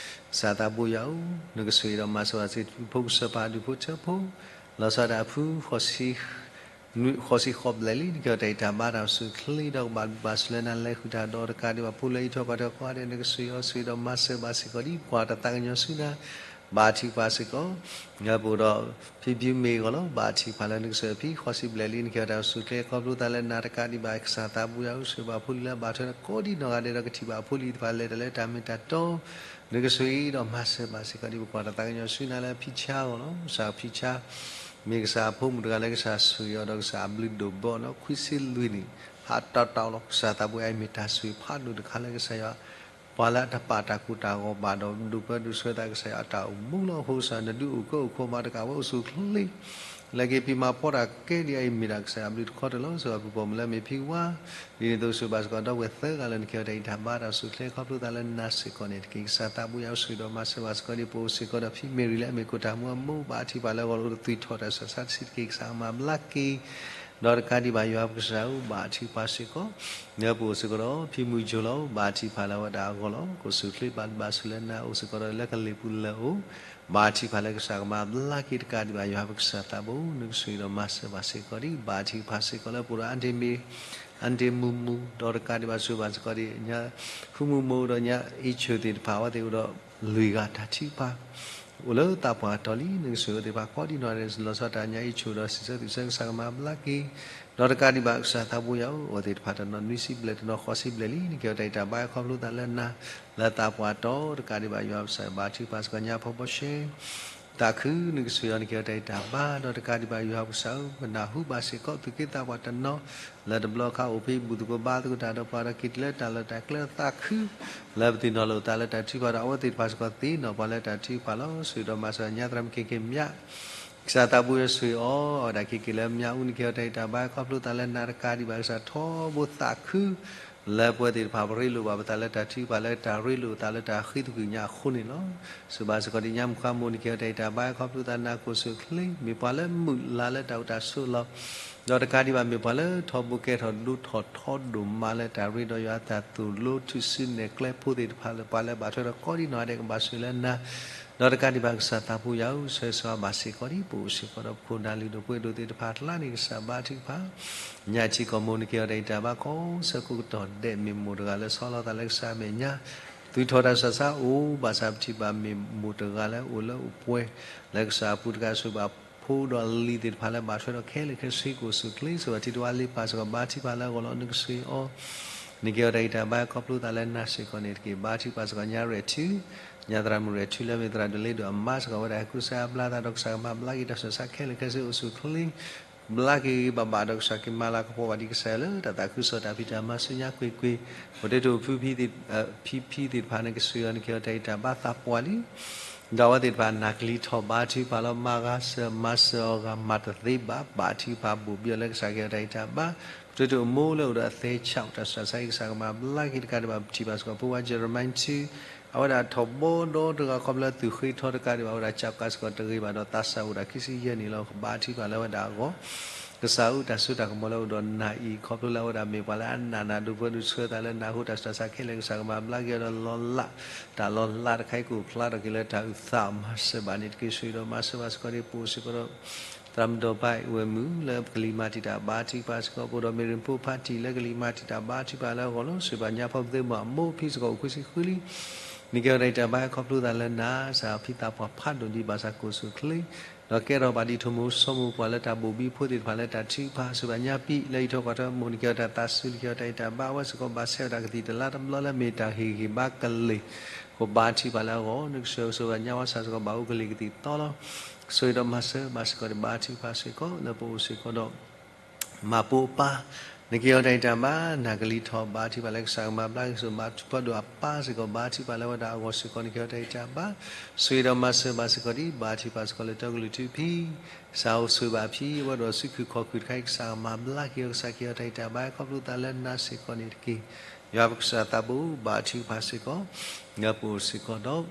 ကစၢ်သးဘိယွၤဧၢ, နကဆိၣ်ဂ့ၤဒီးမၤစၢၤဘၣ်စ့ၢ်ကီး ဖိကစၢ်ပၢ်ဒူၣ်ဖိထၢဖိ, လီၤဆီဒၣ်တၢ်အဖု ဃိးဆံဃိးဘျဲၣ်လံ, နကဟ့ၣ်တၢ်ဘါတၢ်အိၣ်ဆူၣ်အိၣ်ချ့ ဒီးကဘၣ်ဘျုးဘၣ်ဆိၣ်လၢနၤ လဲၤဃုာ်တၢ်ဒီးတကးဒံးဘၣ် ဖိလၢအံးထွဲကွၢ်ထွဲကိးဂၤဒဲး နကဆိၣ်ဂ့ၤအီၤ ဆိၣ်ဂ့ၤဒီးမၤစၢၤဘၣ်စ့ၢ်ကီး ဒ်ပကွၢ်တၢ်သးကညီၤဆူနၤ ဘၣ်ထံကဖၣ်စ့ၢ်ကီး, ပအိၣ်ဒီးဖံဖံမ့ၢ်အဂီၢ်လီၤ. ဘၣ်ထံကဖၣ်လၢနကဆိၣ်ဂ့ၤအဖံ ဃိးဆံဘျဲၣ်လံ, နကဟ့ၣ်တၢ်အိၣ်ဆူၣ်အိၣ်ချ့ ခီဖျိသးလၢနၤတကးဒံးဘၣ် ကစၢ်သးဘိယွၤဧၢ, ဆိၣ်ဂ့ၤဘၣ်ဖိလံၤလၢအဘၣ်ထွဲဒီးကိးဒံနီၢ်ဂၤဒဲး ဒီးကထံၣ်ဘၣ်အဖိလံၤသ့ၣ်တဖၣ်လဲၤတၢ်လၢတၢ်မ့ၢ်တၢ်တီ နကဆိၣ်ဂ့ၤဒီးမၤစၢၤဘၣ်စ့ၢ်ကီး ဒ်ပကွၢ်တၢ်သးကညီၤဆူနၤလၢဖံဆါအဂီၢ်လီၤ. ကစၢ်ဖံဆါ မ့ၢ်ကစၢ်အဖိမုၣ်တဂၤလၢကစၢ်ဆိၣ်ဂ့ၤအီၤ ဒီးကစၢ်အဘျုးဒိၣ်ဘၢအီၤနီၤ ခွံဆံလွံၢ်နံၣ် ဟးတီတီလီၤ. ကစၢ်သးဘိယွၤအံၤ မ့ၢ်တၢ်ဆိၣ်ဂ့ၤဖးဒိၣ်တခါလၢကစၢ်ယွၤ ပှၤလၢအတပာ်တၢ်ကိၢ်တၢ်ဂီၤဘၣ်ဒီး ဒိၣ်ပၢဒိၣ်ဆှၢသး ကစၢ်ယွၤအတၢ်အိၣ်မူလီၤ. အဃိကစၢ် နဒုးအိၣ်ကၢအိၣ်ခိးမၤတကးဝဲအိၣ်ဆူၣ်အိၣ်ချ့ လၢက့ၤဖံးမၤဖှီၣ်တၢ်ကဲဒ်အံၤ မ့ၢ်ဒၣ်ကစၢ်ယွၤအဘျုးတခီတၢၤလီၤ. စၢၤပှၤဖုပိာ်မုၣ်လၢအမ့ၢ်ဖံဝါ ဒ်န့ၣ်အသိး ဆိၣ်ဂ့ၤဘၣ်စ့ၢ်ကီး ဒီပုၢ်ဝဲၢ်သၢဂၤလၢနကဟ့ၣ်အီၤတၢ်အံးတၢ်ဘါတၢ်အိၣ်ဆူၣ်အိၣ်ချ့ ခီဖျိသးလၢနၤစ့ၢ်ကီးန့ၣ်တက့ၢ်. ကစၢ်သးဘိယွၤဆိၣ်ဂ့ၤဒီးမၤစၢၤဘၣ်စ့ၢ်ကီး ဒ်ပအိၣ်စ့ၢ်ကီးဒီး ဖံမ့ၢ်ရံၤလၢအမ့ၢ်ခိၣ်တၢ်မူအမိၢ် ဘၣ်ထံကဖၣ်လၢအဂီၢ်လၢအိၣ်ဒီးသွံၣ်ထီၣ်တၢ်ဆူးတၢ်ဆါတဆံးတက့ၢ်. ကစၢ်ကမၤဘျါက့ၤ ဒီးတကးဒံးဘၣ်ယွၤပကစၢ်ဧၢ ဘၣ်ထံကဖၣ်စ့ၢ်ကီး လၢပအိၣ်စ့ၢ်ကီးဒီး ဖံမုၢ်ကၠိလီၤ. ဘၣ်ထံကဖၣ်လၢအဝဲဒၣ်အဂီၢ်လီၤ. ကအိၣ်ဆူၣ်အိၣ်ချ့ ဘၣ်ဘျုးဘၣ်ဆိၣ်လၢနၤ အိၣ်စ့ၢ်ကီးဒီးလၢကလံၤပူၤလၢအအိၣ် ဘၣ်ထံကဖၣ်လၢကစၢ်ကမၤဘျါက့ၤ တကးဒံးဘၣ်ယွၤပကစၢ်သးဘိ နကဆိၣ်ဂ့ၤဒီးမၤစၢၤဘၣ်စ့ၢ်ကီးဒ် ဘၣ်ထံကဖၣ်စ့ၢ်ကီးလၢပအိၣ်ဒီး အၣ်ဒ့မ့ၢ် အၣ်ဒ့မူမူ ဒီးတကးဒံးဘၣ်ဆိၣ်ဂ့ၤဘၣ်စ့ၢ်ကီးဒ် ညါ ဖုမူမူဒီးညါအ့ၣ်ဆိၣ်သ့ၣ်တဖၣ် အဝဲသ့ၣ်အိၣ်ဒီးလွံၢ်ဂၤ တၢ်ထုကဖၣ် အိၣ်လၢသးပှၢ်တီၤလံ. နကဆိၣ်ဂ့ၤအဝဲသ့ၣ်တဖၣ်ကိးဒံနီၢ်ဂၤဒဲး လီၤဆီဒၣ်တၢ်ညါအ့ၣ်ဆိၣ်ဒီးစံးဆၢသူၣ်ဆၢ ကစၢ်ကမၤဘျါက့ၤ ဒီးတကးဒံးဘၣ်ကစၢ်သးဘိယွၤဧၢ အဝဲသ့ၣ်တဖၣ်တနီၤနွံဆံဘျဲၣ် တနီၤဃိးဆံဘျဲၣ်လံ. နကဟ့ၣ်အီၤတၢ်အံးတၢ်ဘါခီဖျိသးလၢနၤ လၢသးပှၢ်တီၤ တကးဒံးဘၣ်ယွၤပကစၢ် ဘၣ်ထံကဖၣ်စ့ၢ်ကီး ညါဖီဘီရှဲ သးခု နကဆိၣ်ဂ့ၤအီၤ နကဟ့ၣ်အီၤတၢ်အံးတၢ်ဘါ ဒီးတကးဒံးဘၣ်ယွၤပကစၢ်ဧၢ ပနၢ်ဟူဘၣ်စ့ၢ်ကီး သုးက့သးပှၢ်တနီၤ လၢတဘျီအခါအိၣ်ဖဲဘူၣ်သကိးဘါသကိးတၢ်ဒီးပှၤဒီးက့ၤတုၤလၢတၢ်လီၢ်တၢ်ကျဲ သးခု လၢပသ့ၣ်နီၣ်လိာ်သးလၢတၢ်ထုကဖၣ်ဒီး အဝဲသ့ၣ်တဖၣ်စ့ၢ်ကီးသ့ၣ်နီၣ်ပှၤလၢတၢ်ထုကဖၣ်လီၤ. ဆိၣ်ဂ့ၤဒီးမၤစၢၤညါသရၣ်မုၣ်က့ၤက့ၤမၠး ကစၢ်သးဘိယွၤဆိၣ်ဂ့ၤအီၤ အဝဲဒၣ်က့ၤက့ၤလၢမၠးအူ နကဟ့ၣ်အီၤတၢ်အံးတၢ်ဘါခီဖျိသးလၢနၤ တကးဒံးဘၣ်ကစၢ်ထီဘိသးခု လၢပဝဲသ့ၣ်တဖၣ်ပရ့လိာ်ဘၣ်ပသးလၢတၢ်ထုကဖၣ်လၢတၢ်ရ့လိာ်သးလၢတၢ်ဃ့သကွံၢ်ညါအဃိန့ၣ်လီၤ. ဆိၣ်ဂ့ၤဘၣ်စ့ၢ်ကီးဒ်ညါမုၣ်ဃါမိၢ် နကဟ့ၣ်အီၤတၢ်အံးတၢ်ဘါခီဖျိသးလၢနၤ ကအိၣ်ဆူၣ်အိၣ်ချ့ မ့ၢ်ပှၤလၢမုာ်လၤလၢတၢ်အိၣ်တၢ်ဆိးလီၤ. ဒီးတကးဒံးဘၣ်မ့ၢ်ပှၤလၢထီဘိကဲထီၣ်ဒိၣ်ထီၣ်ထီဒိၣ်မးလၢတၢ်ရ့ဒီးယွၤအတၢ်သိၣ်လိ ထူၣ်စုနဲၣ်ကျဲဖိသ့ၣ်တဖၣ်လၢပှၤလၢဘၣ်ထွဲဒီးကိးဒံနီၢ်ဂၤဒဲး ကဘၣ်ဆိၣ်ဂ့ၤလၢနၤ ဒီးတကးဒံးဘၣ်ကစၢ်သးဘိယွၤဧၢ ဆၢဂ့ၤဆၢဝါဘၣ်စ့ၢ်ကီးဒ်ပအိၣ်စ့ၢ်ကီးဒီးပခိၣ်နၢ်လုၢ်ဒိၣ်ပှ့ၤဒိၣ်သ့ၣ်တဖၣ်အကျါန့ၣ် ကစၢ်ဘါထုကဖၣ် ညၣ်ထံကီၢ်မိၢ် နကဟ့ၣ်အီၤတၢ်အံးတၢ်ဘါ ကိးဆၢကိးကတီၢ်ဒဲး မ့ၢ်မိၢ်တဂၤလၢဆီလီၤသးလၢကစၢ်အမဲာ်ညါ သွံၣ်ထီၣ်တၢ်ဆူးတၢ်ဆါအိၣ် ဘၣ်ဆၣ်ပထံၣ်ဘၣ်မ့ၢ်မိၢ်တဂၤလၢအိၣ်လၢအိၣ်ပှဲၤ လၢကစၢ်အပူၤတကး ဆိၣ်ဂ့ၤဘၣ်ဖိဒီးလံၤသ့ၣ်တဖၣ်လၢဘၣ်ထွဲဒီးခဲလၢာ်ခဲဆ့ ကအိၣ်ဆူၣ်အိၣ်ချ့ ဆိၣ်ဂ့ၤဘၣ်ထံတဝါလ့ပၢ်စ့ၢ်ကီး ဘါထုကဖၣ်လၢအဂီၢ်လီၤ နကဆိၣ်ဂ့ၤအီၤ နကဟ့ၣ်အီၤတၢ်အံးတၢ်ဘါခီဖျိသးလၢနၤစ့ၢ်ကီးန့ၣ်တက့ၢ်. ဘါထုကဖၣ်စ့ၢ်ကီးညါရဲၣ်ထူ ညါသရၣ်မုၣ်ရဲၣ်ထူ လၢအမ့ၢ်သရၣ်ဒိၣ်လ့ဒိၣ်အမါစ့ၢ်ကီး အဝဲဒၣ်ဟဲဃုစၢ်ဘျါသးဒီးကစၢ်ကမၤဘျါက့ၤတၢ်ဆူးတၢ်ဆါခဲလၢာ်ခဲဆ့ အိၣ်ဆူၣ်အိၣ်ချ့ ဘျါက့ၤဂ့ၤဂ့ၤဘၣ်ဘၣ်ဒီးကစၢ်က့ၤမၤလၤကပီၤဘၣ်ဒံးကစၢ်ယွၤလၢတၢ်သးခုကစီၣ်တၢ်ဖံးတၢ်မၤဆူညါကွ့ၢ်ကွ့ၢ် ပှၤတဒိၣ်ဖုဖံသ့ၣ် ဖံဖံသ့ၣ်တဖၣ်န့ၣ် ကဆိၣ်ဂ့ၤအီၤ နကဟ့ၣ်အီၤတၢ်အံးတၢ်ဘါသးပှၢ်လံ ဒီးအဝဲသ့ၣ်တဖၣ်နာ်ကလံၤထီၣ်ဘါထုကဖၣ်လီၤ မၤဂၤစၢၤမၤစၢၤအီၤဂၤမၤတသ့ဘၣ် ဘါထုကဖၣ်ဘိၣ်ဘံၣ်အီၤလၢကစၢ်ကဟ့ၣ်အီၤတၢ်အံးတၢ်ဘါ ပတုာ်တုာ်အမိၢ်လၢအိၣ်ဒီးအသဲဆး တၢ်ဆူးတၢ်ဆါအံၤ ကစၢ်ကမၤဘျါက့ၤတကးဒံးဘၣ် ပထံၣ်ဘၣ်စ့ၢ်ကီး ဖိဝါ Jeremiah ထူ အဝဲဒၣ်ထီၣ်ဘီဒီတဂၤခီဖျိလၢသူၣ်ဃ့ထီတကးဒံးဘၣ် အဝဲဒၣ်ကးကးစ့ၢ်ကီးတဂ့ၤဘၣ်ဒီးသးစၢ်အိၣ်ဒၣ်ခံဆံယဲၢ်နံၣ်လီၤ ကဘါထုကဖၣ်လၢအဝဲဒၣ်အဂီၢ် ကစၢ်အူတၢ်စိတၢ်ကမီၤလၢအိၣ်ဒီးနၤအံၤ ခီဖျိလၢအဝဲဒၣ်မ့ၢ်ပှၤလၢအနာ်နၤဒိၣ်ပှ့ၤဒိၣ်ဆှၢသးလၢနၢ်ဟူတၢ်ဆူးတၢ်ဆါခဲလၢာ် ကစၢ်ကမၤဘျါက့ၤအီၤဒီးလီၤလး တၢ်လီၤလးတခါအံၤကအိၣ်ဖျါထီၣ်က့ၤလၢတၢ်အုၣ်သးမၤစၢၤဘၣ်န့ၣ်တက့ၢ်. ဆိၣ်ဂ့ၤဒီးမၤစၢၤဘၣ်စ့ၢ်ကီးဒ်ပအိၣ်စ့ၢ်ကီးဒီး သရၣ်မုၣ်ဒီးပၢ်အဝဲၢ်မုၣ် လၢကလံၤမၤတံာ်တာ်ဘါထုကဖၣ်စ့ၢ်ကီး ပအိၣ်ဒီးမ့ၢ်ရ့ၣ်ဖိဖါတံၢ်လၢကလံၤမၤတံာ်တာ်ဘါထုကဖၣ်လၢအဂီၢ်လီၤ. ဆိၣ်ဂ့ၤဘၣ်ညါဖီဘၣ်သ့ၣ်မုၣ်အမိၢ်ဖံစ့ၢ်ကီးအိၣ်ခွံဆံဃုလံ နကဟ့ၣ်အီၤတၢ်အံးတၢ်ဘါခီဖျိသးလၢနၤ ကစၢ်ဖံသးပှၢ်ဖးဒိၣ်ဒံးဘၣ်ဆၣ်ကအိၣ်ဆူၣ်အိၣ်ချ့ ဒီးကဲထီၣ်ဘၣ်ဒ်ထိၣ်မိၢ်စီၤမိၢ်ပှၢ်လၢတၢ်ဘိၣ်ဘံၣ်ဖိသ့ၣ်တဖၣ်လၢတၢ်ထုကဖၣ် ဆိၣ်ဂ့ၤဘၣ်ညါပံၤ လၢအံးထွဲကွၢ်ထွဲအမိၢ် နကဟ့ၣ်အီၤတၢ်သးစူၤ နကဟ့ၣ်အီၤတၢ်အံးတၢ်ဘါ အဝဲစ့ၢ်ကီးဘၣ်ဆဲးဝဲဒၣ်ကသံၣ်တလါတဘျီလၢမ့ၢ်တၢ်ဟ့ၣ်ဂံၢ်ဟ့ၣ်ဘါကလ့ၢ် ကဘါထုကဖၣ်လၢအဂီၢ် နကဆိၣ်ဂ့ၤဆိၣ်ဂ့ၤဘၣ်ညါဝဲဆၣ်စ့ၢ်ကီးဘၣ်အိၣ်ကလံၤကသံၣ်သီလီၤ. ဆိၣ်ဂ့ၤဒီးမၤစၢၤဘၣ်စ့ၢ်ကီးဒ်ဘါထုကဖၣ်စ့ၢ်ကီး လၢပအိၣ်စ့ၢ်ကီးဒီး မၤပိာ်အပၢ် နကဟ့ၣ်အီၤတၢ်အံးတၢ်ဘါ နာ်ကလံၤထီၣ်ဘါထုကဖၣ်လၢကစၢ်ကမၤဘျါက့ၤ ဆိၣ်ဂ့ၤဘၣ်ဖးဒိၣ်အပၢ်စ့ၢ်ကီး ဘါထုကဖၣ်လၢအဝဲဒၣ်အဂီၢ်စ့ၢ်ကီး နကဟ့ၣ်အီၤတၢ်အံးတၢ်ဘါ ဆိၣ်ဂ့ၤဒီးမၤစၢၤဘၣ်စ့ၢ်ကီးဒ်ဘါထုကဖၣ်စ့ၢ်ကီးလၢတၢ်ကလုၢ်ထူဖံ ကစၢ်အိၣ်ဆိၣ်ဂ့ၤဘၣ်ဖံ အဝဲဒၣ်စုခုၣ်ခီၣ်ခုၣ်တခါအံၤ ကစၢ်ကမၤဘျါက့ၤအီၤ ကစၢ်ကဟ့ၣ်အီၤတၢ်အံးတၢ်ဘါ ခီဖျိသးလၢနၤစ့ၢ်ကီးန့ၣ်တက့ၢ်. ယွၤပကစၢ်သးဘိ ဘါထုကဖၣ်စ့ၢ်ကီး လၢပအိၣ်စ့ၢ်ကီးဒီး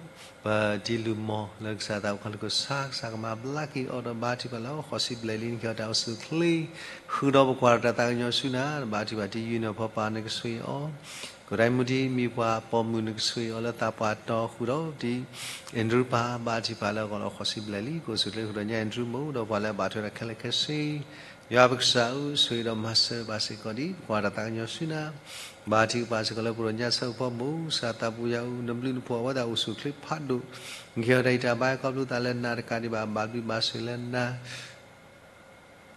ပတံၤလုၢ်မီၢ်လၢကစၢ်သးဘိခီလၢကစၢ် ကစၢ်ကမၤဘျါက့ၤအီၤဒီးဘါထုကဖၣ်လၢအီၤ ဃိးဆံဘျဲၣ်လံ နကဟ့ၣ်အီၤတၢ်အိၣ်ဆူၣ်အိၣ်ချ့ ဃုာ်ဒီးပကွၢ်တၢ်သးကညီၤဆူနၤ ဘါထုကဖၣ်တံၤယုၢ်နီၢ်ဖီပၢ်နကဆှၢအီၤ ကိးဒံမူဒံ မံၤပှၢ်ပိာ်မုၣ်နကဆှၢအီၤလၢသးပှၢ်တီ ဃုာ်ဒီးတံၤ အဲၣ်ဒြူပၢ် ဘါထုကဖၣ်လၢအဂီၢ်လၢဃိးဆံဘျဲၣ်လံ ကအိၣ်ဆူၣ်အိၣ်ချ့ဃုာ်ဒီးညါအဲၣ်ဒြူမိၢ် ဒီးပှၤလၢအဘၣ်ထွဲဒီးခဲလၢာ်ခဲဆ့ ယွၤပကစၢ်ဧၢ ဆိၣ်ဂ့ၤဒီးမၤစၢၤဘၣ်စ့ၢ်ကီးဒံး ပကွၢ်တၢ်သးကညီၤဆူနၤ ဘါထုကဖၣ်စ့ၢ်ကီးလၢပရိညါဆၢဖိမိၢ် ကစၢ်သးပူၤယၤဧၢ နဘျုးနဖှိၣ်အဝဲဒၣ်အိၣ်ဆူၣ်အိၣ်ချ့ဖးဒိၣ် နကဟ့ၣ်အီၤတၢ်ဂံၢ်တၢ်ဘါ ခီဖျိသးလၢနၤတကးဒံးဘၣ် ဘၣ်ဘျုးဘၣ်ဆိၣ်ဂ့ၤလၢနၤ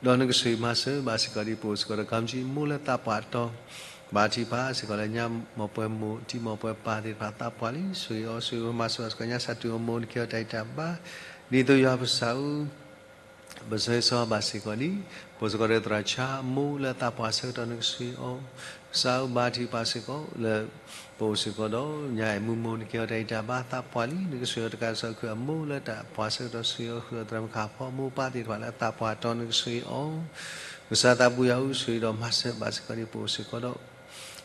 ဒီးနကဆိၣ်ဂ့ၤမၤစၢၤဘၣ်စ့ၢ်ကီးဒံး ပအိၣ်စ့ၢ်ကီးဒီး ခီမဆံမိၢ်လၢသးပှၢ်တီ ဘါထုကဖၣ်စ့ၢ်ကီးလၢညါ မိၢ်ပှၢ်မိၢ် တံၤမိၢ်ပှၢ်ပၢ်သ့ၣ်တဖၣ်သးပှၢ်လံ ဆိၣ်ဂ့ၤအီၤ ဆိၣ်ဂ့ၤမၤစၢၤဘၣ်စ့ၢ်ကီး ညါစၢ်တူၢ်အမိၢ် နကဟ့ၣ်အီၤတၢ်ဂံၢ်တၢ်ဘါ ဒ်သိးယွၤပကစၢ်ဧၢ ပဆၢဂ့ၤဆၢဝါဘၣ်စ့ၢ်ကီးဒံး ပအိၣ်စ့ၢ်ကီးဒီးသရၣ်ဆါအမိၢ်လၢသးပှၢ်ဆၢကတီၢ် နကဆိၣ်ဂ့ၤအီၤ ကစၢ်ဧၢ ဘါထုကဖၣ်စ့ၢ်ကီးလၢ ပအိၣ်စ့ၢ်ကီးဒီး ညါအဲၣ်မူမိၢ် နကဟ့ၣ်အီၤတၢ်ဂံၢ်တၢ်ဘါသးပှၢ်လံ နကဆိၣ်ဂ့ၤအီၤတကးဒံးဘၣ် ကစၢ်ခုၣ်အမိၢ်လၢသးပှၢ်ဆၢကတီၢ် ဆိၣ်ဂ့ၤအီၤဃုာ်ဒီးသရၣ်မုၣ်ခါဖီ မိၢ်ပၢ်သ့ၣ်တဖၣ်လၢသးပှၢ်တီ နကဆိၣ်ဂ့ၤအီၤ ကစၢ်သးပူၤယၤဧၢ ဆိၣ်ဂ့ၤဒီးမၤစၢၤဘၣ်စ့ၢ်ကီးဒံး ပအိၣ်စ့ၢ်ကီးဒီး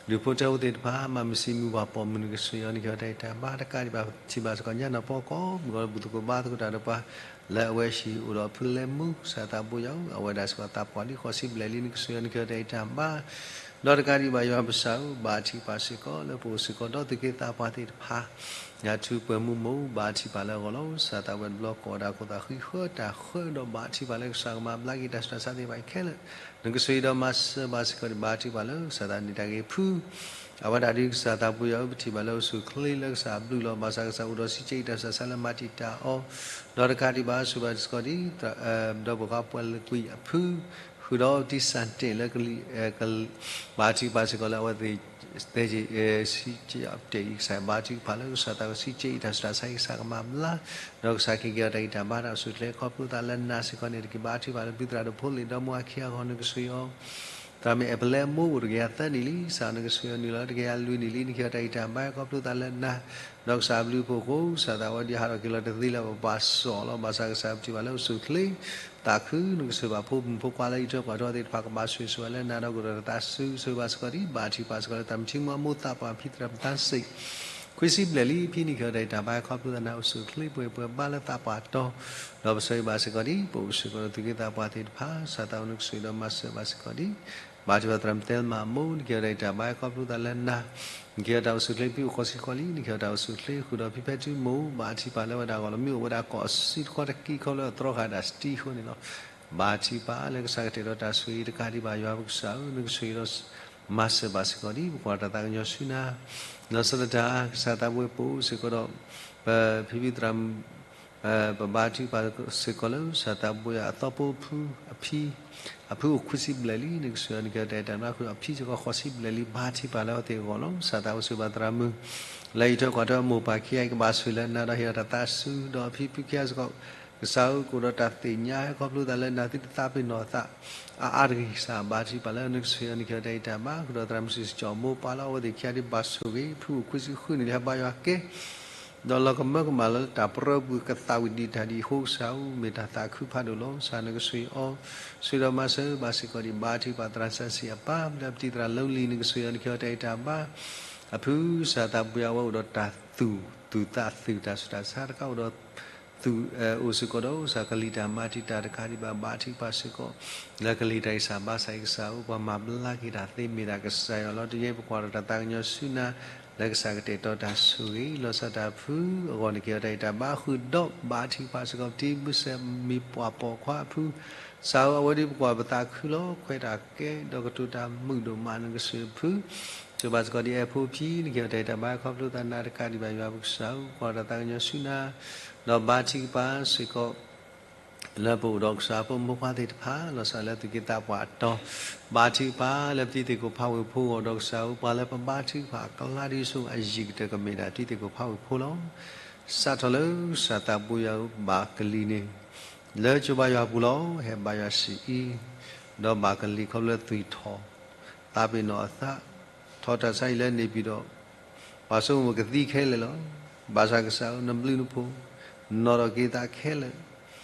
ဒူၣ်ဖိထၢဖိသ့ၣ်တဖၣ် မၤမုၢ်ဆံးမုၢ်ပှၢ်ပိာ်မုၣ် နကဆိၣ်ဂ့ၤအီၤ နကဟ့ၣ်အီၤတၢ်ဂံၢ်တၢ်ဘါတကးဒံးဘၣ် ထံၣ်ဘၣ်စ့ၢ်ကီးညါနီၢ်ပီကီၢ် မုၢ်ကီၢ်ဘူၣ်သကိးဘါသကိးတၢ်ဒီးပှၤ လၢအဝဲဟံၣ်အိၣ်ဒီးအဖုလဲၤမူ ကစၢ်သးပူၤယၤဧၢ အဝဲဒၣ်စ့ၢ်ကီးသးပှၢ်လံ ဃိးဆံဘျဲၣ်လံ နကဆိၣ်ဂ့ၤအီၤ နကဟ့ၣ်အီၤတၢ်ဂံၢ်တၢ်ဘါ ဒီးတကးဒံးဘၣ် ယွၤပကစၢ်ဧၢ ဘါထုကဖၣ်စ့ၢ်ကီး လၢပအိၣ်စ့ၢ်ကီးဒီးသုးက့သးပှၢ်သ့ၣ်တဖၣ် ညါထူပှဲၤမူမိၢ် ဘါထုကဖၣ်လၢအဂီၢ်လီၤ ကစၢ်သးဝဲတဘျီကိးဒၣ်ခိၣ်သးဃံဃၢတၢ်ဃၢဒီး ဘါထုကဖၣ်လၢကစၢ်ကမၤဘျါက့ၤတၢ်ဆူးတၢ်ဆါသ့ၣ်တဖၣ်ခဲလၢာ် နကဆိၣ်ဂ့ၤဒီးမၤစၢၤဘၣ်စ့ၢ်ကီးဒံး ဘါထုကဖၣ်လၢကစၢ်သးန့ၢ်တၢ်ဂ့ၤဖု အဝဲဒၣ်ဒ်ကစၢ်သးပူၤယၤဧၢ ပထံၣ်ဘၣ်လၢအိၣ်ဆူၣ်အိၣ်ချ့လၢကစၢ်အဘျုးလီၤ ဘၣ်ဆၣ်ကစၢ်အိၣ်ဒီးစံးကဲအံၤတၢ်ဆူးတၢ်ဆါလၢမၤတံာ်တာ်အီၤ ဒီးတကးဒံးဘၣ် ဆိၣ်ဂ့ၤဘၣ်စ့ၢ်ကီးဒံး ဒီးပှၤကွဲးလံာ်ကွံာ်အဖု ဃုာ်ဒီးတံၢ်စၣ်တ့ၣ်လၢကလံၤ ကလံၤ ဘါထုကဖၣ်စ့ၢ်ကီးလၢအဝဲသ့ၣ် သဲက့ၤ စံးကဲအံၤတၢ်ဆူးတၢ်ဆါ ဘါထုကဖၣ်လၢကစၢ်သးကစံးကဲအံၤတၢ်ဆူးတၢ်ဆါ ကစၢ်ကမၤဘျါ ဒီးကစၢ်ကဟ့ၣ်က့ၤအီၤတၢ်ဂံၢ်တၢ်ဘါတၢ်အိၣ်ဆူၣ်အိၣ်ချ့ ခီဖျိသးလၢနၤစ့ၢ်ကီးန့ၣ်တက့ၢ် ဘါထုကဖၣ်လၢပံသရၣ်ဒိၣ်ဖိလံာ်ဒီမါဝၤခံဂၤအဂီၢ် နကဆိၣ်ဂ့ၤအီၤ သရၣ်မုၣ်အဲၣ်ပလဲအမိၢ်အိၣ်တကယၤသၢနံၣ်လံ ကစၢ်နကဆိၣ်ဂ့ၤအီၤနုာ်လီၤတကယၤလွံၢ်နံၣ်လံ နကဟ့ၣ်အီၤတၢ်ဂံၢ်တၢ်ဘါ ခီဖျိသးလၢနၤ ဒီးကစၢ်အဘျုးအဖှိၣ်အဃိ ကစၢ်သးဝဲဒၣ်ဟးထီၣ်က့ၤလီၤတသ့လၢပပှၤစီၤလီၤ ဘၣ်ဆၣ်ကစၢ်ပထံၣ်ဘၣ်လၢအိၣ်ဆူၣ်အိၣ်ချ့ သးခု နကဆိၣ်ဂ့ၤဘၣ်ဖိမုၣ်ဖိခွါလၢအံးထွဲကွၢ်ထွဲသ့ၣ်တဖၣ် ကဘၣ်ဆိၣ်ဂ့ၤဆိၣ်ဝါလၢနၤဒီးကအိၣ်ဒီးတၢ်သးစူၤ ဆိၣ်ဂ့ၤဘၣ်စ့ၢ်ကီးဒံး ဘါထုကဖၣ်စ့ၢ်ကီးလၢသရၣ်မုၣ်ထံမူအမိၢ်သးပှၢ်ဖံသရၣ်မုၣ်သးစ့ၣ် ခွံဆံဘျဲၣ်လံ ဖံနံၣ်ခံအီၤတၢ်ဂံၢ်တၢ်ဘါ ခီဖျိသးနၤအိၣ်ဆူၣ်အိၣ်ချ့ပှဲၤပှဲၤဘါလၢသးပှၢ်တီၤ ဒီးပဆိၣ်ဂ့ၤဘၣ်စ့ၢ်ကီးဒံး ပအိၣ်စ့ၢ်ကီးဒီးသုးက့သးပှၢ်သ့ၣ်တဖၣ် ကစၢ်သးဝဲနကဆိၣ်ဂ့ၤဒီးမၤစၢၤဘၣ်စ့ၢ်ကီးဒံး ဘါထုကဖၣ်သရၣ်မုၣ်သဲလမၤအမိၢ် နကဟ့ၣ်အီၤတၢ်ဂံၢ်တၢ်ဘါ ခီဖျိသးလၢနၤ နကဟ့ၣ်အီၤတၢ်အိၣ်ဆူၣ်အိၣ်ချ့ ဖံအိၣ်ဃိးဆံဃိးလံ နကဟ့ၣ်အီၤတၢ်အိၣ်ဆူၣ်အိၣ်ချ့ ဃုာ်ဒီးဖံဖဲထူမိၢ် ဘါထုကဖၣ်လၢဝဲဒၣ်အဂီၢ်လီၤ မ့ၢ်အိၣ်ဝဲဒၣ်ကိးဆံတခီတကံခီလၢအတြီဃာ်ဒၣ်စတံဃိန့ၣ်လီၤ ဘါထုကဖၣ်လၢကစၢ်ကတဲာ်ဒီးတၢ်ဆိၣ်ဂ့ၤတကးဒံးဘၣ် ယွၤပကစၢ်ဧၢ နကဆိၣ်ဂ့ၤဒီး မၤစၢၤဘၣ်စ့ၢ်ကီးဒံး ပကွၢ်တၢ်သးကညီၤဆူနၤ လီၤဆီဒၣ်တၢ် ကစၢ်သးဘိပအိၣ်စ့ၢ်ကီးဒီး ပဖံဖံသရၣ်မုၣ် ပဘါထုကဖၣ်စ့ၢ်ကီးလၢ ကစၢ်သးဘိယၤအသီဖိဖု အဖံ အဖုအိၣ်ခွံဆံဘျဲၣ်လံ နကဆိၣ်ဂ့ၤအီၤ နကဟ့ၣ်အီၤတၢ်ဂံၢ်တၢ်ဘါ ဃုာ်ဒီးအဖံစ့ၢ်ကီးဃိးဆံဘျဲၣ်လံ ဘါထုကဖၣ်လၢအဝဲသ့ၣ်အဂီၢ်လီၤ ကစၢ်သးဘိဆိၣ်ဂ့ၤဘၣ်သရၣ်မုၣ် လၢအံးထွဲကွၢ်ထွဲမိၢ်ပၢ်ခံဂၤအံၤ ကဘၣ်ဆိၣ်ဂ့ၤလၢနၤဒီး ဟ့ၣ်အီၤတၢ်သးစူၤ ဒီးအဖံဖုခံဂၤစ့ၢ်ကီး ကစၢ်ဧၢ ကအိၣ်ဒီးတၢ်သ့ၣ်ညါ ခီဖျိသးလၢနၤ သုတသးပ့ၤနီၣ်အသး အါအါတဂ့ၤ ကစၢ်ဘါထုကဖၣ်လၢနကဆိၣ်ဂ့ၤအီၤ နကဟ့ၣ်အီၤတၢ်ဂံၢ်တၢ်ဘါ ဃုာ်ဒီးသရၣ်မုၣ်စံၣ်စ့ၣ်ကၠီၣ်မိၢ် ပှၤလၢအဝဲသ့ၣ်ခံဂၤဒံးဘၣ်ဆိၣ်ဂ့ၤ ဖုအိၣ်ခွံဆံဃုနံၣ်လံ ဟဲဘါယွၤကဲ ဒီးလီၤကမၢကမၣ်လၢတၢ်ပြၢပူၤကသးဝံၣ်ဒံးတၢ်ဒံးအဃိ ကစၢ်ဧၢ မ့ၢ်တၢ်သးခုဖးဒိၣ်လီၤ ကစၢ်နကဆိၣ်ဂ့ၤအီၤ ဆိၣ်ဂ့ၤဒီးမၤစၢၤဘၣ်စ့ၢ်ကီးဒံး ဘါထုကဖၣ်သရၣ်စၢ်စံၣ်အပၢ် လၢပတံၤသရၣ်လီလံၤ နကဆိၣ်ဂ့ၤအီၤ နကဟ့ၣ်အီၤတၢ်ဂံၢ်တၢ်ဘါ အဖု ကစၢ်သးဘိယၤအဝဲအိၣ်ဒီးတၢ်သူၣ် သူၣ်သးသူၣ် တၢ်ဆူးတၢ်ဆါတကးအိၣ်ဒီး သူၣ် အိၣ်စ့ၢ်ကီးဒီးကစၢ်ကလံၤတၢ်မၤတံာ်တာ်တကးဒံးဘၣ် ဘါထုကဖၣ်စ့ၢ်ကီး လၢကလံၤတၢ်အံၤ ကစၢ်ဘါစၢ်အံၤ ကစၢ်ဧၢ ပှၤမၤဘျါက့ၤတၢ်သ့မ့ၢ်ဒၣ်ကစၢ်ယွၤလီၤ တယဲၢ် ပကွၢ်ဒီးတၢ်သးကညီၤဆူနၤ လၢကစၢ်ကတဲာ်တီတၢ်ဆိၣ်ဂ့ၤ လီၤဆီဒၣ်တၢ်ဖုအဂီၢ် နကဟ့ၣ်အီၤတၢ်ဂံၢ်တၢ်ဘါ ဃုာ်ဒီးဘါထုကဖၣ်စ့ၢ်ကီး ပတံၤမုၢ်ဆဲးမံၤပှၢ်ပိာ်ခွါအဖု ကစၢ်ဧၢ အဝဲဒၣ်ပကွၢ်ပသးခုလီၤ ခွဲးတၢ်ကဲ ဒီးကတိၤတၢ်မုာ်ဒိၣ်မး နကဆိၣ်ဂ့ၤအဖု ဆိၣ်ဂ့ၤဘၣ်စ့ၢ်ကီးဒံး အဲၣ်ဖိဖံ နကဟ့ၣ်အီၤတၢ်ဂံၢ်တၢ်ဘါ ခီဖျိသးနၤတကးဒံးဘၣ် ယွၤပကစၢ်ဧၢ ပကွၢ်ဒီးတၢ်သးကညီၤဆူနၤ ဒီးဘါထုကဖၣ်စ့ၢ်ကီး လၢပအိၣ်ဒီးကစၢ်ဖိမုၣ်ဖိခွါသ့ၣ်တဖၣ် လီၤဆီလၢသုးက့သးပှၢ်အတီၤ ဘါထုကဖၣ်လၢပတံၤသကိးဖးဝ့ၢ်ဖိအဂီၢ် ဒီးကစၢ်ဧၢ ပှၤလၢပဘါထုကဖၣ်အကျါဒ်ဆိ အယံၤကတၢၢ်ကမ့ၢ်ဒၣ်တံၤသကိးဖးဝ့ၢ်ဖိလီၤ. စးထီၣ်လၢကစၢ်သးဘိယၤဧၢ ဘၣ်ကလံၤန့ၣ် လၢကၠိဘါယွၤပူၤလီၤ. ဟဲဘါယွၤဆံးအံၤ ဒီးဘၣ်ကလံၤခီဖျိလၢသွံၣ်ထီၣ် သးပ့ၤနီၣ်အသး ထီၣ်တၢ်ဆါအံၤလၢန့ၣ်ပံၤဒီး ပှၤဆိကမိၣ်ကသံခဲလၢာ်လီၤ. ဘၣ်ဆၣ်ကစၢ်ဧၢ နဘျုးနဖှိၣ် နီၣ်ထီၣ်က့ၤသးခဲလၢာ်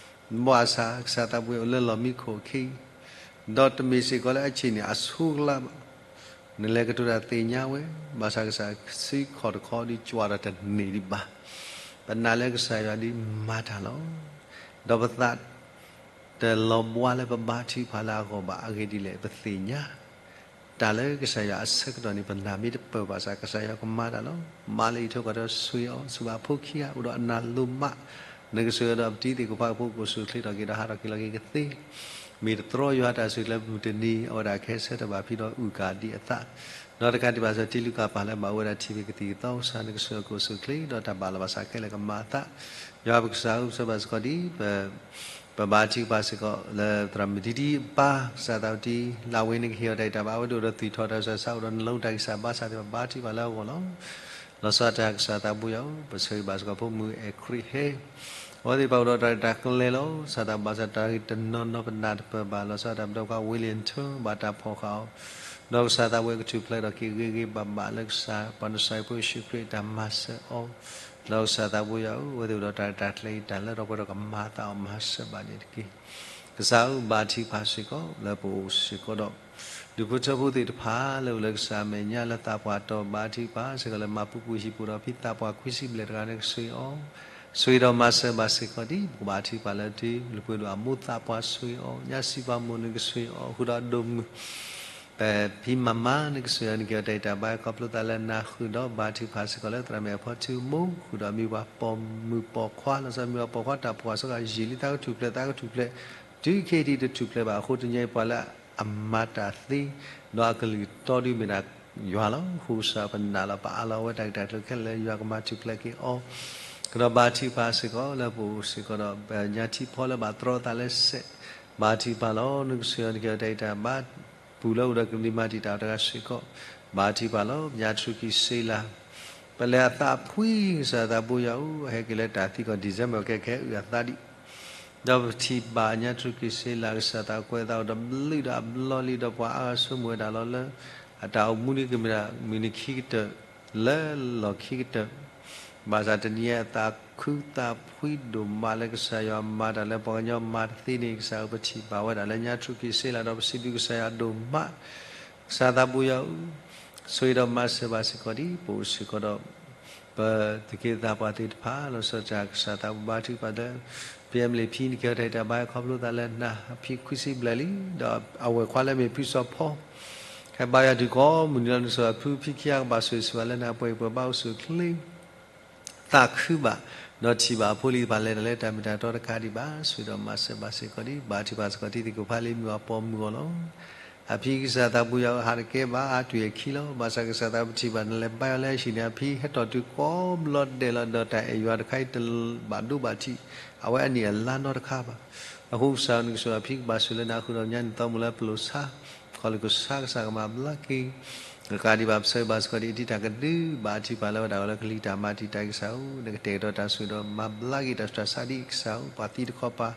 ဘၣ်ဆၣ်ကစၢ်သးဘိယၤအိၣ်လၢလီၢ်မံခိၣ်အခံ ဒီးတမ့ၢ်စ့ၢ်ကီးလၢအဆ့ၣ်န့ၣ်အဆိကလါဘၣ်. နလဲၤကတိၤတၢ်သ့ၣ်ညါဝဲ, ဘၣ်ဆၣ်ကစၢ်စုခီၣ်တခီဒ်ကွၢ်ဒီးတန့ၢ်ဒံးဘၣ်. ပနာ်လၢကစၢ်ယွၤဒ်မၤတၢ်လီၤ. ဒီးပသးတလီၤဘှါလၢပဘါထုကဖၣ်လၢအဂီၢ်ဘၣ်. အဂ့ၢ်ဒ်လဲၣ်, ပသ့ၣ်ညါ တၢ်လၢကစၢ်ယွၤအဆၢကတီၢ်န့ၣ် ပနာ်မ့ၢ်တပၢၢ်ဘၣ်ဆၣ် ကစၢ်ယွၤကမၤတၢ်လီၤ. မၤလၢအံးထွဲကွၢ်ထွဲဆိၣ်ဂ့ၤအီၤ, ဆိၣ်ဘၣ်ဖိခံဂၤအိၣ်ဒီးအနၢ်လိၤမး, နကဆိၣ်ဂ့ၤဒီးပတံၤသကိးဖိကဖိကအိၣ်ဆူၣ်အိၣ်ချ့ထီၣ်က့ၤဒီးဟးထီၣ်က့ၤလီၤက့ၤကသ့, မ့ၢ်တတြီယွၤတၢ်ဆိၣ်ဂ့ၤလၢမုၢ်တနံၤ အဝဲဒၣ်ကဟဲဆၢထၢၣ်ဘၣ်ဖဲဒီးအုၣ်ကၣ်ဒံးအသး, ဒီးတကးဒံးဘၣ်စ့ၢ် တံလူကၣ်ပၢ်လၢဘၣ်အိၣ်ဝဲဒၣ်ထံၣ်က့ၤကသံၣ်ကသီကစၢ် နကဆိၣ်ဂ့ၤကအိၣ်ဆူၣ်အိၣ်ချ့ ဒီးတၢ်ဘၣ်လီၤဘၣ်ဆၣ်ခဲလၢာ်ကမၤအသး, ယွၤပကစၢ်ဧၢ ဆိၣ်ဘၣ်စ့ၢ်ကီးဒ် ပဘါထုကဖၣ်စ့ၢ်ကီးလၢသရၣ်မုၣ်တံတံအပၢ် ကစၢ်သးဝတံ လၢအဝဲန့ၣ်ကဟ့ၣ်အီၤတၢ်ဂံၢ်တၢ်ဘါ အဝဲဒၣ်အိၣ်ဒီးသူၣ်ထီၣ်တၢ်ဆူးတၢ်ဆါ အိၣ်ဒီးနလိတၢ်ဂံၢ်စၢ်ဘါစၢ်သ့ၣ်တဖၣ် ဘါထုကဖၣ်လၢအဂီၢ်လီၤ. လီၤဆီဒၣ်တၢ် ကစၢ်သးဘိယွၤဧၢ, ပဆၢဂ့ၤဘၣ်စ့ၢ်ကီးဖိမုၣ်အဲၣ်ခရံာ်ဟဲ အဝဲသ့ၣ်တဖၣ်အိၣ်ဒီးတၢ်ရဲၣ်တၢ်ကျဲၤလီၤ. ကစၢ်သးဘၣ်ဆၣ်တၢ်ဂ့ၢ်တနီၤနီၤပနာ်တပၢၢ်ဘၣ်. လီၤဆီဒၣ်တၢ် ပဒီပုၢ်ဝဲၢ် William Turn ဘၣ်တၢ်ဖီၣ်ဃာ်အီၤ, ဒီးကစၢ်သးဝဲကထူၣ်ဖျဲးထီၣ်က့ၤဂ့ၤဂ့ၤဘၣ်ဘၣ်လၢကစၢ်ပှၤနစၤရ့းဖိယ့ၣ်ၡူးခရံာ်အတၢ်မၤစၢၤအီၤ, ဒီးကစၢ်သးဘိယွၤဧၢ, အဝဲသ့ၣ်အိၣ်ဒီးတၢ်ရဲၣ်တၢ်ကျဲၤအံၤ တၢ်လၢထီၣ်ပှဲၤထီၣ် ကမၤအသးအီၤမၤစၢၤဘၣ်န့ၣ်တက့ၢ်. ကစၢ်ဧၢ, ဘါထုကဖၣ်စ့ၢ်ကီးလၢပအိၣ်စ့ၢ်ကီးဒီး ဒူၣ်ဖိထၢဖိသ့ၣ်တဖၣ်လၢအိၣ်လၢကစၢ်အမဲာ်ညါလၢသးပှၢ်တီၤ, ဘါထုကဖၣ်စ့ၢ်ကီးလၢမၤပူၤကွံာ်ဟံၣ်ပူၤဒီး ဖံသးပှၢ်ခွံဆံဘျဲၣ်တဂၤ နကဆိၣ်ဂ့ၤအီၤ, ဆိၣ်ဂ့ၤဒီးမၤစၢၤဘၣ်စ့ၢ်ကီးဒ် ပကဘါထုကဖၣ်လၢထံလုၢ်ပှ့ၤဒိၣ်အမိၢ်သးပှၢ် ဆိၣ်ဂ့ၤအီၤ, ညၣ်စံးပှၤမိၢ် နကဆိၣ်ဂ့ၤအီၤ ဃုာ်ဒီးအဒိၣ်မုၢ် ပဖံမၤမါ နကဆိၣ်ဂ့ၤအီၤ နကဟ့ၣ်အီၤတၢ်ဂံၢ်တၢ်ဘါ ခီဖျိသးလၢနၤ ဃုာ်ဒီးဘါထုကဖၣ်စ့ၢ်ကီးလၢသရၣ်မုၣ်အဖီထူမိၢ် ဃုာ်ဒီးမံၤပှၤပိာ်မုၣ်ပိာ်ခွါ လီၤဆီမံၤပှၤပိာ်ခွါတၢ်ပိာ်ခွါစ့ၢ်ကီး ယံာ်လံ သးကထူၣ်ဖျဲး သးကထူၣ်ဖျဲး တုၤခဲအံၤဒ်တထူၣ်ဖျဲးဘၣ်အဃိ တနံၤအံၤပှၤလၢအမၤတၢ်သ့ ဒီးအကလုၢ်တီဒုးမ့ၢ်ဒၣ်ယွၤလီၤ. အဃိကစၢ်ပနာ်လီၤ ပအးလီၤဝဲတၢ်ဂ့ၢ်တၢ်ကျိၤခဲလၢာ်လၢ ယွၤကမၤထူၣ်ဖျဲးက့ၤအီၤ ကဒီးဘါထုကဖၣ်စ့ၢ်ကီးလၢပအိၣ်စ့ၢ်ကီးဒီး ပညါထံဖီလၢဘၣ်တြီအသးလၢစဲး ဘါထုကဖၣ်လီၤ. နကဆိၣ်ဂ့ၤအီၤ နကဟ့ၣ်အီၤတၢ်ဂံၢ်တၢ်ဘါ ပူၤလၢအိၣ်ဒီးကလံၤမၤတံာ်တာ်အီၤတဂၤစ့ၢ်ကီး ဘါထုကဖၣ်လီၤ. ပညါတြူၢ်ကံၢ်စ့လး ပလဲၤအသးဖှံ ကစၢ်သးဘိယွၤဧၢ, ဟဲက့ၤလၢတၢ်သံကီၢ် December ကဲခဲအုၣ်အသးဒံး ဒီးပထံၣ်ဘၣ်ညါတြူၢ်ကံၢ်စ့လး ကစၢ်သးကွဲးအသးအိၣ်ဒီးဘျုးဒီးအဘျီလံ ဒီးပှၤအါဂၤဆိကမိၣ်ဝဲဒၣ်လီၤလၢ အတၢ်အိၣ်မူန့ၣ်ကမ့ၢ်ဒၣ်မုၢ်နံၤခံကတၢၢ် လၢလီၢ်ခံကတၢၢ် ဘၣ်ဆၣ်တနံၤအံၤအသးခုသးဖှံဒိၣ်မးလၢကစၢ်ယွၤမၤတၢ်လၢပှၤကညီမၤတသ့န့ၣ် ကစၢ်ဧၢ ပထံၣ်ဘၣ်ဝဲဒၣ်လၢညါတြူၢ်ကံၢ်စ့လး ဒီးပစံးဘျုးကစၢ်ယွၤဒိၣ်မး ကစၢ်သးဘိယွၤဧၢ, ဆိၣ်ဂ့ၤဒီးမၤစၢၤဘၣ်စ့ၢ်ကီးဒ် ပအိၣ်စ့ၢ်ကီးဒီး ပသူၣ်က့သးပှၢ်သ့ၣ်တဖၣ် လီၤဆီဒၣ်တၢ် ကစၢ်သးဘိဘါထုကဖၣ်လၢ ပမ့ၢ်လ့ၣ်ဖံ နကဟ့ၣ်အီၤတၢ်ဂံၢ်တၢ်ဘါ ခီဖျိသးလၢနၤ အဖံခွံဆံဘျဲၣ်လံ ဒီးအဝဲၢ်ခွါလၢမ့ၢ်ဖုစီၤဖီ ဟဲဘါယွၤတုၤကိးမုၢ်နံၤလီၤ နကဆိၣ်ဂ့ၤဖုဖံခံဂၤကဘၣ်ဆိၣ်ဂ့ၤဆၢဝဲလၢနၤ ပှဲၤပှဲၤဘၣ်အိၣ်ဆူၣ်အိၣ်ချ့ သးခုဘၣ် ဒီးထံၣ်ဘၣ်အဖိလံၤတဖၣ်လဲၤတၢ်လၢတၢ်မ့ၢ်တၢ်တီတခါဒံးဘၣ် ဆိၣ်ဂ့ၤဒီးမၤစၢၤဘၣ်စ့ၢ်ကီးဒ် ဘါထုကဖၣ်စ့ၢ်ကီးတံၤသကိးဖိလံၤမုၣ်အီၤပိာ်မုၣ်အီၤလီၤ. အဖံကစၢ်သးဘိယွၤဧၢ ဟးတကဲဘၣ် အါတွံၢ်အခံလီၤ. ဘၣ်ဆၣ်ကစၢ်သးပထံၣ်ဘၣ်နလဲၤဘါယွၤလၢဟံၣ်န့ၣ် အဖံဟဲထီၣ်တုၤကိးဘျီဒဲးလီၤ ဒီးတၢ်အဲၣ်ယွၤတခါအံၤတဘၣ်ဒိဘၣ်ထံး အဝဲအနံၣ်အလါနီတခါဘၣ်. အဃိကစၢ်ဧၢ နကဆိၣ်ဂ့ၤအဖံကဘၣ်ဆိၣ်လၢနၤ ဃုာ်ဒီးညါနံၣ်သီမုၢ်လၢပျိာ်ဆါ ခီလ့ၣ်ကစၢ် ကစၢ်ကမၤဘျါက့ၤ တကးဒံးဘၣ် ပဆၢဂ့ၤဘၣ်စ့ၢ်ကီးဒ်အတံၤတၢ်ကဒု ဘါထုကဖၣ်လၢဝဲဒၣ်ဝဲလၢကလံၤတၢ်မၤတံာ်တာ်ကစၢ်ဧၢ နကတဲာ်ကတီၤတၢ်ဆိၣ်ဂ့ၤဒီးမၤဘျါက့ၤတၢ်ဆူးတၢ်ဆါဒ်ကစၢ်ဧၢ ပှၤသံတခီပၤ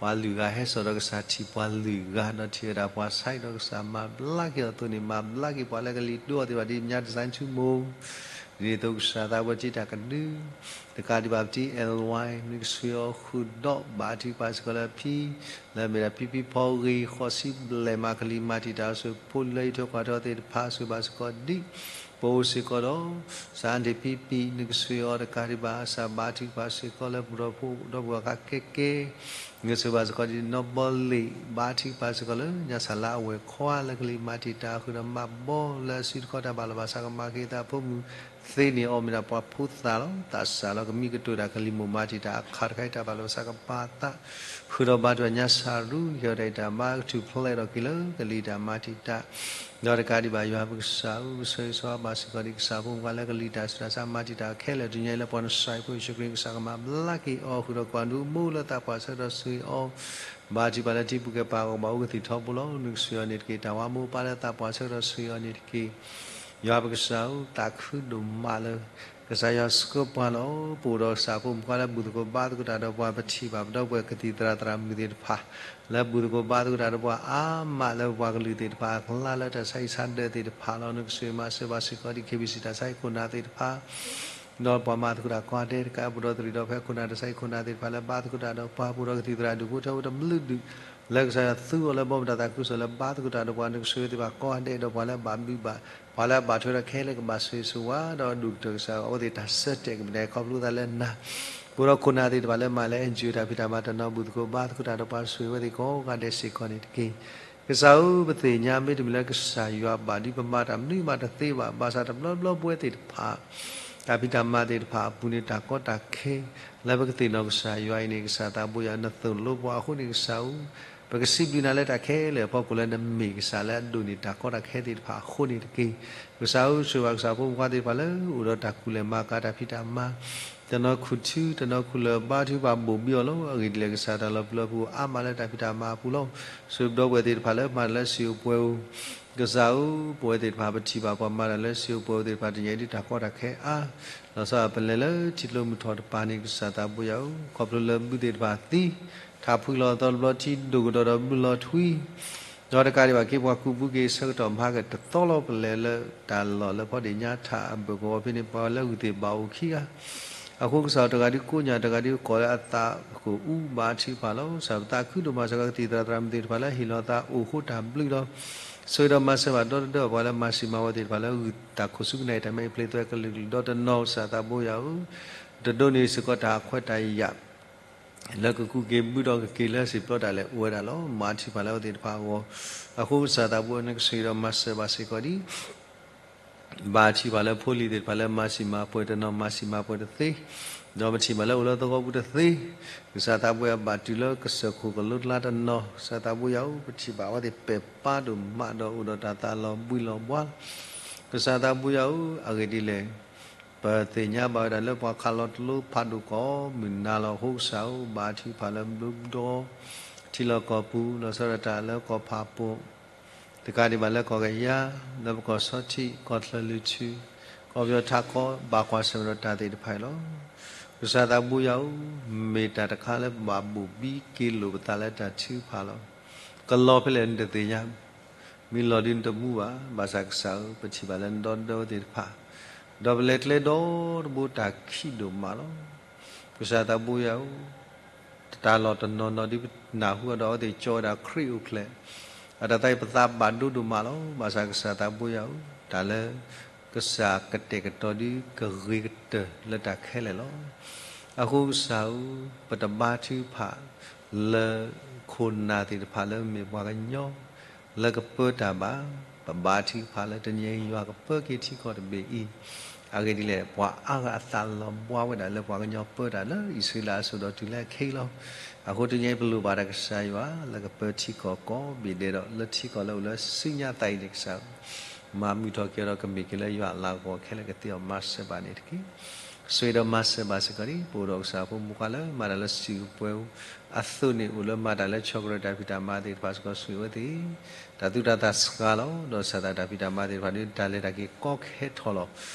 ပှၤလုၢ်ဂၤဟဲစိာ်ဒီးကစၢ်ထံၣ်ပှၤလုၢ်ဂၤ ဒီးထံၣ်ဝဲဒၣ်ပှၤဆါဟံၣ်ဒီးကစၢ်မၤဘျါက့ၤအီၤအသိးန့ၣ် မၤဘျါက့ၤပှၤလၢကလံၤဒိအီၤသ့ၣ်တဖၣ်ဒ်ညါ design ထူမိၢ် ဒ်န့ၣ်အသိးကစၢ်သးဝဲတံၤတၢ်ကဒု တကးဒံးဘၣ်ပတံၤ L Y နကဆိၣ်ဂ့ၤအီၤဃုာ်ဒီး ဘါထုကဖၣ်စ့ၢ်ကီးလၢအဖံ လၢအမ့ၢ်ဒၣ်ဖံဖံဖီဂ့ၤ ဃိးဆံဘျဲၣ်မး ကလံၤမၤတံာ်တာ်အီၤဆူ ဖိလံၤလၢဟံၣ်ထွဲကွၢ်ထွဲသ့ၣ်တဖၣ် ဆိၣ်ဂ့ၤဘၣ်စ့ၢ်ကီးဒ် ပအိၣ်စ့ၢ်ကီးဒီး စးဒ့ၣ်ဖံဖံ နကဆိၣ်ဂ့ၤအီၤတကးဒံးဘၣ် စးဘါထုကဖၣ်စ့ၢ်ကီးလၢပဒီပုၢ်ဝဲၢ်ဒီပုၢ်ဝဲၢ်အခါကဲကဲ နကဆိၣ်ဂ့ၤဘၣ်စ့ၢ်ကီးဒ်နီၢ်ဘီလ့ၣ် ဘါထုကဖၣ်စ့ၢ်ကီးလၢညါစၢ်လၢအဝဲၢ်ခွါလၢကလံၤမၤတံာ်တာ်အီၤဃုာ်ဒီး မၤဘီလၢအစုတခီတၢ်ဘၣ်လီၤဘၣ်ဆၣ်ကမၤက့ၤသးဖိမုၣ်သ့န့ၣ် အီၤမ့ၢ်ဒၣ်ပှၤဖိသၣ်လီၤ. သးစၢ်လီၤ ကမံကတိၤတၢ်ကလံၤမိၢ်မၤတံာ်တာ်အခါတခါအံၤ တၢ်ဘၣ်လီၤဘၣ်ဆၣ်ကပာ်သး ဃုာ်ဒီးဘါထုကဖၣ်ညါစၢ်ရူ ကဟ့ၣ်အီၤတၢ်ဂံၢ်တၢ်ဘါကထူၣ်ဖျဲးထီၣ်က့ၤလၢကလံၤတၢ်မၤတံာ်တာ် ဒီးတကးဒံးဘၣ်ယွၤပကစၢ်ဧၢ ပဆၢဂ့ၤဆၢဝါဘၣ်စ့ၢ်ကီးဒ်ကစၢ်ဖိမုၣ်ခွါလၢကလံၤတၢ်ဆူးတၢ်ဆါမၤတံာ်တာ်အီၤခဲလၢာ် တနံၤအံၤလၢပှၤနစၤရ့းဖိယ့ၣ်ၡူးခရံာ်ကစၢ်ကမၤဘျါက့ၤအီၤ ဃုာ်ဒီးကွၢ်ဒူမိၢ်လၢသးပှၢ်ဆၢကတီၢ်ဆိၣ်ဂ့ၤအီၤ ဘါထုကဖၣ်လၢထံပူၤကဲပၤအဂီၢ်ဘၣ်အိၣ်ကသံၣ်ထီဘိလီၤ. နကဆိၣ်ဂ့ၤအီၤန့ၣ်တက့ၢ်. တၢ်ဝါမိၢ်ပၢ်လၢသးပှၢ်ဆၢကတီၢ်ဆိၣ်ဂ့ၤအီၤန့ၣ်တက့ၢ်. ယွၤပကစၢ်ဧၢ သးခုဒိၣ်မးလၢ ကစၢ်ယွၤဆှၢပှၤလီၤ. ပအိၣ်ဒီးကစၢ်ဖိမုၣ်ခွါလၢဘူၣ်သကိးဘါသကိးတၢ်ဒီးပှၤ ပထံၣ်ဘၣ်ပဒီပုၢ်ဝဲၢ်ကသံၣ်သရၣ်သရၣ်မုၣ်သ့ၣ်တဖၣ် လၢဘူၣ်သကိးဘါသကိးတၢ်ဒီးပှၤအါမး လၢပှၤကလုာ်သ့ၣ်တဖၣ်အကျါ လၢတၢ်ဆါဟံၣ်ဆါဒၢးသ့ၣ်တဖၣ်လီၤ. နကဆိၣ်ဂ့ၤမၤစၢၤဘၣ်စ့ၢ်ကီးဒ် K B C တၢ်ဆါဟံၣ်ခိၣ်နၢ်သ့ၣ်တဖၣ် ဒီးပှၤမၤသကိးတၢ်ကိးဂၤဒဲးတကး ပအိၣ်ဒီးသရံးဒီးဖဲခိၣ်နၢ်တၢ်ဆါဟံၣ်ခိၣ်နၢ်သ့ၣ်တဖၣ်လၢဘါသကိးတၢ်ဒီးပှၤ ပအိၣ်ဒီးကသံၣ်သရၣ်ဒူၣ်ဖိထၢဖိတဘျုးဒူၣ် လၢကစၢ်ယွၤသူအီၤလၢဘီမုၢ်တၢ်သးခုကစီၣ်လၢဘါသကိးတၢ်ဒီးပှၤ နကဆိၣ်ဂ့ၤဝဲသ့ၣ်တဖၣ်ကိးဂၤဒဲးဒီးပှၤလၢအဘၣ်ဘုးဘၣ်, ပှၤလၢအဘၣ်ထွဲဒီးခဲလၢာ်ကဘၣ်ဆိၣ်ဂ့ၤဆိၣ်ဝါ ဒီးဒိၣ်ကတၢၢ်ကစၢ်ယွၤ အဝဲသ့ၣ်တၢ်ဆၢတဲာ်ကမၤန့ၢ်ခီဖျိသးလၢနၤ, ပအိၣ်ဒီးခိၣ်နၢ်သ့ၣ်တဖၣ်လၢမၤလၢ NGO တၢ်ဖံးတၢ်မၤတနီၤ ဘူၣ်သကိးဘါသကိးတၢ်ဒီးပှၤ ဆိၣ်ဂ့ၤဝဲသ့ၣ်ကိးဂၤဒဲးစ့ၢ်ကီးန့ၣ်တက့ၢ်. ကစၢ်ဧၢ ပသ့ၣ်ညါမ့တမ့ၢ်လၢကစၢ်ယွၤဘၣ်ဒ် ပမၤတၢ်မနုၤမးတသ့ဘၣ်, ဘၣ်ဆၣ်တဘျီဘျီပဝဲသ့ၣ်တဖၣ် တၢ်ဖံးတၢ်မၤသ့ၣ်တဖၣ်အပူၤန့ၣ် တၢ်ကီတၢ်ခဲ လၢပကသ့ၣ်နီၣ်ကစၢ်ယွၤအံၤန့ၣ် ကစၢ်သးဘိယွၤဧၢ နသိၣ်လိပှၤအဃိန့ၣ် ကစၢ်ဧၢ, ပကစံးဘျုးနၤလၢတၢ်ခဲလၢာ်အဖီခိၣ်လၢနမ့ၢ်ကစၢ်လၢအဒိၣ်န့ၢ်တၢ်ကီတၢ်ခဲသ့ၣ်တဖၣ်အဃိန့ၣ်တက့ၢ်. ကစၢ်ဧၢ ဆိၣ်ဂ့ၤဘၣ်ကစၢ်ဖိမုၣ်ဖိသ့ၣ်တဖၣ်လၢအိၣ်ဒီးတၢ်ကူၣ်လဲၤမၤကၤတၢ်ဖံးတၢ်မၤ တနီၤခူၣ်ထူ တနီၤခူၣ်လၢာ်ဘါထုကဖၣ်ဘိၣ်ဘံအီၤလီၤ. အဂ့ၢ်ဒ်လဲၣ် ကစၢ်တၢ်လီၤပျံၤလီၤဖုးအိၣ်အါမးလၢတၢ်ဖံးတၢ်မၤအပူၤလီၤ. ဆိၣ်ဂ့ၤပဒီပုၢ်ဝဲၢ်သ့ၣ်တဖၣ်လၢမၤတၢ်လၢစံာ်အိၣ်ပှဲၤအိၣ် ကစၢ်ဧၢ, ပဝဲသ့ၣ်တဖၣ်ပထံၣ်ဘၣ်ပှၤမၤတၢ်လၢစံာ်အိၣ်ပှဲၤအိၣ်သ့ၣ်တဖၣ် တနံၤအံၤဒ်တၢ်ကီတၢ်ခဲအါ, လီၤဆီပလဲၤလၢထံကျိမုၢ်ထီၣ်တပၤန့ၣ် ကစၢ်သးဘိယွၤဧၢ, ခီဖျိလၢဘုသ့ၣ်တဖၣ်သံ, ထးဖှံလီၤအသီတဘျီထံဒိၣ်ကဒီးဒီးဘုလီၤထွံ ဒီးတကးဒံးဘၣ်က့ၤပှၤကူးဘုက့ၤဆၢကတီၢ်မၤကတသီလီၤ ပလဲၤလၢတၢ်လီၢ်လၢဖီဒ့ၣ်ညါထးအဘၢၣ်ကဝီၤဖဲန့ၣ် ပှၤလၢဂုၢ်သ့ၣ်ဘၣ်အိၣ်ခံဂၤ အဃိကစၢ်တဂၤဒုးကိးညၣ် တဂၤဒုးကိးလၢအသးကအိၣ် ဘါထုကဖၣ်လီၤ. ကစၢ်ပသးခုဒိၣ်မးစ့ၢ်ကီး ကသံၣ်သရၣ်သရၣ်မုၣ်သ့ၣ်တဖၣ်လၢဟ့ၣ်လီၤသးအိၣ်ဃိတၢ်ဘျုးလီၤ. ဆိၣ်ဂ့ၤဒီးမၤစၢၤဘၣ်ဒီတဒၢပှၤလၢမၤစံၣ်မၤပှဲၤသ့ၣ်တဖၣ်လၢဂုၢ်တၢ်ခိၣ်ဆူကနၣ်အံၤ တၢ်မဲအံၤဖျ့သွဲကလုာ်ကလုာ် ဒီးတနီၤကစၢ်သးဘိယွၤဧၢ, တဒိးန့ၢ်စ့ၢ်ကီးတၢ်ခွဲးတၢ်ယာ် လၢကကူးက့ၤဘုဒီးကက့ၤလၢစံာ်ပျီတၢ်လဲၤအိၣ်ဝဲဒၣ်လီၤ. မၤထုကဖၣ်လၢအဝဲသ့ၣ်တဖၣ်အဂီၢ်, အဃိကစၢ်သးဘိယွၤဧၢ နကဆိၣ်ဂ့ၤဒီးမၤစၢၤဘၣ်စ့ၢ်ကီးဒ် ဘါထုကဖၣ်လၢဖိလံၤသ့ၣ်တဖၣ်လၢမၤစံၣ်မၤပှဲၤတနီၤမၤစံၣ်မၤပှဲၤတသ့, ဒီးပထံၣ်ဘၣ်လၢအိၣ်လၢသဝီပူၤတသ့, ကစၢ်သးဘိယွၤဘၣ်တုၤလၢကစၢၢ်ခိၣ်ကလိကျါတနီၤ, ကစၢ်သးဘိယွၤဧၢ ပထံၣ်ဘၣ်အဝဲသ့ၣ်ပဲာ်ပါဒိၣ်မးဒီးအိၣ်ဒီးတၢ်သးလီၤဘှံးလီၤဘှါ ကစၢ်သးဘိယွၤဧၢ, အဂ့ၢ်ဒ်လဲၣ် ပသ့ၣ်ညါဘၣ်ဝဲဒၣ်လၢပှၤခးလီၤတလိဖးဒိၣ်ကိးမုၢ်နၤလီၤ. အဃိကစၢ်ဧၢ ဘါထုကဖၣ်လၢဘျုးဒီ ထံလီၢ်ကီၢ်ပူၤ လီၤဆီဒၣ်တၢ်လၢကီၢ်ဖးပိၢ် တကးဒံးဘၣ်လၢကီၢ်ကယၤ, လၢပကီၢ်ဆီထံး, ကီၢ်ချၢလုၢ်ထူ, ကီၢ်ပယီၤထးခီ, ဘၣ်ကွၢ်ဆၢၣ်မဲာ်ဒီးတၢ်သ့ၣ်တဖၣ်အံၤလီၤ. ကစၢ်သးဘိယွၤဧၢ, မ့ၢ်တၢ်တခါလၢဘၣ်ဘိၣ်ဘံက့ၤလိာ်ပသးလၢတၢ်ထုကဖၣ်လီၤ. ကလီၤဖဲလဲၣ်နတသ့ၣ်ညါ, မ့ၢ်လီၤဒုးနတမူဘၣ်, ဘၣ်ဆၣ်ကစၢ်ဧၢ ပထံၣ်ဘၣ်လၢနဒီသဒၢဝဲသ့ၣ်တဖၣ်, ဒီးပလဲၤကျဲဒီတဘိတၢ်ခံးဒိၣ်မးလီၤ. ကစၢ်သးဘိယွၤဧၢ, တၢ်လီၢ်တနီၤနီၤဒ်ပနၢ်ဟူအီၤဒီးအဝဲသ့ၣ်ကၠီဝဲဒၣ်ခရံာ်အိၣ်ဖျဲၣ်, အတၢ်သးအံၤပသးဘၣ်ဒိဒိၣ်မးလီၤ. ဘၣ်ဆၣ်ကစၢ်သးဘိယွၤဧၢ, တၢ်လၢကစၢ်ကတဲာ်ကတီၤဒုးကဂ့ၤကတၢၢ်လၢတၢ်ခဲလၢာ်လီၤ. အဃိကစၢ်ဧၢ, ပတဘါထုကဖၣ်လၢခိၣ်နၢ်သ့ၣ်တဖၣ်လၢမ့ၢ်ပှၤကညီ လၢကပၢတၢ်ဘၣ်, ပဘါထုကဖၣ်လၢတနံၤအံၤယွၤကပၢက့ၤထံကီၢ်တဘ့ၣ်အံၤ, အဂ့ၢ်ဒ်လဲၣ် ပှၤအါဂၤအသးလီၤဘှါဝဲဒၣ်လၢပှၤကညီပၢတၢ်လၢအံၣ်စရ့လးအစိၤဒီးတုၤလၢအခဲအံၤလီၤ. အဃိတနံၤအံၤပလိၣ်ဘၣ်တၢ်ကစၢ်ယွၤ လၢကပၢထံကီၢ်ကိးဘ့ၣ်ဒဲးဒီး လၢထံကီၢ်လၢအိၣ်လၢစုညါသးအံၤန့ၣ်ကစၢ်ဧၢ, မၤမုာ်ထီၣ်က့ၤအီၤဒီးကမ့ၢ်က့ၤလၢယွၤအလၤကပီၤခဲလၢာ်ကသ့အီၤမၤစၢၤဘၣ်န့ၣ်တက့ၢ်. ဆိၣ်ဂ့ၤဒီးမၤစၢၤဘၣ်စ့ၢ်ကီးဒ် ပအိၣ်ဒီးကစၢ်ဖိမုၣ်ခွါလၢမၤတၢ်လၢစံာ်ပှဲၤအသိးန့ၣ် အိၣ်လၢမၤတၢ်လၢဆီၣ်ကရၢၢ်တၢ်ဖံးတၢ်မၤသ့ၣ်တဖၣ်စ့ၢ်ကီးဆိၣ်ဂ့ၤဝဲသ့ၣ်, တၢ်သူၣ်တၢ်သးစှၤလီၤ. ဒီးစၢ်သးတၢ်ဖံးတၢ်မၤသ့ၣ်တဖၣ်ဒုးတၢ်လဲၤတၢ်က့ၤကီခဲထီၣ်လီၤ.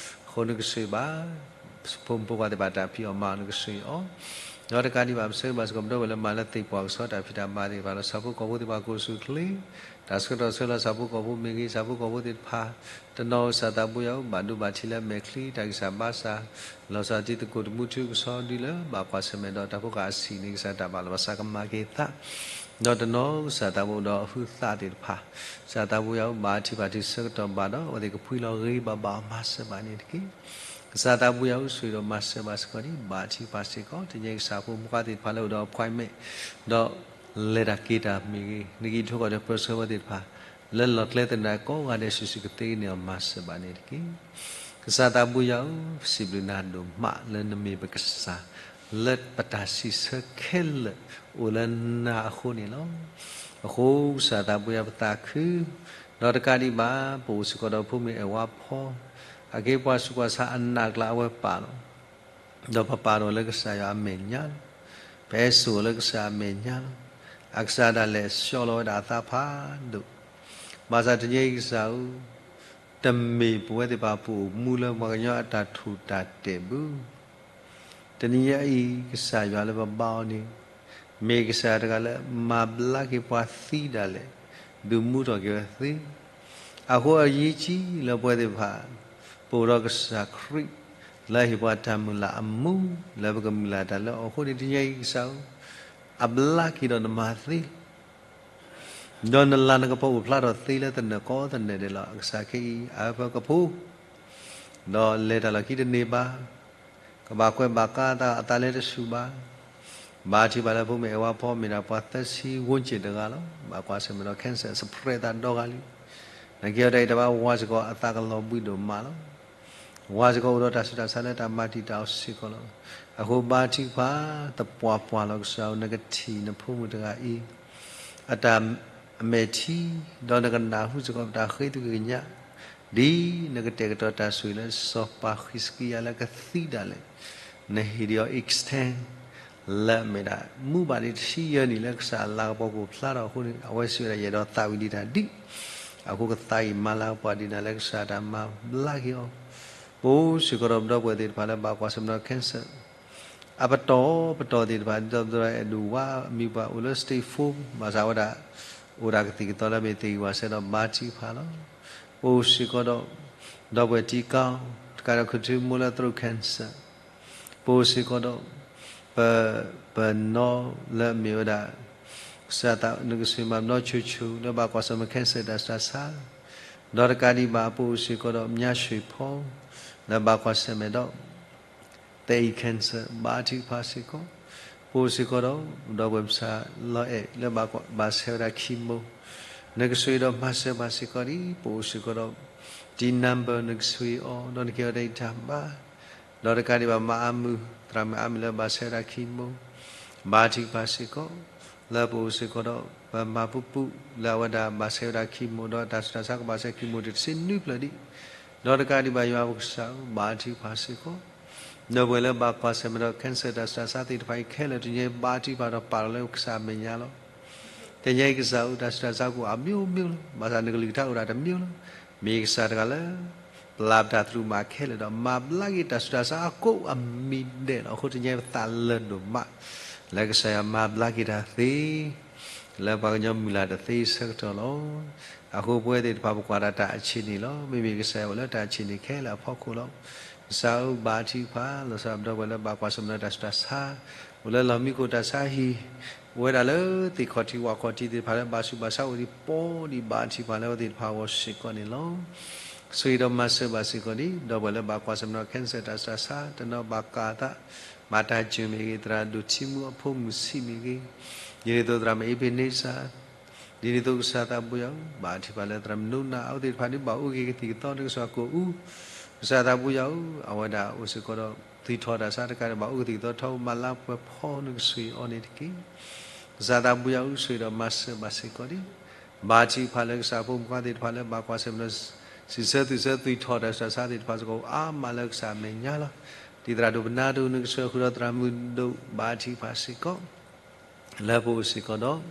အဃိနကဆိၣ်ဂ့ၤဘၣ် ဖိမုၣ်ဖိခွါသ့ၣ်တဖၣ်တၢ်ဖံးအီၣ်မၤအီၣ်နကဆိၣ်ဂ့ၤအီၤ, ဒီးတကးဒံးဘၣ် ပဆၢဂ့ၤဘၣ်စ့ၢ်ကီးပဒီပုၢ်ဝဲၢ်လၢမၤလၢသ့ၣ်ပှၢ်ကဆီတၢ်ဖံးတၢ်မၤသ့ၣ်တဖၣ်လီၤ. ဆၣ်ဖိကီၢ်ဖိသ့ၣ်တဖၣ်ကိးဆူၣ်ချ့, တၢ်ဆှၢထီၣ်ဆှၢလီၤဆၣ်ဖိကီၢ်ဖိမ့ၢ်ဂ့ၤ, ဆၣ်ဖိကီၢ်ဖိသ့ၣ်တဖၣ် တနီၤကစၢ်သးဘိယွၤဧၢ ဘၣ်ဒိဘၣ်ထံးလၢမဲာ်ချံတၢ်ဂံၢ်စၢ်ဘါစၢ်, လီၤဆီဒၣ်တၢ်သကိးတမူထူကဆီဒုလၢဘၣ်ကွၢ်ဆၢၣ်မဲာ်ဒီးတၢ်ဖိဃၢ်အဆံးန့ၣ် ကစၢ်တၢ်ဘၣ်လီၤဘၣ်စးကမၤက့ၤသး, ဒီးတနီၤကစၢ်သးဘိအိၣ်ဒီးအဟုးသးသ့ၣ်တဖၣ်, ကစၢ်သးဘိယွၤဧၢ ဘၣ်ထံးဘၣ်ထုးဆၢကတီၢ်ဘၣ်ဒီး အဝဲသ့ၣ်ကဖှံလီၤဂ့ၤဘၣ်ဘၣ်အီၤမၤစၢၤဘၣ်န့ၣ်တက့ၢ်. ကစၢ်သးဘိယွၤဧၢ ဆိၣ်ဂ့ၤဒီးမၤစၢၤဘၣ်စ့ၢ်ကီးဒ် ဘၣ်ထံးဘၣ်စ့ၢ်ကီး တနံၤအံၤကစၢ်ဖိမုၣ်ခွါသ့ၣ်တဖၣ်လၢအိၣ်ဒီး appointment ဒီးလဲၤတၢ်က့ၤတၢ်မ့ၢ်ဂ့ၤ, နကအိးထီၣ်ကီၢ်ဒီးပၢဆှၢဝဲသ့ၣ်တဖၣ် လၢလီၢ်ကျဲသနၢၣ်ကိးဂၤဒဲးစုာ်စုာ်ကသ့န့ၢ်အီၤမၤစၢၤဘၣ်န့ၣ်တက့ၢ်. ကစၢ်သးဘိယွၤဧၢ, ပစံးဘျုးနၤဒိၣ်မးလၢနမ့ၢ်ပကစၢ်, လၢပတၢ်စံးဆၢခဲလၢာ်အိၣ်လၢနၤအဃိန့ၣ်လီၤ. အဃိကစၢ်သးဘိယွၤပသးခု, ဒီးတကးဒံးဘၣ် ပအိၣ်စ့ၢ်ကီးဒီးဖိမုၣ်အဲၣ်ဝါဖီ, အက့ၤပှၤဆူးကွၢ်ဆါအနးကျါအဝဲပာ်လီၤ ဒီးပပာ်ဒီးလၢကစၢ်ယွၤအမဲာ်ညါလီၤ. ပဟဲစိာ်လၢကစၢ်အမဲာ်ညါလီၤ. အကစၢ်ဒၣ်လဲာ်ဆှီလီၤဝဲဒၣ်အသးဖးဒိၣ်. ဘၣ်ဆၣ်တနံၤအံၤကစၢ်ဧၢ, တမ့ၢ်ပဝဲသ့ၣ်တဖၣ်ပအိၣ်မူလၢပှၤကညီအတၢ်ထူၣ်တၢ်တဲာ်ဘၣ်. တနံၤအံၤကစၢ်ယွၤလၢပဘါအီၤန့ၣ်, မ့ၢ်ကစၢ်တဂၤလၢမၤဘျါက့ၤပှၤသံဒၣ်လဲာ်, ဒုးမူထီၣ်က့ၤဝဲသ့ အဃိအယံာ်ကံလၢပဝဲသ့ၣ်တဖၣ်, ပအိၣ်ဒီးကစၢ်ခရံာ်, လၢဟ့ၣ်ပှၤတၢ်မုၢ်လၢ်အမူ, လၢပကမုၢ်လၢ်တၢ်လၢအီၤအဃိန့ၣ် တနံၤအံၤကစၢ်ဧၢ, အဘျါက့ၤဒီးနမၤသ့လီၤ. ဒီးနလၤနကပီၤအိၣ်ဖျါထီၣ်သ့လၢသနၢၣ်ကိးသနၢၣ်ဒဲးလီၤ. အကစၢ်ခဲအံၤ အအၢပၢၤကဖိ ဒီးလဲၤတၢ်လီၢ်ခံတန့ၢ်ဘၣ်, ကဘၣ်ကွဲးဘၣ်ကါသးအသးလၢတဆူၣ်ဘၣ်. ဘါထုကဖၣ်လၢဖိမုၣ်အဲၣ်ဝါဖီမ့ၢ်ဒၣ်ပှၤသၢဆံဝန်းကျင်တဂၤလီၤ. ဘၣ်ကွၢ်ဆၢၣ်မဲာ်ဒီး cancer စပရဲးသးဒီဂၤလံ. နကဲအီၤတၢ်အံၤတဘၣ်ဝၤစ့ၢ်ကီး အသးကလီၤဘှံးဒိၣ်မးလီၤ. ဝၤစ့ၢ်ကီးအိၣ်ဒီးတၢ်ဆူးတၢ်ဆါလၢတၢ်မၤတံာ်တာ်အီၤစ့ၢ်ကီးလီၤ. အဃိဘါထုကဖၣ် သပှၢ်ပှၢ်လီၤကစၢ်ဧၢ, နကထံၣ်နဖိမုၣ်တဂၤအံၤ အတၢ်အမဲာ်ထံ, ဒီးနကနၢ်ဟူစ့ၢ်ကီးပတၢ်ဃ့သုကညး, ဒ်နကတဲာ်ကတီၤတၢ်ဆိၣ်ဂ့ၤလၢစီၤပၤဃံးစကံယၤလၢကသံဒၣ်လဲာ်, နဟ့ၣ်ဒံးအီၤ extend လၢအမ့ၢ်ဒၣ် မူဘၣ်ဒံးတဆံယဲၢ်နံၣ်လၢကစၢ်အလၤကပီၤကအိၣ်ဖျါထီၣ်အဃိန့ၣ် အဝဲစံးဝဲဒၣ် ယအဲၣ်ဒိးသးဝံၣ်ဒံးတၢ်ဒံး, အဃိကသးအံၤမၤလၤကပီၤဒံးနၤလၢကစၢ်တၢ်မၤဘျါက့ၤအီၤ, ပအိၣ်စ့ၢ်ကီးဒီးပဒီပုၢ်ဝဲၢ်သ့ၣ်တဖၣ်လၢဘၣ်ကွၢ်ဆၢၣ်မဲာ်ဒီး cancer အပတီၢ်ပတီၢ်သ့ၣ်တဖၣ် ဒ်သိးပအဲၣ်ဒိးဝါအမံၤပှၤအိၣ်လၢ stage four ဘၣ်ဆၣ်ဝဲဒၣ် အိၣ်ဒၣ်ကသံၣ်ကသီလၢမ့ၢ်သ့ၣ်ဂံၢ်ဝါစဲဒီးဘါထုကဖၣ်လီၤ. ပအိၣ်စ့ၢ်ကီးဒီး ဒီပုၢ်ဝဲၢ်တံၤကီ တကးဒီးခရံာ်ထူမိၢ်လၢ throat cancer ပအိၣ်စ့ၢ်ကီးဒီး ပ ပနီၢ်လၢအမ့ၢ်ဝဲဒၣ် ကစၢ်သးနကဆိၣ်ဂ့ၤမၤပနီၢ်ဆူၣ်ဆူၣ် လၢဘၣ်ကွၢ်ဆၢၣ်မဲာ် cancer တၢ်ဆူးတၢ်ဆါ, ဒီးတကးဒံးဘၣ် ပအိၣ်စ့ၢ်ကီးဒီးမၠါဆွ့ၣ်ဖီ လၢဘၣ်ကွၢ်ဆၢၣ်မဲာ်ဒီး သဲအံၤ cancer ဘါထုကဖၣ်စ့ၢ်ကီး, ပအိၣ်စ့ၢ်ကီးဒီး ဒီပုၢ်ဝဲၢ်မုၢ်ဆါလီၤအဲၣ် လၢဘၣ်ဆဲးဝဲဒၣ် chemo နကဆိၣ်ဂ့ၤဒီးမၤစၢၤဘၣ်စ့ၢ်ကီးဒံး, ပအိၣ်စ့ၢ်ကီးဒီး T number နကဆိၣ်ဂ့ၤအီၤ ဒီးနကဲအီၤတၢ်အံၤတၢ်ဘါ, ဒီးတကးဒံးဘၣ်မါအါမုၢ် သရၣ်မုၣ်အါမံၤလၢဘၣ်ဆဲးဝဲဒၣ် chemo ဘါထုကဖၣ်စ့ၢ်ကီး, လၢပအိၣ်စ့ၢ်ကီးဒီး ပမၤပူၤပူၤ လၢအဝဲဒၣ်ဘၣ်ဆဲးဝဲဒၣ် chemo ဒီးတၢ်ဆူးတၢ်ဆါကဘၣ်ဆဲး chemo တဆံနွံဖျၢၣ်ဒံး, ဒီးတကးဒံးဘၣ်ယွၤပကစၢ်ဧၢ ဘါထုကဖၣ်စ့ၢ်ကီး, ဒီပုၢ်ဝဲၢ်လၢဘၣ်ကွၢ်ဆၢၣ်မဲာ်ဒီး cancer တၢ်ဆူးတၢ်ဆါသ့ၣ်တဖၣ်အံၤခဲလၢာ် တနံၤအံၤဘါထုကဖၣ်ဒီးပာ်လီၤလၢကစၢ်အမဲာ်ညါလီၤ. တနံၤအံၤကစၢ်ဧၢ တၢ်ဆူးတၢ်ဆါကအိၣ်အမျိုးမျိုးလီၤ. ဘၣ်ဆၣ်နကလုၢ်ကထါအိၣ်ဒၣ်တမျိုးလီၤ. မ့ၢ်ကစၢ်တဂၤလၢ ပျၢ်ပတၢ်သရူးမးခဲလၢာ်ဒီး မၤဘျါက့ၤတၢ်ဆူးတၢ်ဆါအကိးအမံၤဒဲးလီၤ. အဃိတနံၤအံၤပသးလၢာ်ဒိၣ်မး လၢကစၢ်ယွၤမၤဘျါက့ၤတၢ်သ့ လၢပှၤကညီမုၢ်လၢ်တသ့ဆၢကတီၢ်လီၤ. အဃိပဝဲသ့ၣ်တဖၣ်ပကွၢ်ဒၣ်တၢ်အဆံးန့ၣ်လီၤ. မ့မ့ၢ်ကစၢ်ယွၤအိၣ်လၢတၢ်အဆံးန့ၣ်ခဲလၢာ်အဖီခိၣ်လီၤ. ကစၢ်ဧၢ ဘါထုကဖၣ် လီၤဆီဒၣ်ပဒီပုၢ်ဝဲၢ်လၢဘၣ်ကွၢ်ဆၢၣ်မဲာ်ဒီးတၢ်ဆူးတၢ်ဆါ, အိၣ်လၢလီၢ်မံခိၣ်တၢ်ဆါဟံၣ်, အိၣ်ဝဲဒၣ်လၢသ့ၣ်ခီၣ်ထံးဝၣ်ခီၣ်ထံးသ့ၣ်တဖၣ်လၢ ဘၣ်ဆူးဘၣ်ဆါအိၣ်ဒံး ပီဒံး ဘါထုကဖၣ်လၢအဝဲသ့ၣ်တဖၣ်အဂီၢ်စ့ၢ်ကီးန့ၣ်လီၤ. ဆိၣ်ဂ့ၤဒီးမၤစၢၤဘၣ်စ့ၢ်ကီးဒံး ဒီပုၢ်ဝဲၢ်လၢဘၣ်ကွၢ်ဆၢၣ်မဲာ်ဒီး cancer တၢ်ဆူးတၢ်ဆါ, တနီၤဘၣ်ကၢ်အသး, မၤတၢ်စၢၤမ့ၢ်ဂ့ၤ, သရၣ်ဒိၣ်ထံမူအဖိမုၣ်ဆံးမ့ၢ်ဂ့ၤ, ဒ်န့ၣ်အသိးသရၣ်မုၣ်အ့ဘ့းန့စၢ် ဒ်န့ၣ်အသိးကစၢ်သးဘိယွၤဧၢ, ဘါထုကဖၣ်လၢသရၣ်မုၣ်နိနၤ အဝဲသ့ၣ်တဖၣ်န့ၣ် ဘၣ်အိၣ်က့ၤကသံၣ်ကသီ နကစၢ်ကိးအူ, ကစၢ်သးဘိယွၤဧၢ, အဝဲဒၣ်အိၣ်စ့ၢ်ကီးဒီး သွံၣ်ထီၣ်တၢ်ဆါတကးဒံးဘၣ် အိၣ်ကသံၣ်ကသီထီဘိ မၤလၤပှဲၤဖီ နကဆိၣ်ဂ့ၤအီၤန့ၣ်တက့ၢ်. ကစၢ်သးဘိယွၤဧၢ, ဆိၣ်ဂ့ၤဒီးမၤစၢၤဘၣ်စ့ၢ်ကီးဒံး ဘါထုကဖၣ်လၢကစၢ်ဖိမုၣ်ဖိခွါသ့ၣ်တဖၣ်လၢဘၣ်ကွၢ်ဆၢၣ်မဲာ်ဒီး စံးဆၢသူၣ်ဆၢ သွံၣ်ထီၣ်တၢ်ဆူးတၢ်ဆါသ့ၣ်တဖၣ်စ့ၢ်ကီး အါမးလၢကစၢ်အမဲာ်ညါလီၤ. ဒ်သရၣ်ဒိၣ်ပနၢ်ဒိၣ် နကဆိၣ်ဂ့ၤဃုာ်ဒီးသရၣ်မုၣ်ဒိၣ် ဘါထုကဖၣ်စ့ၢ်ကီး လၢပအိၣ်စ့ၢ်ကီးဒီး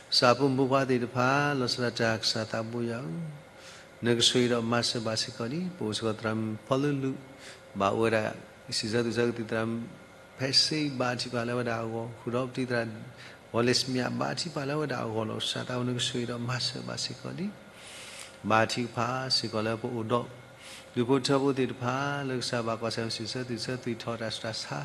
ကစၢ်ဖိမုၣ်ဖိခွါသ့ၣ်တဖၣ် လီၤဆီဒၣ်တၢ် ကစၢ်သးဘိယွၤဧၢ, နကဆိၣ်ဂ့ၤဒီးမၤစၢၤဘၣ်စ့ၢ်ကီးဒံး ပအိၣ်စ့ၢ်ကီးသရၣ်မုၣ်ဖီလၢလူၢ် ဘၣ်အိၣ်ဝဲဒၣ် စံးဆၢသူၣ်ဆၢကသံၣ်သရၣ်မုၣ် ဖဲစ့ ဘါထုကဖၣ်လၢအဝဲဒၣ်အဂီၢ် ဃုာ်ဒီးပတံၤသရၣ် ဝီၤလ့ၣ်စမံး ဘါထုကဖၣ်လၢအဝဲဒၣ်အဂီၢ်လီၤ. ကစၢ်သးဘိ နကဆိၣ်ဂ့ၤဒီးမၤစၢၤဘၣ်စ့ၢ်ကီးဒံး ဘါထုကဖၣ်စ့ၢ်ကီးလၢပအိၣ်ဒီး ဒူၣ်ဖိထၢဖိသ့ၣ်တဖၣ် လၢကစၢ်ဘၣ်ကွၢ်ဆၢၣ်မဲာ် စံးဆၢသူၣ်ဆၢ သွံၣ်ထီၣ်တၢ်ဆူးတၢ်ဆါ,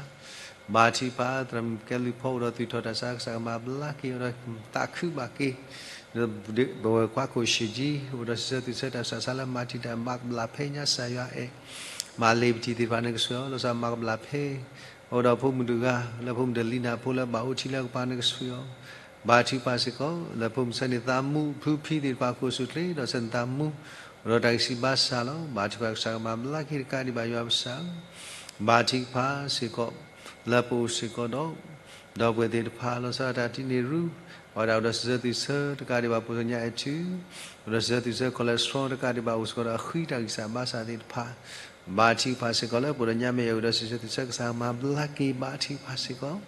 ဘါထုကဖၣ် သရၣ်မုၣ်ကဲလုၢ်ဖီအိၣ်ဒီးသွံၣ်ထီၣ်တၢ်ဆူးတၢ်ဆါ ကစၢ်ကမၤဘျါက့ၤအီၤဒီးသးခုဘၣ်က့ၤ ပဝဲၢ်ကွၢ်ခိၣ်ဆံးကၠံ အိၣ်ဒီးစံးဆၢသူၣ်ဆၢတၢ်ဆူးတၢ်ဆါလၢမၤတံာ်တာ် မၤကဘျၣ်ဖဲညါကစၢ်ယွၤအဲၣ် မၤလ့ၤပတံၤသ့ၣ်တဖၣ် နကဆိၣ်ဂ့ၤအီၤ လီၤဆီမၤကဘျၣ်ဖဲ အိၣ်ဒီးဖိမုၣ်တဂၤ လၢဖိမုၣ်တလံၤနၤဖိလၢဘၣ်အိၣ်ထံလၢကပၤ နကဆိၣ်ဂ့ၤအီၤ ဘါထုကဖၣ်စ့ၢ်ကီး လၢဖိမုၣ်ဆၢန့ၣ်သးမူ ဖုဖံသ့ၣ်တဖၣ် ခိၣ်ဆူၣ်ချ့ ဒီးဆၢန့ၣ်သးမူ အိၣ်ဒီးတၢ်ဂံၢ်စၢ်ဘါစၢ်လီၤ. ဘါထုကဖၣ် ကစၢ်ကမၤဘျါက့ၤတကးဒံးဘၣ် ယွၤပကစၢ်ဧၢ, ဘါထုကဖၣ်စ့ၢ်ကီး လၢပအိၣ်စ့ၢ်ကီးဒီး ဒီပုၢ်ဝဲၢ်သ့ၣ်တဖၣ် လီၤဆီဒၣ်တၢ်တံၤန့ၢ်ရူ အဝဲဒၣ်အိၣ်ဒီးစံးဆၢသူၣ်ဆၢတကးဒံးဘၣ် ပှၤကညီအဲၣ်ထူ အိၣ်ဒီးစံးဆၢသူၣ်ဆၢ cholesterol တကးဒံးဘၣ် အိၣ်စ့ၢ်ကီးဒီးအဃံတၢ်ဂံၢ်စၢ်ဘါစၢ်သ့ၣ်တဖၣ် ဘါထုကဖၣ်စ့ၢ်ကီး လၢပှၤကညီမ့ၢ်အဲၣ်အိၣ်ဒီးစံးဆၢသူၣ်ဆၢ ကစၢ်ကမၤဘျါက့ၤ ဘါထုကဖၣ်စ့ၢ်ကီး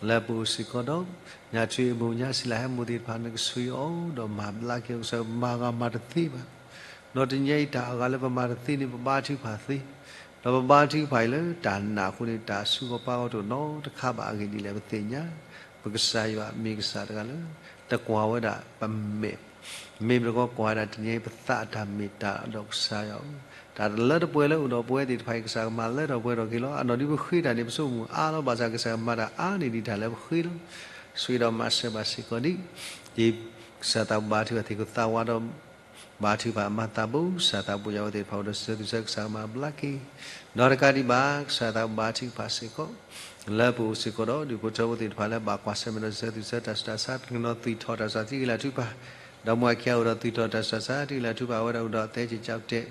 လၢပအိၣ်စ့ၢ်ကီးဒီး ညၣ်ထွ့အမိၢ်ညါ စံလၤဟဲမိၢ်သ့ၣ်တဖၣ် နကဆိၣ်ဂ့ၤအီၤ ဒီးမၤဘျါက့ၤအီၤ ကစၢ်မၤဂ့ၤမၤတသ့ဘၣ် ဒီးတနံၤအံၤတၢ်အဂၤလၢပမၤတသ့န့ၣ် ပဘါထုကဖၣ်သ့, ဒီးပဘါထုကဖၣ်အံၤလၢတၢ်နာ်အဃိန့ၣ် တၢ်ဆူးကီၢ်ပၤကီၢ်တအိၣ်နီတခါဘၣ်အဂ့ၢ်ဒ်လဲၣ် ပသ့ၣ်ညါ ပကစၢ်ယွၤမ့ၢ်ကစၢ်တဂၤလၢ တကွၢ်ဝဲဒၣ်ပမဲာ်, မ့ၢ်မတၤကီကွၢ်ဝဲဒၣ်တနံၤအံၤ ပသးတၢ်မ့ၢ်တၢ်ဒီးကစၢ်ယွၤဧၢ, တၢ်လၢတပှဲၤလၢအိၣ်ဒီးပဝဲသ့ၣ်တဖၣ်အံၤ ကစၢ်ကမၤလၢထီၣ်ပှဲၤထီၣ်က့ၤလီၤ. အနီၢ်ဒ်ပဃ့တၢ်န့ၣ် ပဆိကမိၣ်အါလီၤ, ဘၣ်ဆၣ်ကစၢ်ကမၤတၢ်အါန့ၢ်ဒံးတၢ်လၢပဃ့လီၤ. ဆိၣ်ဂ့ၤဒီးမၤစၢၤဘၣ်စ့ၢ်ကီးဒ်, ဒ် ကစၢ်သးဘါထုကဖၣ်သ့ၣ်ခိၣ်သးဝးဒီး ဘါထုကဖၣ်မၤသးဘိ ကစၢ်သးဘိယွၤအိၣ်သ့ၣ်တဖၣ်အိၣ်ဒီးစၢၤသူၣ်စၢၤ ကစၢ်ကမၤဘျါက့ၤ, ဒီးတကးဒံးဘၣ် ကစၢ်သးဘါထုကဖၣ်စ့ၢ်ကီး လၢပအိၣ်စ့ၢ်ကီးဒီး ဒူၣ်ဖိထၢဖိသ့ၣ်တဖၣ်လၢဘၣ်ကွၢ်ဆၢၣ်မဲာ်ဒီးစၢၤသူၣ်စၢၤတၢ်ဆူးတၢ်ဆါ တနီၤသွံၣ်ထီၣ်တၢ်ဆူးတၢ်ဆါ တံၢ်က့ၤလၢ်ထုကဖၣ်, ဒီးမ့ၢ်အခံဂၤအိၣ်ဒီးသွံၣ်ထီၣ်တၢ်ဆူးတၢ်ဆါ တံၢ်က့ၤလၢ်ထုကဖၣ် အဝဲဒၣ်အိၣ်ဒီးသဲက့ၤကၠီၣ်တဲာ်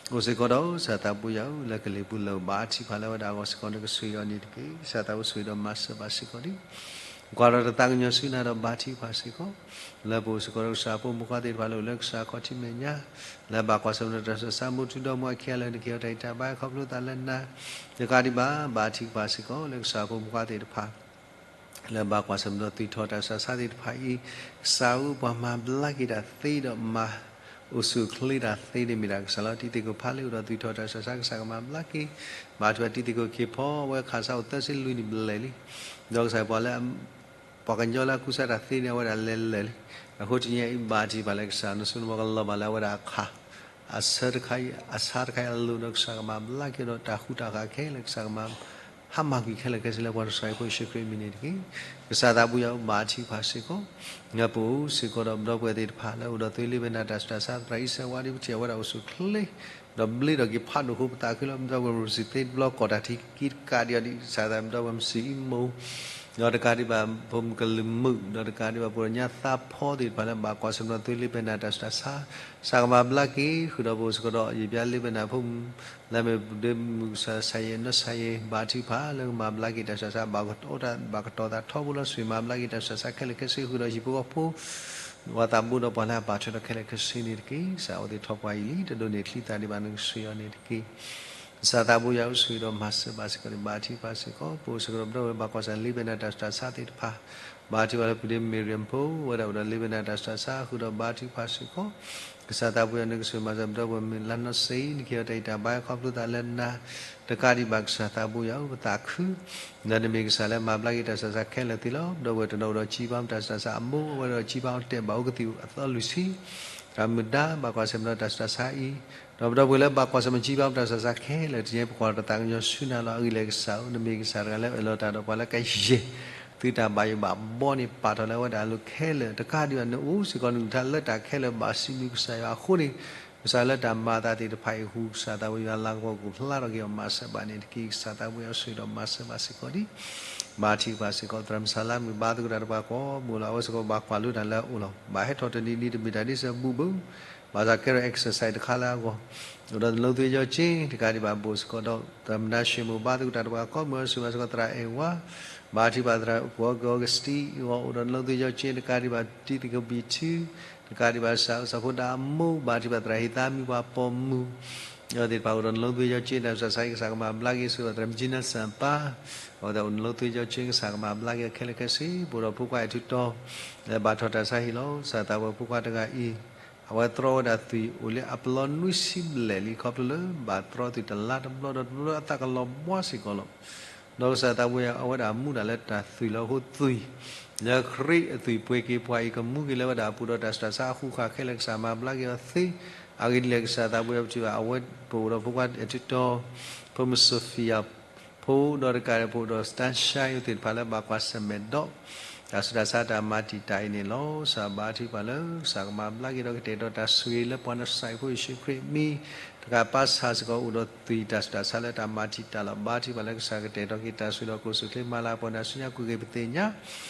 အိၣ်စ့ၢ်ကီးဒီး ကစၢ်သးဘိယွၤအိၣ်လၢကလံၤပူၤလၢဘါထုကဖၣ်လၢဝဲဒၣ်အဂီၢ်စ့ၢ်ကီး နကဆိၣ်ဂ့ၤအီၤန့ၣ်တက့ၢ်. ကစၢ်သးဘိဆိၣ်ဂ့ၤဒီးမၤစၢၤဘၣ်စ့ၢ်ကီးလံ ကွၢ်ဒီးတသးကညီၤဆူနၤဒီးဘါထုကဖၣ်စ့ၢ်ကီး လၢပအိၣ်စ့ၢ်ကီးဒီးကစၢ်ဖိမုၣ်ဖိခွါသ့ၣ်တဖၣ်လၢအိၣ်လၢကစၢ်ခီၣ်ထံးမဲာ်ညါ လၢဘၣ်ကွၢ်ဆၢၣ်မဲာ်ဒီးတၢ်ဆူးတၢ်ဆါ မူထူဒီးမူအခံဂၤလၢနကဟ့ၣ်အီၤတၢ်ဂံၢ်တၢ်ဘါခီဖျိသးလၢနၤ တကးဒံးဘၣ် ဘါထုကဖၣ်စ့ၢ်ကီးလၢကစၢ်ဖိမုၣ်ဖိခွါသ့ၣ်တဖၣ် လၢဘၣ်ကွၢ်ဆၢၣ်မဲာ်ဒီးသွံၣ်ထီၣ်တၢ်ဆူးတၢ်ဆါသ့ၣ်တဖၣ်အံၤ ကစၢ်ဧၢ ပှၤမၤဘျါက့ၤတၢ်သ့ဒီးမၤ အိၣ်ဆူၣ်အိၣ်ချ့တၢ်သ့န့ၣ်မ့ၢ်ဒၣ်ကစၢ်လီၤ. တံၤသကိးဖးလံာ်အိၣ်ဒီးသွံၣ်ထီၣ်တၢ်ဆူးတၢ်ဆါ ကစၢ်ကမၤဘျါက့ၤ ဘါထုကဖၣ်တံၤသကိးခ့ဖီ အဝဲခးစးအိၣ်သၢဆံလွံၢ်နံၣ်ဘျဲၣ်လံ ဒီးကစၢ်ပှၤလၢ ပှၤကညီလၢအကူစါတၢ်သ့န့ၣ် အဝဲဒၣ်လဲၤလၢာ်လံ. အဃိတနံၤအံၤ ဘါထုကဖၣ်လၢကစၢ်နဆိနမိၣ်ကလီၤဘၣ်လၢအဝဲဒၣ်အခး အဆၢတခါအံၤ အဆါတခါအံၤအလိၤဒီး ကစၢ်ကမၤဘျါက့ၤဒီးတၢ်ဃူတၢ်ဃာ်ခဲလၢာ် ကစၢ်ကမၤ ဟါမၢ်ကွံာ်ခဲလၢာ်ခဲဆ့လၢပှၤကစၢ်အဖိယ့ၣ်ၡူးခရံာ်အမံၤန့ၣ်တက့ၢ်. ကစၢ်သးဘိယွၤအိၣ်ဘါထုကဖၣ်စ့ၢ်ကီး ပအိၣ်စ့ၢ်ကီးဒီးပဒီပုၢ်ဝဲၢ်သ့ၣ်တဖၣ်လၢအိၣ်ဒီးသွ့လ့ပနၢ်တၢ်ဆူးတၢ်ဆါ သရၣ်အံၤစၢၤဝါဒံးပထံၣ် အဝဲဒၣ်အိၣ်ဆူၣ်အိၣ်ချ့ ဒီးဘျ့ဒီးက့ၤဖးဒိၣ်ဃိပသးခုလီၤ. ပဒီပုၢ်ဝဲၢ်မုၣ်စံၣ်သ့တဘျီ ကိးတၢ်ထံက့ၤတကးဒံးအီၤဒံး ကစၢ်သးဘိယွၤ ပဒီပုၢ်ဝဲၢ်မုၣ်စံၣ်အံမူ ဒီးတကးဒံးဘၣ် ဖိမုၣ်ကလုာ်မုာ် ဒီးတကးဒံးဘၣ်ပှၤကညီသးဖီသ့ၣ်တဖၣ်လၢဘၣ်ကွၢ်ဆၢၣ်မဲာ်ဒီးသွ့လ့ပနၢ်တၢ်ဆူးတၢ်ဆါ ကစၢ်ကမၤဘျါက့ၤ ဃုာ်ဒီးပအိၣ်စ့ၢ်ကီးဒီး ယပျါလ့ပနၢ်ဖိမုၣ် လၢမ့ၢ်ပဒ့မုၣ်ကစၢ် ဆၢ်ယဲၢ်နီၢ်ဆၢ်ယဲၢ် ဘါထုကဖၣ် လၢကမၤဘျါက့ၤတၢ်ဆူးတၢ်ဆါ ဘၣ်ကတီၤတၢ် ဘၣ်ကတီၤသးထီဘိလီၤ ဆိၣ်ဂ့ၤမၤဘျါက့ၤတၢ်ဆူးတၢ်ဆါခဲလၢာ်ခဲဆ့ ဃုာ်ဒီးဟံၣ်ဖိဃီဖိ ပှၤသးဘိဒီးပှၤလၢအပာ်ထွဲဒီးခဲလၢာ်ခဲဆ့န့ၣ်တက့ၢ်. ကစၢ်အိၣ်သ့ၣ်ထီၣ်ပှၤအံၤလံ တဒိးန့ၢ်ချံသၣ်ဒံးဘၣ် နကဆိၣ်ဂ့ၤအီၤန့ၣ်တက့ၢ်. ကစၢ်သးဘိယွၤအိၣ်ဆိၣ်ဂ့ၤဒီးမၤစၢၤဘၣ်စ့ၢ်ကီးန့ၣ် ဘါထုကဖၣ်စ့ၢ်ကီး ပအိၣ်စ့ၢ်ကီးဒီးပဒီပုၢ်ဝဲၢ်ဘၣ်ကွၢ်ဆၢၣ်လ့ပနၢ်တၢ်ဆူးတၢ်ဆါသ့ၣ်တဖၣ် ဘါထုကဖၣ်လၢပုၢ်ဒ့မ့ၢ်ရံၣ်ဖိ ဝဲဒၣ်အိၣ်ဒီးလ့ပနၢ်တၢ်ဆူးတၢ်ဆါ ဃုာ်ဒီးဘါထုကဖၣ်စ့ၢ်ကီး ကစၢ်သးဘိယွၤ နကဆိၣ်ဂ့ၤမၤစၢၤပဒီပုၢ်ဝဲၢ်မုၣ်လါနီၢ်စ့ၢ် နကဟ့ၣ်အီၤတၢ်ဂံၢ်တၢ်ဘါခီဖျိသးလၢနၤ တကးဒံးဘၣ်ကစၢ်သးဘိယွၤ ပသးခု ဒီးနမ့ၢ်ကစၢ်လၢမၤဘျါက့ၤတၢ်ဆူးတၢ်ဆါခဲလၢာ်သ့လီၤ. ပဒီပုၢ်ဝဲၢ်တနီၤအိၣ်ဒီး ကၠံဘါတၢ်ဆူးတၢ်ဆါအမိၢ် အဝဲဒီးကၠံဘါတဲာ်ဘၣ်အိၣ်ကသံၣ်အသီလွံၢ်ဆံ သရၣ်မုၣ်ဒါ ဘၣ်ကွၢ်ဆၢၣ်မဲာ်ဒီးတၢ်ဆူးတၢ်ဆါအံၤ ဒီးပဒီပုၢ်ဝဲၢ်လၢဘၣ်ကွၢ်ဆၢၣ်မဲာ်ကၠံဘါတၢ်ဆူးတၢ်ဆါခဲလၢာ် တနံၤအံၤ ပကွၢ်တၢ်သးကညီၤဆူနၤလီၤ. အဂ့ၢ်လဲၣ်ကစၢ်ဧၢ နမ့ၢ်ကစၢ်တဂၤလၢအၢၣ်လီၤတၢ်ဒီးပှၤလၢကယဲၢ် သုတၢ်ဘၣ်ယိၣ်ဘၣ်ဘီန့ၣ် ပာ်ထီၣ်လၢအဝဲဒၣ်အလိၤခဲလၢာ် တကးဒံးဘၣ် နအိၣ်စ့ၢ်ကီး နကလုၢ်ကထါလၢတၢ်ခဲလၢာ်ဘၣ်စံးဘျုးကစၢ်ယွၤအဃိန့ၣ် ကစၢ်လၢတၢ်မၤအသးသ့ၣ်တဖၣ်အံၤအဃိ ကစၢ်သးဘိယွၤလၤကပီၤကအိၣ်ဖျါထီၣ်က့ၤအီၤ မၤစၢၤဘၣ်န့ၣ်တက့ၢ်. ကစၢ်သးဘိယွၤအိၣ်ဆိၣ်ဂ့ၤဒီးမၤစၢၤဘၣ်စ့ၢ်ကီးလံ ဘါထုကဖၣ်စ့ၢ်ကီး သရၣ်မုၣ်ဆၣ်လါမုၣ် ဘါသဂၢၢ်တၢ်တပှၤကိးမုၢ်လီၤ အဝဲစ့ၢ်ကီးဘၣ်ကွၢ်လိတၢ်လၢအအိၣ်လီၤ. ဘၣ်ဟဲထီၣ်တနံၤနံၤတမ့ၢ်တၢ်ဒ်စၢၤဘူးဘၢ ဘၣ်ဆၣ်ကဲထီၣ် exercise တခါလၢအဂီၢ် အိၣ်ဒီးနလိသွ့ယီက့ တကးဒံးဘၣ် ဘိၣ်စ့ၢ်ကီးဒီး သရၣ်မုၣ်ဒါရှ့မိၣ် ဘါသဂၢၢ်တၢ်တပှၤကိးမုၢ် အဝဲစ့ၢ်ကီးသရၣ်အဲၣ်ဝါ ဘါထုကဖၣ်သရၣ်ပှၤကီၢ်အီကစတံ အဂီၢ် အိၣ်ဒီးနလိသွ့ယီက့ တကးဒံးဘၣ် တံၤသကိးဘံၣ်ထု တကးဒံးဘၣ် ကစၢ်အိၣ်စီၤဖိဒါအမိၢ် ဘါထုကဖၣ်သရၣ်ဟ့ၣ်သါမံၤပှၤပိာ်မုၣ် အဝဲသ့ၣ်တဖၣ်အိၣ်ဒီးနလိသွ့ယီက့ တၢ်ဆူးတၢ်ဆါအံၤ ကစၢ်ကမၤဘျါက့ၤ ဆိၣ်ဂ့ၤသရၣ်မုၣ်ကၠံနၢ်စၢ်ပၢ် အဝဲသ့ၣ်အိၣ်နလိသွ့ယီက့ ကစၢ်ကမၤဘျါက့ၤခဲလၢာ်ခဲဆ့ ပအိၣ်ဒီးဖိခွါအဲၣ်ထူတီ လၢဘၣ်ထီၣ်တၢ်ဆါဟံၣ်လီၤ. ကစၢ်သးဝဲဖိခွါတဂၤအံၤ အဝဲတြီဝဲဒၣ်သွံၣ်အိၣ်လၢအပျီနွံဆံဘျဲၣ်လံ ခီဖျိလၢဘၣ်တြီသွံၣ်တလါတဘျီဒီးတဘျီလၢအသးကလီၤဘှါစ့ၢ်ကီးလီၤ. ဒီးကစၢ်သးဘိယွၤအဝဲဒၣ်မူဒၣ်လၢတၢ်သွံၣ်လီၤ. အဃိသွံၣ် လၢခရံာ်အသွံၣ်ပှ့ၤက့ၤပှၤအံၤ ကမူက့ၤလၢဝဲဒၣ်အပူၤဒီးတၢ်ဆူးတၢ်ဆါအဃူဃာ်ခဲလၢာ် ကစၢ်မၤဘျါက့ၤအီၤသ့. အဂ့ၢ်ဒ်လဲၣ် ကစၢ်သးဘိယွၤပထံၣ်ဘၣ် အဝဲပအိၣ်ဒီးဖိခွါအဲၣ်ထူတီ ဖိမုၣ်စီၤဖံယၤ ဖိဒီးတကးဒံး ပအိၣ်ဒီး စတၢၣ်ရှါယိၤ သ့ၣ်တဖၣ်လၢဘၣ်ကွၢ်ဆၢၣ်မဲာ်ဒီး တၢ်ဆူးတၢ်ဆါတၢ်မၤတံာ်တာ်အံၤန့ၣ်လီၤ. ကစၢ်ဘါထုကဖၣ်လၢ ကစၢ်ကမၤဘျါက့ၤဒီးကတဲာ်ကတီၤတၢ်ဆိၣ်ဂ့ၤလၢပှၤနဆှၢအဖိယ့ၣ်ၡူးခရံာ်အမံၤ တကးပာ်ဆၣ်စ့ၢ်ကီးအိၣ်ဒီးသွံၣ်တၢ်ဆူးတၢ်ဆါလၢတၢ်မၤတံာ်တာ်လီၤ. ဘါထုကဖၣ်လၢကစၢ်ကတဲာ်ကတီၤက့ၤတၢ်ဆိၣ်ဂ့ၤဒီးကျိၣ်စူၣ်ချ့မၤလၤပှၤနၤဆူညါကွံာ်ဂ့ၤပသ့ၣ်ညါ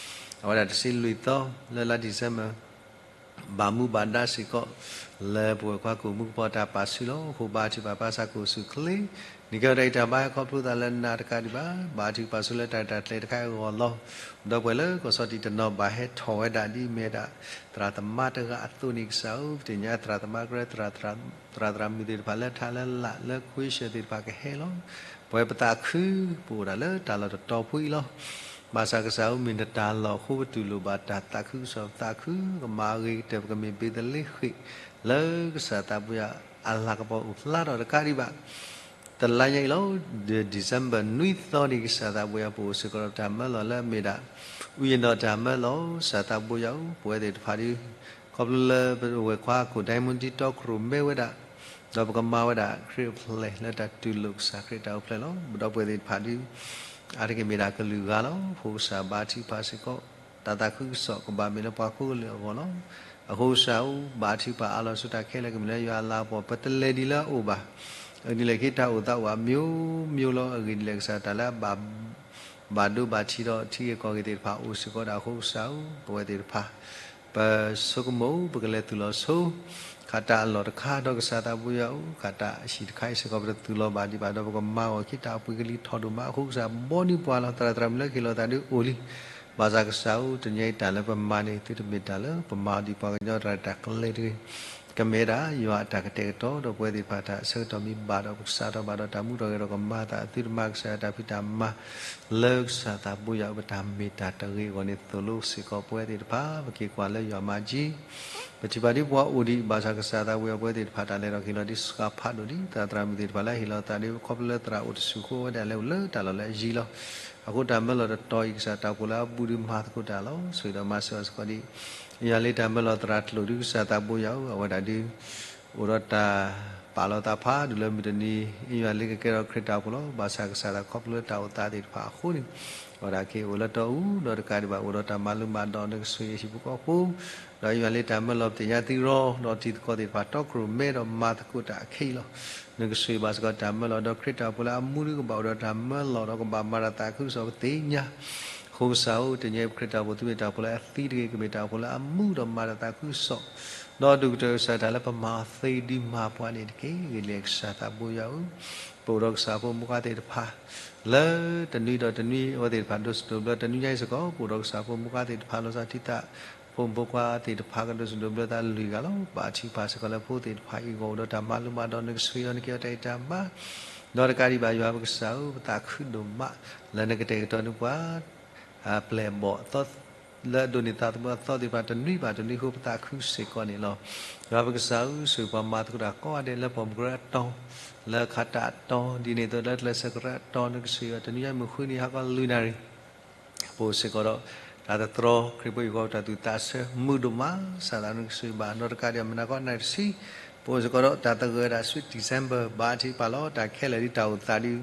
အဝဲဒၣ်တဆံလွံၢ်သီ လၢလါ December ဘၣ်မူဘၣ်ဒါစ့ၢ်ကီး လၢပဝဲၢ်ခွါကအိၣ်မူကပီၤတၢ်ပာ်စုလီၤ. အဃိဘါထုကဖၣ်ပာ်ဆၣ်ကျိၣ်စူၣ်ချ့ နကဲထီၣ်တၢ်အံးတၢ်ဘါခီဖျိသးလၢနၤတကးဒံးဘၣ် ဘါထုကဖၣ်ဆိလၢတၢ်ဂ့ၢ်တၢ်ကျဲၤတခါအံၤအဂီၢ်လီၤ. ဒီပုၢ်ဝဲၢ်လၢကီၢ်ဆီတံၢ်တနီၤဘၣ်ဟဲထီၣ်ဝဲဒၣ်ဒ်အမ့ၢ်ဝဲဒၣ် သရၣ်သမါတဂၤအသိးန့ၣ် ကစၢ်ဧၢ ပသ့ၣ်ညါသရၣ်သမါကရၢ သရၣ် သရၣ်သရၣ်မုၣ်သ့ၣ်တဖၣ်လၢထးလၢလာ်လၢခွ့ဆၢၣ်သ့ၣ်တဖၣ်ကဟဲလီၤ. ပဝဲပသးခု ပအိၣ်ဒၣ်လၢတၢ်လီၢ်တတီၤဖိအံၤလီၤ. ဘၣ်ဆၣ်ကစၢ်ဧၢ မ့ၢ်နတၢ်လီၢ်အဃိပတူၢ်လိာ်ဘၣ်တၢ်သးခုကစီၣ် ပသးခု ကမၤအဂ့ၤကတၢၢ် ပကမ့ၢ်ဘ့းသလ့ဃ့ၣ် လၢကစၢ်သးဘိယွၤအလၤကပီၤအိၣ်ဖျါထီၣ်တကးဒံးဘၣ် တလါညါအံၤလီၤ. December နွံသီန့ၣ် ကစၢ်သးဘိယွၤပအိၣ်စ့ၢ်ကီးဒီးတၢ်မၢလီၤလၢအမ့ၢ်ဒၣ် အူယနီၣ်တၢ်မၢလီၤ ကစၢ်သးဘိယွၤဧၢ ပဝဲသ့ၣ်တဖၣ်ဒီး ခီဖျိလၢပဝဲၢ်ခွါခိၣ် ဒိၣ်မူဒံးတီခရိၣ်မဲဝဲဒၣ် ဒီးပကမၤဝဲဒၣ်ခရံာ်အပျဲၢ်လၢတၢ်တူၢ်လိာ်ကစၢ်ခရံာ်တၢ်အိၣ်ဖျဲၣ်လီၤ. ပဒီပုၢ်ဝဲၢ်သ့ၣ်တဖၣ်ဒီး အါတက့ၢ်မ့ၢ်ဒၣ်ကလုာ်ဂၤလီၤ. အဃိကစၢ်ဘါထုကဖၣ်စ့ၢ်ကီး တၢ်သးခုကစီၣ်ကဘၣ်မ့ၢ်လၢပှၤကိးကလုာ်အဂီၢ်လီၤ. အဃိကစၢ်ဧၢ, ဘါထုကဖၣ်အါလီၤဆူတၢ်ခဲလၢာ်ကမ့ၢ်လၢယွၤအလၤကပီၤ ပတလဲၤဒ်လၢအအိၣ်ဘၣ်. အဂ့ၢ်ဒ်လဲၣ်ဂ့ၤ တၢ်အိၣ်သးအိၣ်အမျိုးမျိုးလီၤ. အဂ့ၢ်ဒ်လဲၣ်ကစၢ် တၢ်လၢအဘၣ် ဘၣ်ဒိဘၣ်ထံးဒီးထံဂ့ၢ်ကီၢ်ဂ့ၢ်သ့ၣ်တဖၣ်အိၣ်စ့ၢ်ကီးဒၣ်အဃိကစၢ်ဧၢ, ပဝဲသ့ၣ်တဖၣ် ပဆိကမိၣ် ပကလဲၤသူၣ်လီၤဆိ ခးတၢ်အလီၢ်တခါဒီးကစၢ်သးဘိယွၤဧၢ, ခးတၢ်အဟံၣ်တခါအံၤစ့ၢ်ကီး ပတသူၣ်လီၤဘၣ်ဒံးဘၣ်ဒီး ပကမၤအီၤခံတၢ်အပှ့ၤကလံၤထီၣ်ဒိၣ်မး အဃိကစၢ် ဘီနံၤပှၤလီၤ သရၣ်သရၣ်မုၣ်လၢကဟ့ၣ်လီၤသးဒ်အိၣ်လံ. ဘၣ်ဆၣ်ကစၢ်ဧၢ, တနံၤအံၤတၢ်လၢပမၤန့ၣ် သုတမ့ၢ်တၢ်လၢ ပမၤအီၤဒ်ပှၤကညီတၢ်ရဲၣ်တၢ်ကျဲၤတဂ့ၤ ကမ့ၢ်ဒၣ်ယွၤအတၢ်ကတဲာ်ကတီၤ ဒီးပဝဲသ့ၣ်တဖၣ်တၢ်ဆၢကတီၢ်မ့ၢ်ဘၣ်ဒီး ပကစးထီၣ်ဘၣ်ဒီးတၢ်မူထီၣ်ဂဲၤထီၣ်ကမၤသး သုတမၤကစၢ်ယွၤတၢ်ဖံးတၢ်မၤ လၢကစၢ်သးဘိယွၤအပတၢ်မ့ၢ်တၢ်တဂ့ၤအဂီၢ်န့ၣ် သိၣ်လိစ့ၢ်ကီးပဝဲသ့ၣ်တဖၣ် ပက့ၤကွၢ်လၢယွၤမၤကၠံ ပထံၣ်ဘၣ်ဒ်ပှၤအိၣ်ဒံး ဘၣ်ဆၣ်ကစၢ်သးဘိယွၤ ပဝဲသ့ၣ်တဖၣ်တၢ်လဲၤထီၣ်က့ၤလီၤဒ်စှၤဖးဒိၣ်ဒံး သရၣ်သရၣ်မုၣ်သ့ၣ်တဖၣ်လၢအဟ့ၣ်လီၤသးဒ်ခီဖျိလၢသရၣ်အိၣ်တဆူၣ်အဃိ အဝဲဒၣ်လဲၤအိၣ်လၢတၢ်လီၢ်လၢအယံၤလီၤ. အဃိတၢ်မၢလီၤတတီၤအံၤ ကစၢ်တၢ်အိၣ်ဖှိၣ်လၢအဘူးဒီးမၤသကိးတၢ်လီၤ. ဆိၣ်ဂ့ၤဒီးမၤစၢၤအီၤစ့ၢ်ကီးဒ် ယွၤလၢတၢ်မၢလီၤသရၣ်ကျိာ်ဒ်ကစၢ်သးဘိယွၤဧၢ, အဝဲဒၣ်ဒ် အိၣ်ဒီးတၢ်ပာ်လီၤသးဖးဒိၣ်လၢမုၢ်တနံၤ ယွၤလၢကကဲထီၣ်ခရံာ်တၢ်အိၣ်ဖှိၣ်လီၤ. ဘၣ်ဆၣ်ကစၢ်တၢ်ခီဖျိလၢတၢ်အိၣ်သးသ့ၣ်တဖၣ်အဃိန့ၣ် အဝဲဒၣ်က့ၤအိၣ်လၢတီအူ ဒီးတကးဒံးဘၣ် အိၣ်ဒီးတၢ်မၤလိမၤဒိး နကဆိၣ်ဂ့ၤဟံၣ်ဖိဃီဖိ ဒီးယွၤလၢတၢ်မၢလီၤပသ့ၣ်ညါသံရီ ဒီးတံၤသကိးသ့ၣ်တဖၣ်တီခိၣ်ရိၣ်မဲဒီးမၤသကိးတၢ်အခဲအံၤလီၤ. နကဆိၣ်ဂ့ၤဘၣ်စ့ၢ်ကီးတၢ်မၢလီၤ ဒီးခရံာ်တၢ်အိၣ်ဖှိၣ်လၢအမူဒ်ကဘၣ်အိၣ်ဒီးတၢ်မၢလီၤ ဒီးကဘၣ်မၤတၢ်သးခုကစီၣ်ပသ့ၣ်ညါ အဃိကစၢ်ဧၢ, တနံၤအံၤပခရံာ်တၢ်အိၣ်ဖှိၣ် သုမ့ၢ်တၢ်အိၣ်ဖှိၣ်လၢအသံတဂ့ၤ, ကမ့ၢ်တၢ်အိၣ်ဖှိၣ်လၢအမူဒီးမၤတၢ်သးခုကစီၣ်, ဒီးဒိၣ်ကတၢၢ်ကစၢ်တၢ်လၢပမၤအီၤသ့ဒ်မၤပှၤန့ၣ်တက့ၢ်. ဂ့ၤလံကစၢ်သးဘိယွၤဧၢ, ပအိၣ်ဒီးကစၢ်ဖိမုၣ်ခွါသ့ၣ်တဖၣ် လၢတနွံဒီးတနွံ အဝဲသ့ၣ်တဖၣ်ဒိၣ်စိဒိၣ်ဘျၢ တနွံညါအံၤစ့ၢ်ကီး ပအိၣ်ဒီးကစၢ်ဖိမုၣ်ခွါသ့ၣ်တဖၣ် လီၤဆီဒၣ်တၢ် ဖိမုၣ်ဖိခွါသ့ၣ်တဖၣ်ကဒိၣ်စိဒိၣ်ဘျၢသးလွံၢ်ဂၤလီၤ. ဘါထုကဖၣ်စ့ၢ်ကီးလၢဖိသ့ၣ်တဖၣ်အံၤအဂီၢ် အိၣ်ဒီးတၢ်မၤလိမၤဒိး နကဆိၣ်ဂ့ၤအီၤ နကဟ့ၣ်အီၤတၢ်ဂံၢ်တၢ်ဘါ ဒီးတကးဒံးဘၣ်ယွၤပကစၢ်ဧၢ, ပသးခုဒိၣ်မး လၢနကတဲာ်ကတီၤန့ၢ်ပှၤ ပျဲၢ်ဘီၣ်အသီ လၢအဒိးန့ၢ်သးသမူအသီသ့ၣ်တဖၣ် တနွံဘၣ်တနွံအဃိ ပသးခုစ့ၢ်ကီးန့ၣ်လီၤ. ယွၤပကစၢ်ဧၢ, ဆိၣ်ဂ့ၤပှၤမၤသကိးတၢ်ကိးဂၤဒဲး လၢပိာ်မုၣ်ကရၢအတီၤ, လၢခးတၢ်အတီၤ, ဒ်န့ၣ်အသိးလၢကျဲးစၢးကရၢအတီၤ နကဆိၣ်ဂ့ၤအီၤ တနွံညါမုၢ်ဃုနံၤ ဟါခီလွံၢ်နၣ်ရံၣ် ပအိၣ်စ့ၢ်ကီးဒီး တၢ်သတြီ ခရံာ်ဖိအံၤအဂီၢ် တၢ်သူၣ်သးဆၢမုာ်ဒိၣ်မး စးထီၣ်နကဆိၣ်ဂ့ၤဘၣ် ဒီးတကးဒံး မုၢ်နၤခီနၣ်ရံၣ်တဆံ ပအိၣ်စ့ၢ်ကီးဒီး တၢ်သဂၢၢ်ဝဲဒၣ်ဆူ December ဘါထုကဖၣ်လီၤ. တၢ်ခဲလၢာ်ဒ်တၢ်အိၣ်သးဒ်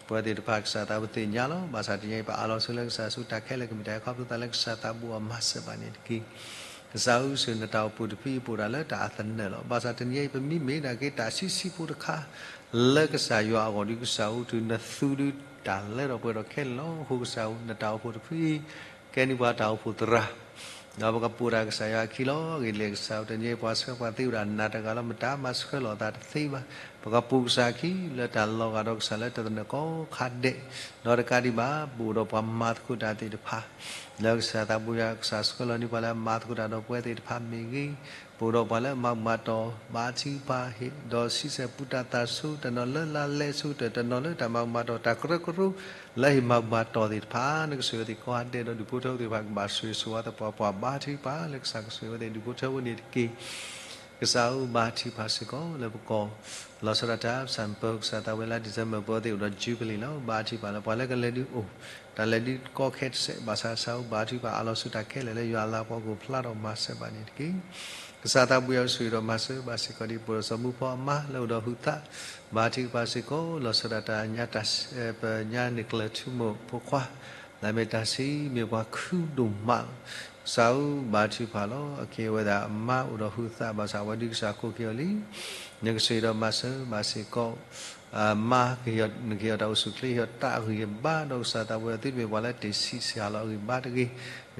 ပဝဲသ့ၣ်တဖၣ်ကစၢ်သးပသ့ၣ်ညါလီၤ. ဘၣ်ဆၣ်တနံၤအံၤ ပအးလီၤဆိလၢကစၢ်ဆူ တၢ်ခဲလၢာ်ကမ့ၢ်တၢ်ခီဖျိသးလၢကစၢ်သးဘိယွၤမၤစၢၤဘၣ်န့ၣ်တက့ၢ်. ကစၢ်ဧၢ, ဆိၣ်ဂ့ၤနတၢ်အိၣ်ဖှိၣ်တဖုအံၤ ပအိၣ်ဒၣ်လၢတၢ်အသနၢၣ်လီၤ. ဘၣ်ဆၣ်တနံၤအံၤ ပမ့မ့ၢ်ဒၣ်က့ၤတၢ်ဆံးဆံးဖိတခါ လၢကစၢ်ယွၤအဂီၢ်ဒီး ကစၢ်ဧၢ, တုၤနသူဒီးတၢ်လၢထီၣ်ပှဲၤထီၣ်ခဲလၢာ်လီၤ. အဃိကစၢ်ဧၢ, နတၢ်အိၣ်ဖှိၣ်တဖုအံၤ ကဲန့ၢ်ပှၤတၢ်အိၣ်ဖှိၣ်သရၣ် ဒီးပကပိာ်တၢ်ကစၢ်ယွၤအခံလီၤ. ဂ့ၤလံကစၢ်ဧၢ, တနံၤအံၤပှၤဆှၢပှၤသ့အိၣ်ဒၣ်နးတဂၤလီၤ. မတၤမၤဆှၢလီၤသးတသ့ဘၣ်. ပကပိာ်ကစၢ်အခံ လၢတၢ်လီၤဂာ်ဒီးကစၢ်လၢတၢ်သနၢၣ်ကိးခါဒဲး, ဒီးတကးဒံးဘၣ် ပအိၣ်ဒီးပှၤမၤသကိးတၢ်သ့ၣ်တဖၣ် လၢကစၢ်သးဘိယွၤ ကစၢ်ဆှၢလီၤန့ၢ်ပှၤလၢအမၤသကိးတၢ်ဒီးပဝဲသ့ၣ်တဖၣ်မ့ၢ်ဂ့ၤ, ပအိၣ်ဒီးပှၤလၢအမၤဘူၣ်မၤတီၢ် ဘါထုကဖၣ်ဟ့ၣ် ဒီးဆံဆဲၣ်ပူတၢ်သးဆူ တနီၤလၢလါလဲဆူ တနီၤလၢတၢ်မၤဘူၣ်မၤတီၢ် တၢ်ကရၢကရိ လၢအဟ့ၣ်မၤဘူၣ်မၤတီၢ်သ့ၣ်တဖၣ် နကဆိၣ်ဂ့ၤအဝဲသ့ၣ်ကိးဂၤဒဲး ဒီးဒူၣ်ဖိထၢဖိသ့ၣ်တဖၣ် ကဘၣ်ဆိၣ်ဂ့ၤဆိၣ်ဝါသပှၢ်ပှၢ် ဘါထုကဖၣ် လၢကစၢ်ကဆိၣ်ဂ့ၤအဝဲသ့ၣ်ဒူၣ်ဖိထၢဖိန့ၣ်တက့ၢ်. ကစၢ်ဧၢ, ဘါထုကဖၣ်စ့ၢ်ကီး လၢပကီၢ် လီၤဆီဒၣ်တၢ် စၣ်ပၢကစၢ်သးဝဲလါ December ပဝဲသ့ၣ်အိၣ်ဒီး Jubilee လီၤ. ဘါထုကဖၣ်လၢပှၤလၢကလဲၤဒုးအိၣ် တၢ်လဲၤဒုးကီခဲတစဲး ဘၣ်ဆၣ်ကစၢ်ဧၢ, ဘါထုကဖၣ်အးလီၤဆူတၢ်ခဲလၢာ်လၢယွၤအလၤကပီၤ ကအိၣ်ဖျါထီၣ်မၤစၢၤဘၣ်န့ၣ်တက့ၢ်. ကစၢ်သးဘိယွၤဆိၣ်ဂ့ၤဒီးမၤစၢၤဘၣ်စ့ၢ်ကီးဒ် ပအိၣ်ဒီးစီၤမူဖီအမါလၢအိၣ်ဒီးဟုးသး ဘါထုကဖၣ်စ့ၢ်ကီး လီၤဆီဒၣ်တၢ်ညါတၢ် ပညါန့ၢ်ကျၢၢ်ထူမိၢ်ဖိခွါ လၢအမ့ၢ်တၢ်ဆံး မ့ၢ်ပှၤခုဒိၣ်မးလီၤ. ကစၢ်ဧၢ, ဘါထုကဖၣ်လီၤ. အကဲဝဲဒၣ်အမါအိၣ်ဒီးဟုးသး ဘၣ်ဆၣ်အဝဲဒုးကစၢ်ကိးက့ၤအီၤလံ. နကဆိၣ်ဂ့ၤဒီးမၤစၢၤဘၣ်စ့ၢ်ကီး မါ နကဟ့ၣ်အီၤတၢ်အိၣ်ဆူၣ်ချ့ ဟ့ၣ်အီၤတၢ်ဂံၢ်ဘါ ဒီးကစၢ်သးဘိယွၤ သုတမ့ၢ်ပှၤလၢတ့ၢ်ဆံးစှၤလီၤအဂံၢ်ဘါတဂ့ၤ. ဂ့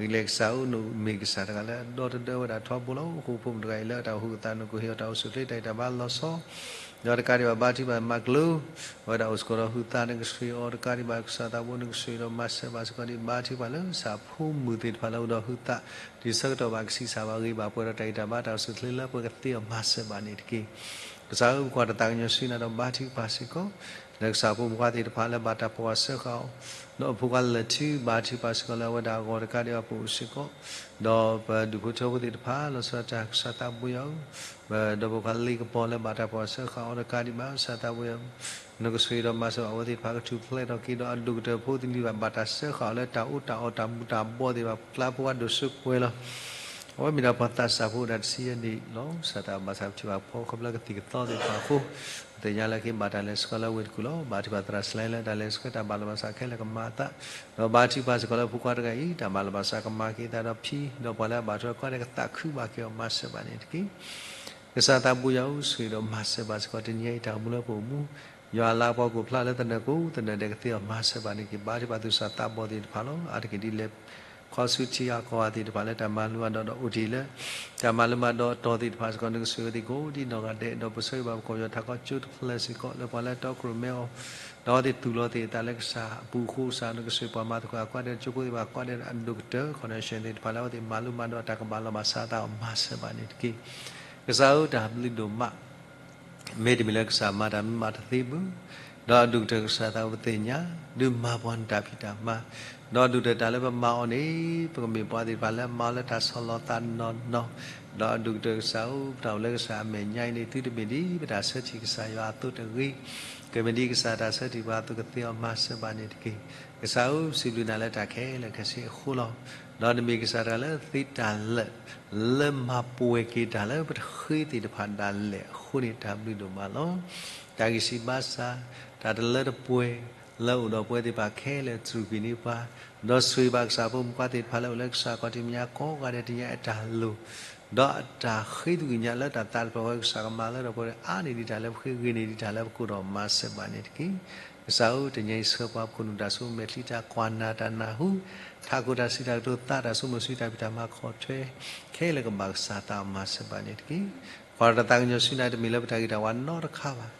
ၤလံကစၢ်ဧၢ, နမ့ၢ်ကစၢ်တဂၤလၢအဒီတဒၢဝဲဒၣ်ထီဘိလီၤ. အဃိဖိမုၣ်တဂၤအံၤလၢတၢ်အိၣ်ဟုးအသး နကဟ့ၣ်အီၤတၢ်အိၣ်ဆူၣ်ချ့ တၢ်ဂံၢ်တၢ်ဘါလီၤဆီ ဒီးတကးဒံးဘၣ် ဘါထုကဖၣ်မၤကျိၤ အဝဲဒၣ်အိၣ်စ့ၢ်ကီးဒီးဟုးသး နကဆိၣ်ဂ့ၤအီၤ တကးဒံးဘၣ် ကစၢ်သးဘိ နကဆိၣ်ဂ့ၤဒီးမၤစၢၤဘၣ်စ့ၢ်ကီးဒ် ဘါထုကဖၣ်လၢကစၢ်ဖိမုၣ်သ့ၣ်တဖၣ်လၢအိၣ်ဒီးဟုးသး ဒ်ဆၢကတီၢ်ဘၣ်ကဆံးစှၤဘၣ်ဂ့ၤဘၣ်ပှဲၤဒီးတၢ်ဂံၢ်တၢ်ဘါ တၢ်အိၣ်ဆူၣ်ချ့လၢပှဲၤကသ့အီၤ မၤစၢၤဘၣ်န့ၣ်တက့ၢ်. ကစၢ်ဧၢ, ပကွၢ်တၢ်သးကညီၤဆူနၤဒီး ဘါထုကဖၣ်စ့ၢ်ကီး လၢကစၢ်ဖိမုၣ်ခွါသ့ၣ်တဖၣ်လၢဘၣ်တၢ်ဖီၣ်အီၤစၢဃာ်အီၤ ဒီးအဖိခွါလၢာ်ထံ ဘါထုကဖၣ်စ့ၢ်ကီးလၢအဝဲဒၣ်အဂီၢ် တကးဒံးဘၣ်ပအိၣ်စ့ၢ်ကီး ဒီးပဒူၣ်ဖိထၢဖိသ့ၣ်တဖၣ် လီၤဆီဒၣ်တၢ် ကစၢ်သးဘိယွၤဧၢ, ပဒီပုၢ်ဝဲၢ်လ့ကပီၤလၢဘၣ်တၢ်ဖီၣ်အီၤစၢဃာ်အီၤ တကးဒံးဘၣ် ကစၢ်သးဘိယွၤ နကဆိၣ်ဂ့ၤဒီးမၤစၢၤဘၣ်အဝဲသ့ၣ်တဖၣ် ကထူၣ်ဖျဲးထီၣ်က့ၤဒီးအဒိၣ်ကတၢၢ်ဖိတနံၤဘၣ် ဘၣ်တၢ်စၢဃာ်အီၤလၢတၢ်အီၣ်တၢ်အီတၢ်မူၤတၢ်ဘှီးသ့ၣ်တဖၣ် ကျါဖိခွါဒိၣ်စိကွဲးလီၤ. အဝဲမ့ၢ်ဒၣ်ပှၤသးစၢ်ဖိအိၣ်ဒၣ်တဆံယဲၢ်နံၣ်လီၤ. စးထီၣ်ဘၣ်ဆၣ်ပထံၣ်ဘၣ်ဖီ ခီဖျိကသံၣ်ကသီသ့ၣ်တဖၣ်အဃိ, ပသ့ၣ်ညါလၢကဘၣ်တၢ်လဲၤဆှၢလၢဝ့ၢ်တကူၣ်လီၤ. ဘါထုကဖၣ်သရၣ်စလဲလၢတၢ်လဲၤဆှၢတၢ်မၤလီၤမၤစးခဲလၢာ်ကမၤအသး, ဒီးဘါထုကဖၣ်စ့ၢ်ကီးလၢဖိခွါတဂၤအံၤ တၢ်မၤလီၤမၤစးကမၤက့ၤအသးဒီးဖံ, ဒီးပှၤလၢအဘၣ်ထွဲကွၢ်ဒဲးကသးခုဘၣ်က့ၤအီၤမၤစၢၤဘၣ်န့ၣ်တက့ၢ်. ကစၢ်သးဘိယွၤဧၢ, ဆိၣ်ဂ့ၤဒီးမၤစၢၤဘၣ်စ့ၢ်ကီးတနံၤအံၤတၢ်အိၣ်မူလၢပအိၣ်မူ, ယွၤလၤပှၤကိၣ်ဖျါလၢသနၢၣ်ကိးသနၢၣ်ဒဲးကသ့အီၤမၤစၢၤဘၣ်န့ၣ်တက့ၢ်. ဘါထုကဖၣ်သူၣ်စၢ်သးဘီၣ်သ့ၣ်တဖၣ်လီၤ. အါတက့ၢ်ဒ်လဲၣ် ခီဆူထံဂၤကီၢ်ဂၤသ့ၣ်တဖၣ်လၢတၢ်မၤလိအီၤဒီးအိၣ်တ့ၢ်လၢ တၢ်မၤလိမၤဒိးအတီၢ်သ့ၣ်တဖၣ်စ့ၢ်ကီး နကဆိၣ်ဂ့ၤအဝဲသ့ၣ်ကိးဒ်နီၢ်ဂၤဒဲး, ဒီးပဆၢဂ့ၤဘၣ်ပကီၢ်ပယီၤထးခီကၠိတဖျၢၣ်စ့ၢ်ကီး လၢပှၤလၢအတီခိၣ်ရိၣ်မဲအီၤ, ဒီးအဝဲသ့ၣ်တူၢ်လိာ်သ့ၣ်အသးလၢကစၢ်အပူၤအဃိကစၢ် နကဆိၣ်ဂ့ၤပှၤမၤသကိးအကွၢ်ဒဲးကၠိဖိသ့ၣ်တဖၣ် ကွၢ်ဒဲးအဒိၣ်ကတၢၢ် connection သ့ၣ်တဖၣ်လၢအဝဲသ့ၣ်မၤလိမၤဒိးအတၢ်ကဘၣ်လီၤမၤစၢၤအသးအီၤမၤစၢၤဘၣ်န့ၣ်တက့ၢ်. ကစၢ်ဧၢ, တၢ်ဘျုးဒိၣ်မး မ့တမ့ၢ်လၢကစၢ်မၤတၢ်မ့ၢ်မၤတသ့ဘၣ်, ဒီးအဒိၣ်ကတၢၢ်ကစၢ်သးပသ့ၣ်ညါ, ဒုးမၤပှၤနတၢ်ဖံးတၢ်မၤ, ဒီးအဒိၣ်ကတၢၢ်တၢ်လၢပမၤအီၤန့ၣ် ပကမ့ၢ်ပှၤသ့ၣ်တဖၣ်လၢအမၤအီၤလၢတၢ်ဆီၣ်လီၤသးနီၢ်နီၢ်, ဒီးအဒိၣ်ကတၢၢ်ကစၢ်ဧၢ, ပတၢ်အိၣ်လၢကစၢ်အမဲာ်ညါအံၤန့ၣ် သုတမ့ၢ်ဒ်ပတၢ်ဆၢထံၣ်ကစၢ်ယွၤအသိးတဂ့ၤ, ကမ့ၢ်ဒ်ကစၢ်တၢ်ဆၢထံၣ်ပှၤအသိးကသ့အီၤမၤစၢၤဘၣ်န့ၣ်တက့ၢ်. ကစၢ်ဧၢ, ပစံးဘျုးနၤလၢတၢ်ခဲလၢာ်ခဲဆ့အဃိလီၤ. ဒီးနမ့ၢ်ကစၢ်တဂၤလၢသ့တၢ်လၢာ် လၢမၤပှဲၤက့ၤတၢ်လၢပတဃ့သ့ၣ်တဖၣ်ဒၣ်လဲာ်အဃိန့ၣ် တၢ်ဘျုးဒိၣ်မးလီၤ. တၢ်ဂံၢ်စၢ်ဘါစၢ်, တၢ်တလၢတပှဲၤ လၢအိၣ်ဒီးပဝဲသ့ၣ်တဖၣ်ခဲလၢာ်စူၢ်က့ၤန့ၢ်ပှၤ, ဒီးဆိၣ်ဂ့ၤဘၣ်ကစၢ်ဖိမုၣ်ဖိသ့ၣ်တဖၣ်လၢအိၣ်လၢကစၢ်ခီၣ်ထံးမဲာ်ညါ ကိးဂၤဒဲးတနံၤညါအတၢ်လိၣ် ဒီးအတၢ်ဃ့သကွံာ်ညါလၢတၢ်သးတဖျၢၣ်ဝဲကစၢ်ကမၤလၢဒီးပှၤအါန့ၢ်ဒံးတၢ်လၢပဃ့ ဂ့ၤန့ၢ်ဒံးတၢ်လၢပကိးဒီးမၤစၢၤဘၣ်န့ၣ်တက့ၢ်. ကစၢ်ဧၢ, တနံၤညါအံၤဆှၢပှၤပခိၣ်နူာ်တၢ်ဆိကမိၣ်မဲာ်ချံတၢ်ကွၢ်နၢ်တၢ်နၢ်ဟူ, ထးခိၣ်တၢ်စံးတၢ်ကတိၤသးတၢ်ဆိကမိၣ်ဆူတၢ်ဖံးတၢ်မၤခီၣ်ထွဲ ခဲလၢာ်ကဘၣ်ကစၢ်သးအီၤမၤစၢၤဘၣ်န့ၣ်တက့ၢ်. ကွၢ်တၢ်သးကညီၤဆူနၤတမ့ၢ်လၢပတၢ်ဂံၢ်တၢ်ဘါနီတခါဘၣ်.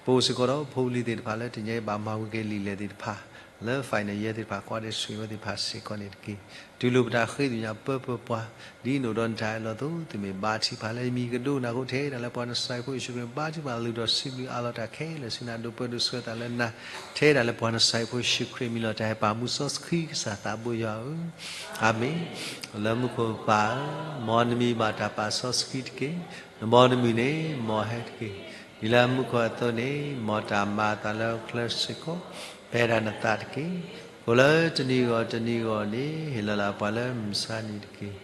ပအိၣ်စ့ၢ်ကီးဒီးဖိလံၤသ့ၣ်တဖၣ်လၢတနံၤညါအံၤဘၣ်မၤဝံၤက့ၤလံာ်လဲၢ်သ့ၣ်တဖၣ် လၢ final year သ့ၣ်တဖၣ် ကိးဂၤဒဲးဆိၣ်ဂ့ၤဝဲသ့ၣ်တဖၣ်စ့ၢ်ကီးန့ၣ်တက့ၢ်. တူၢ်လိာ်ပတၢ်ဃ့သ့ၣ်ညါပၢပၢပှၤ ဒ်နအိၣ်ဒီးနတၢ်အဲၣ်လီၤအသိး သုမ့ၢ်ဘါထုကဖၣ်လၢယမံၤကဒိကနၣ်ဃိ ထဲဒၣ်လၢပှၤနစၢ်ဖိယ့ၣ်ၡူးခရံာ်ဘါထုကဖၣ်လုၢ်ဒီးစံးဘျုးအးလီၤတၢ်ခဲလၢာ်ဆူနၤ ဒိးပၢဒိးဆှၢသးလၢနၤ ထဲဒၣ်လၢပှၤနစၢ်ဖိယ့ၣ်ၡူးခရံာ်မံၤလီၤ. တၢ်ဟဲပၢ်မူစီဆှံကစၢ်သးဘိယွၤဧၢ, အၤမ့ၣ်. လၢမူခိၣ်ပၢ်ဧၢ, မ်နမံၤဘၣ်တၢ်ပာ်စီဆှံတက့ၢ်. နဘီနမုၢ်န့ၣ် မ်ဟဲတက့ၢ်. ဒ်လၢမူခိၣ်အသိးန့ၣ် မ်တၢ်မၤအသးလၢဟီၣ်ခိၣ်ချၢစ့ၢ်ကီး ပှဲၤဒၣ်နသးတက့ၢ်. အဃိလၢတနံၤဂီၢ်တနံၤဂီၢ်န့ၣ် ဟ့ၣ်လီၤလၢပှၤလၢမုၢ်ဆါနံၤတက့ၢ်.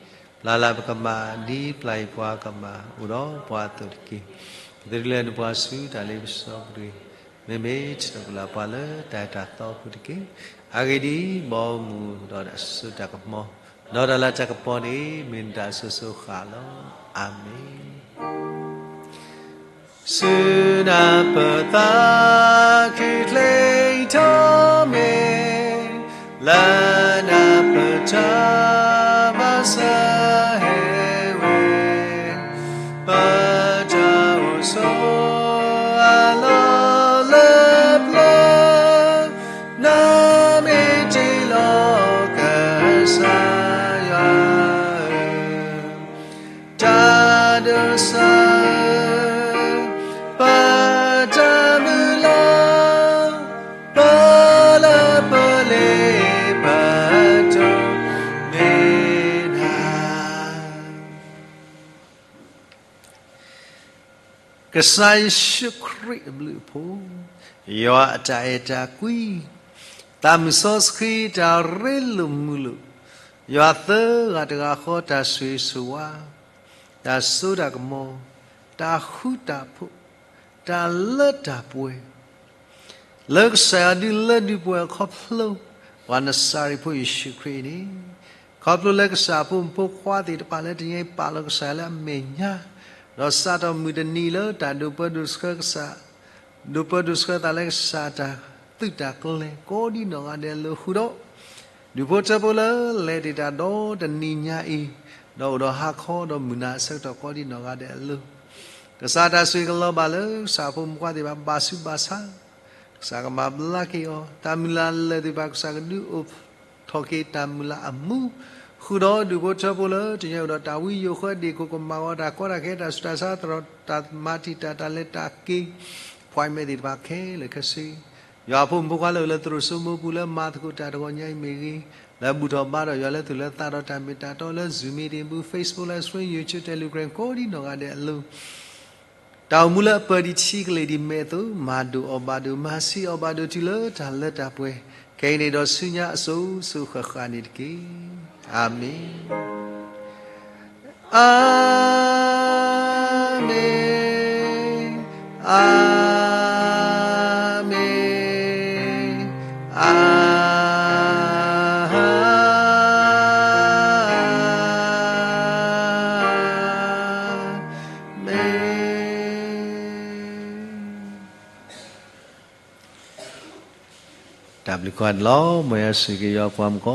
ပျၢ်လၢပကမၣ် ဒ်ပျၢ်ယပှၤကမၣ် အိၣ်ဒီးပှၤအသိးတက့ၢ်. ပသုတလဲၤနုာ်ပှၤဆူတၢ်လ့ပစီပူၤတဂ့ၤ. မ့မ့ၢ်တၢ်ပူၤလၢပှၤလၢတၢ်အဲၣ်တၢ်သီအပူၤတက့ၢ်. အဂ့ၢ်ဒ်အံၤ, ဘီမုၢ်ဒီးတၢ်စိတၢ်ကမီၤ ဒီးတၢ်လၤတၢ်ကပီၤန့ၣ် မ့ၢ်နတၢ်အစိၤစိၤအဃၣ်လီၤ. အၤမ့ၣ်. ဆူနၢ်ပၢၢ်သးခုချ့ထီၣ်မ့ၢ် လၢနၢ်ပၢၢ်တၢ်ဘၣ်ဆၢဟဲဝဲ ပတၢ်အိၣ်ဆိးအလီၢ်လၢပျၢၤ နမ့ၢ်တ့လီၤကစၢ်ယွၤဧၢ, တၢ်ဒိးစၢၤ ပတၢ်မုၢ်လၢ် ပလၢပလ့ပတိၢ်မ့ၢ်နၤ ကစၢ်ယ့ၣ်ၡူးခရံာ်အဘျုးအဖှိၣ်, ယွၤအတၢ်အဲၣ်တၢ်ကွံ, သးမုၢ်စီဆှံတၢ်ရ့လိာ်မုာ်လိာ်, ယွၤသၢဂၤတဂၤဃီတၢ်ဆိၣ်ဂ့ၤဆိၣ်ဝါ, တၢ်စိတၢ်ကမီၤ, တၢ်ဃူတၢ်ဖိး, တၢ်လၢတၢ်ပှဲၤ လၢကစၢ်ယွၤဒုးလၢဒုးပှဲၤအခီဖျိ ပှၤနစၤရ့းဖိယ့ၣ်ၡူးခရံာ်အံၤန့ၣ်, ခီဖျိလၢကစၢ်အဖိမုၣ်ဖိခွါသ့ၣ်တဖၣ်လၢတနံၤအံၤပာ်လီၤကစၢ်ယွၤလၢအမဲာ်ညါ, ဒီးစးထီၣ်မုၢ်တနံၤလၢတၢ်ဒိးပၢဒိးဆှၢကစၢ်, ဒိးပၢဒိးဆှၢသးလၢကစၢ်တၢ်သုးတၢ်ကျဲၤကိးဒ်နီၢ်ဂၤဒဲးအလိၤဃုာ်ဒီး ဒူၣ်ဖိထၢဖိလၢလဲၤတ့ၢ်တၢ်ဒီတနံၤညါအံၤ, ဒီးအိၣ်ဒီးဟါခီဒီးမုၢ်နၤအဆၢကတီၢ်ကိးဒ်နီၢ်ဂၤဒဲးအလိၤ, ကစၢ်တၢ်ဆိၣ်ဂ့ၤကလီၤဘၣ်လၢကစၢ်အဖိမုၣ်ဖိခွါသ့ၣ်တဖၣ်ဘၣ်ဆူးဘၣ်ဆါ, ကစၢ်ကမၤဘျါက့ၤအီၤ, တၢ်မုၢ်လၢ်လၢာ်သ့ၣ်တဖၣ်ကစၢ်ကဒုးအိၣ်ထီၣ်က့ၤတၢ်မုၢ်လၢ်အမူ, ဃုာ်ဒီးဒူၣ်ဖိထၢဖိလၢတနံၤအံၤအိၣ်ဒီးတၢ်ဝံယိးဃၢဒ့ၣ်ခိၣ်ကမၤဝဲတၢ်ကီတၢ်ခဲတၢ်ဆူးတၢ်ဆါ တၢ်မၤတံာ်တာ်တၢ်လဲၤတၢ်က့ၤ, ပှၤမဲာ်သ့ၣ်တဖၣ်ခဲလၢာ်ခဲဆ့ ယွၤအဖိမုၣ်ဖိခွါလၢအိၣ်လၢသရိာ်စိမိပူၤလၢမၤသကိးတၢ်တဂီၤညါအံၤမ့ၢ်ဂ့ၤ, လၢဘူၣ်ထီၣ်ဘါထီၣ်ယွၤလၢသူၣ်လၢသးဒီးတၢ်မ့ၢ်တၢ်တီလၢ Zoom meeting ပူၤ Facebook Live Stream YouTube Telegram ကိးဒ်နီၢ်ဂၤဒဲးအလိၤ, တၢ်အိၣ်မူလၢအပၢၢ်ဒံးထံကလ့ၢ်ဒံးမဲာ်အသိး မၤဒိၣ်အီၣ်ဘၣ်ဒိၣ် မၤဆံးအီၣ်ဘၣ်ဒိၣ်တုၤလၢတၢ်လၢတၢ်ပှဲၤ, ခဲအံၤန့ၣ်ဒီးဆူညါအစိၤစိၤဃၣ်ဃၣ်န့ၣ်တက့ၢ်. အၤမ့ၣ်. Amen, amen, amen. တၢ်ဘျုးကိးဂၤဒဲးလီၤ. မ်ယွၤဆိၣ်ဂ့ၤက့ၤယွၤပှၤမုၣ်ကိး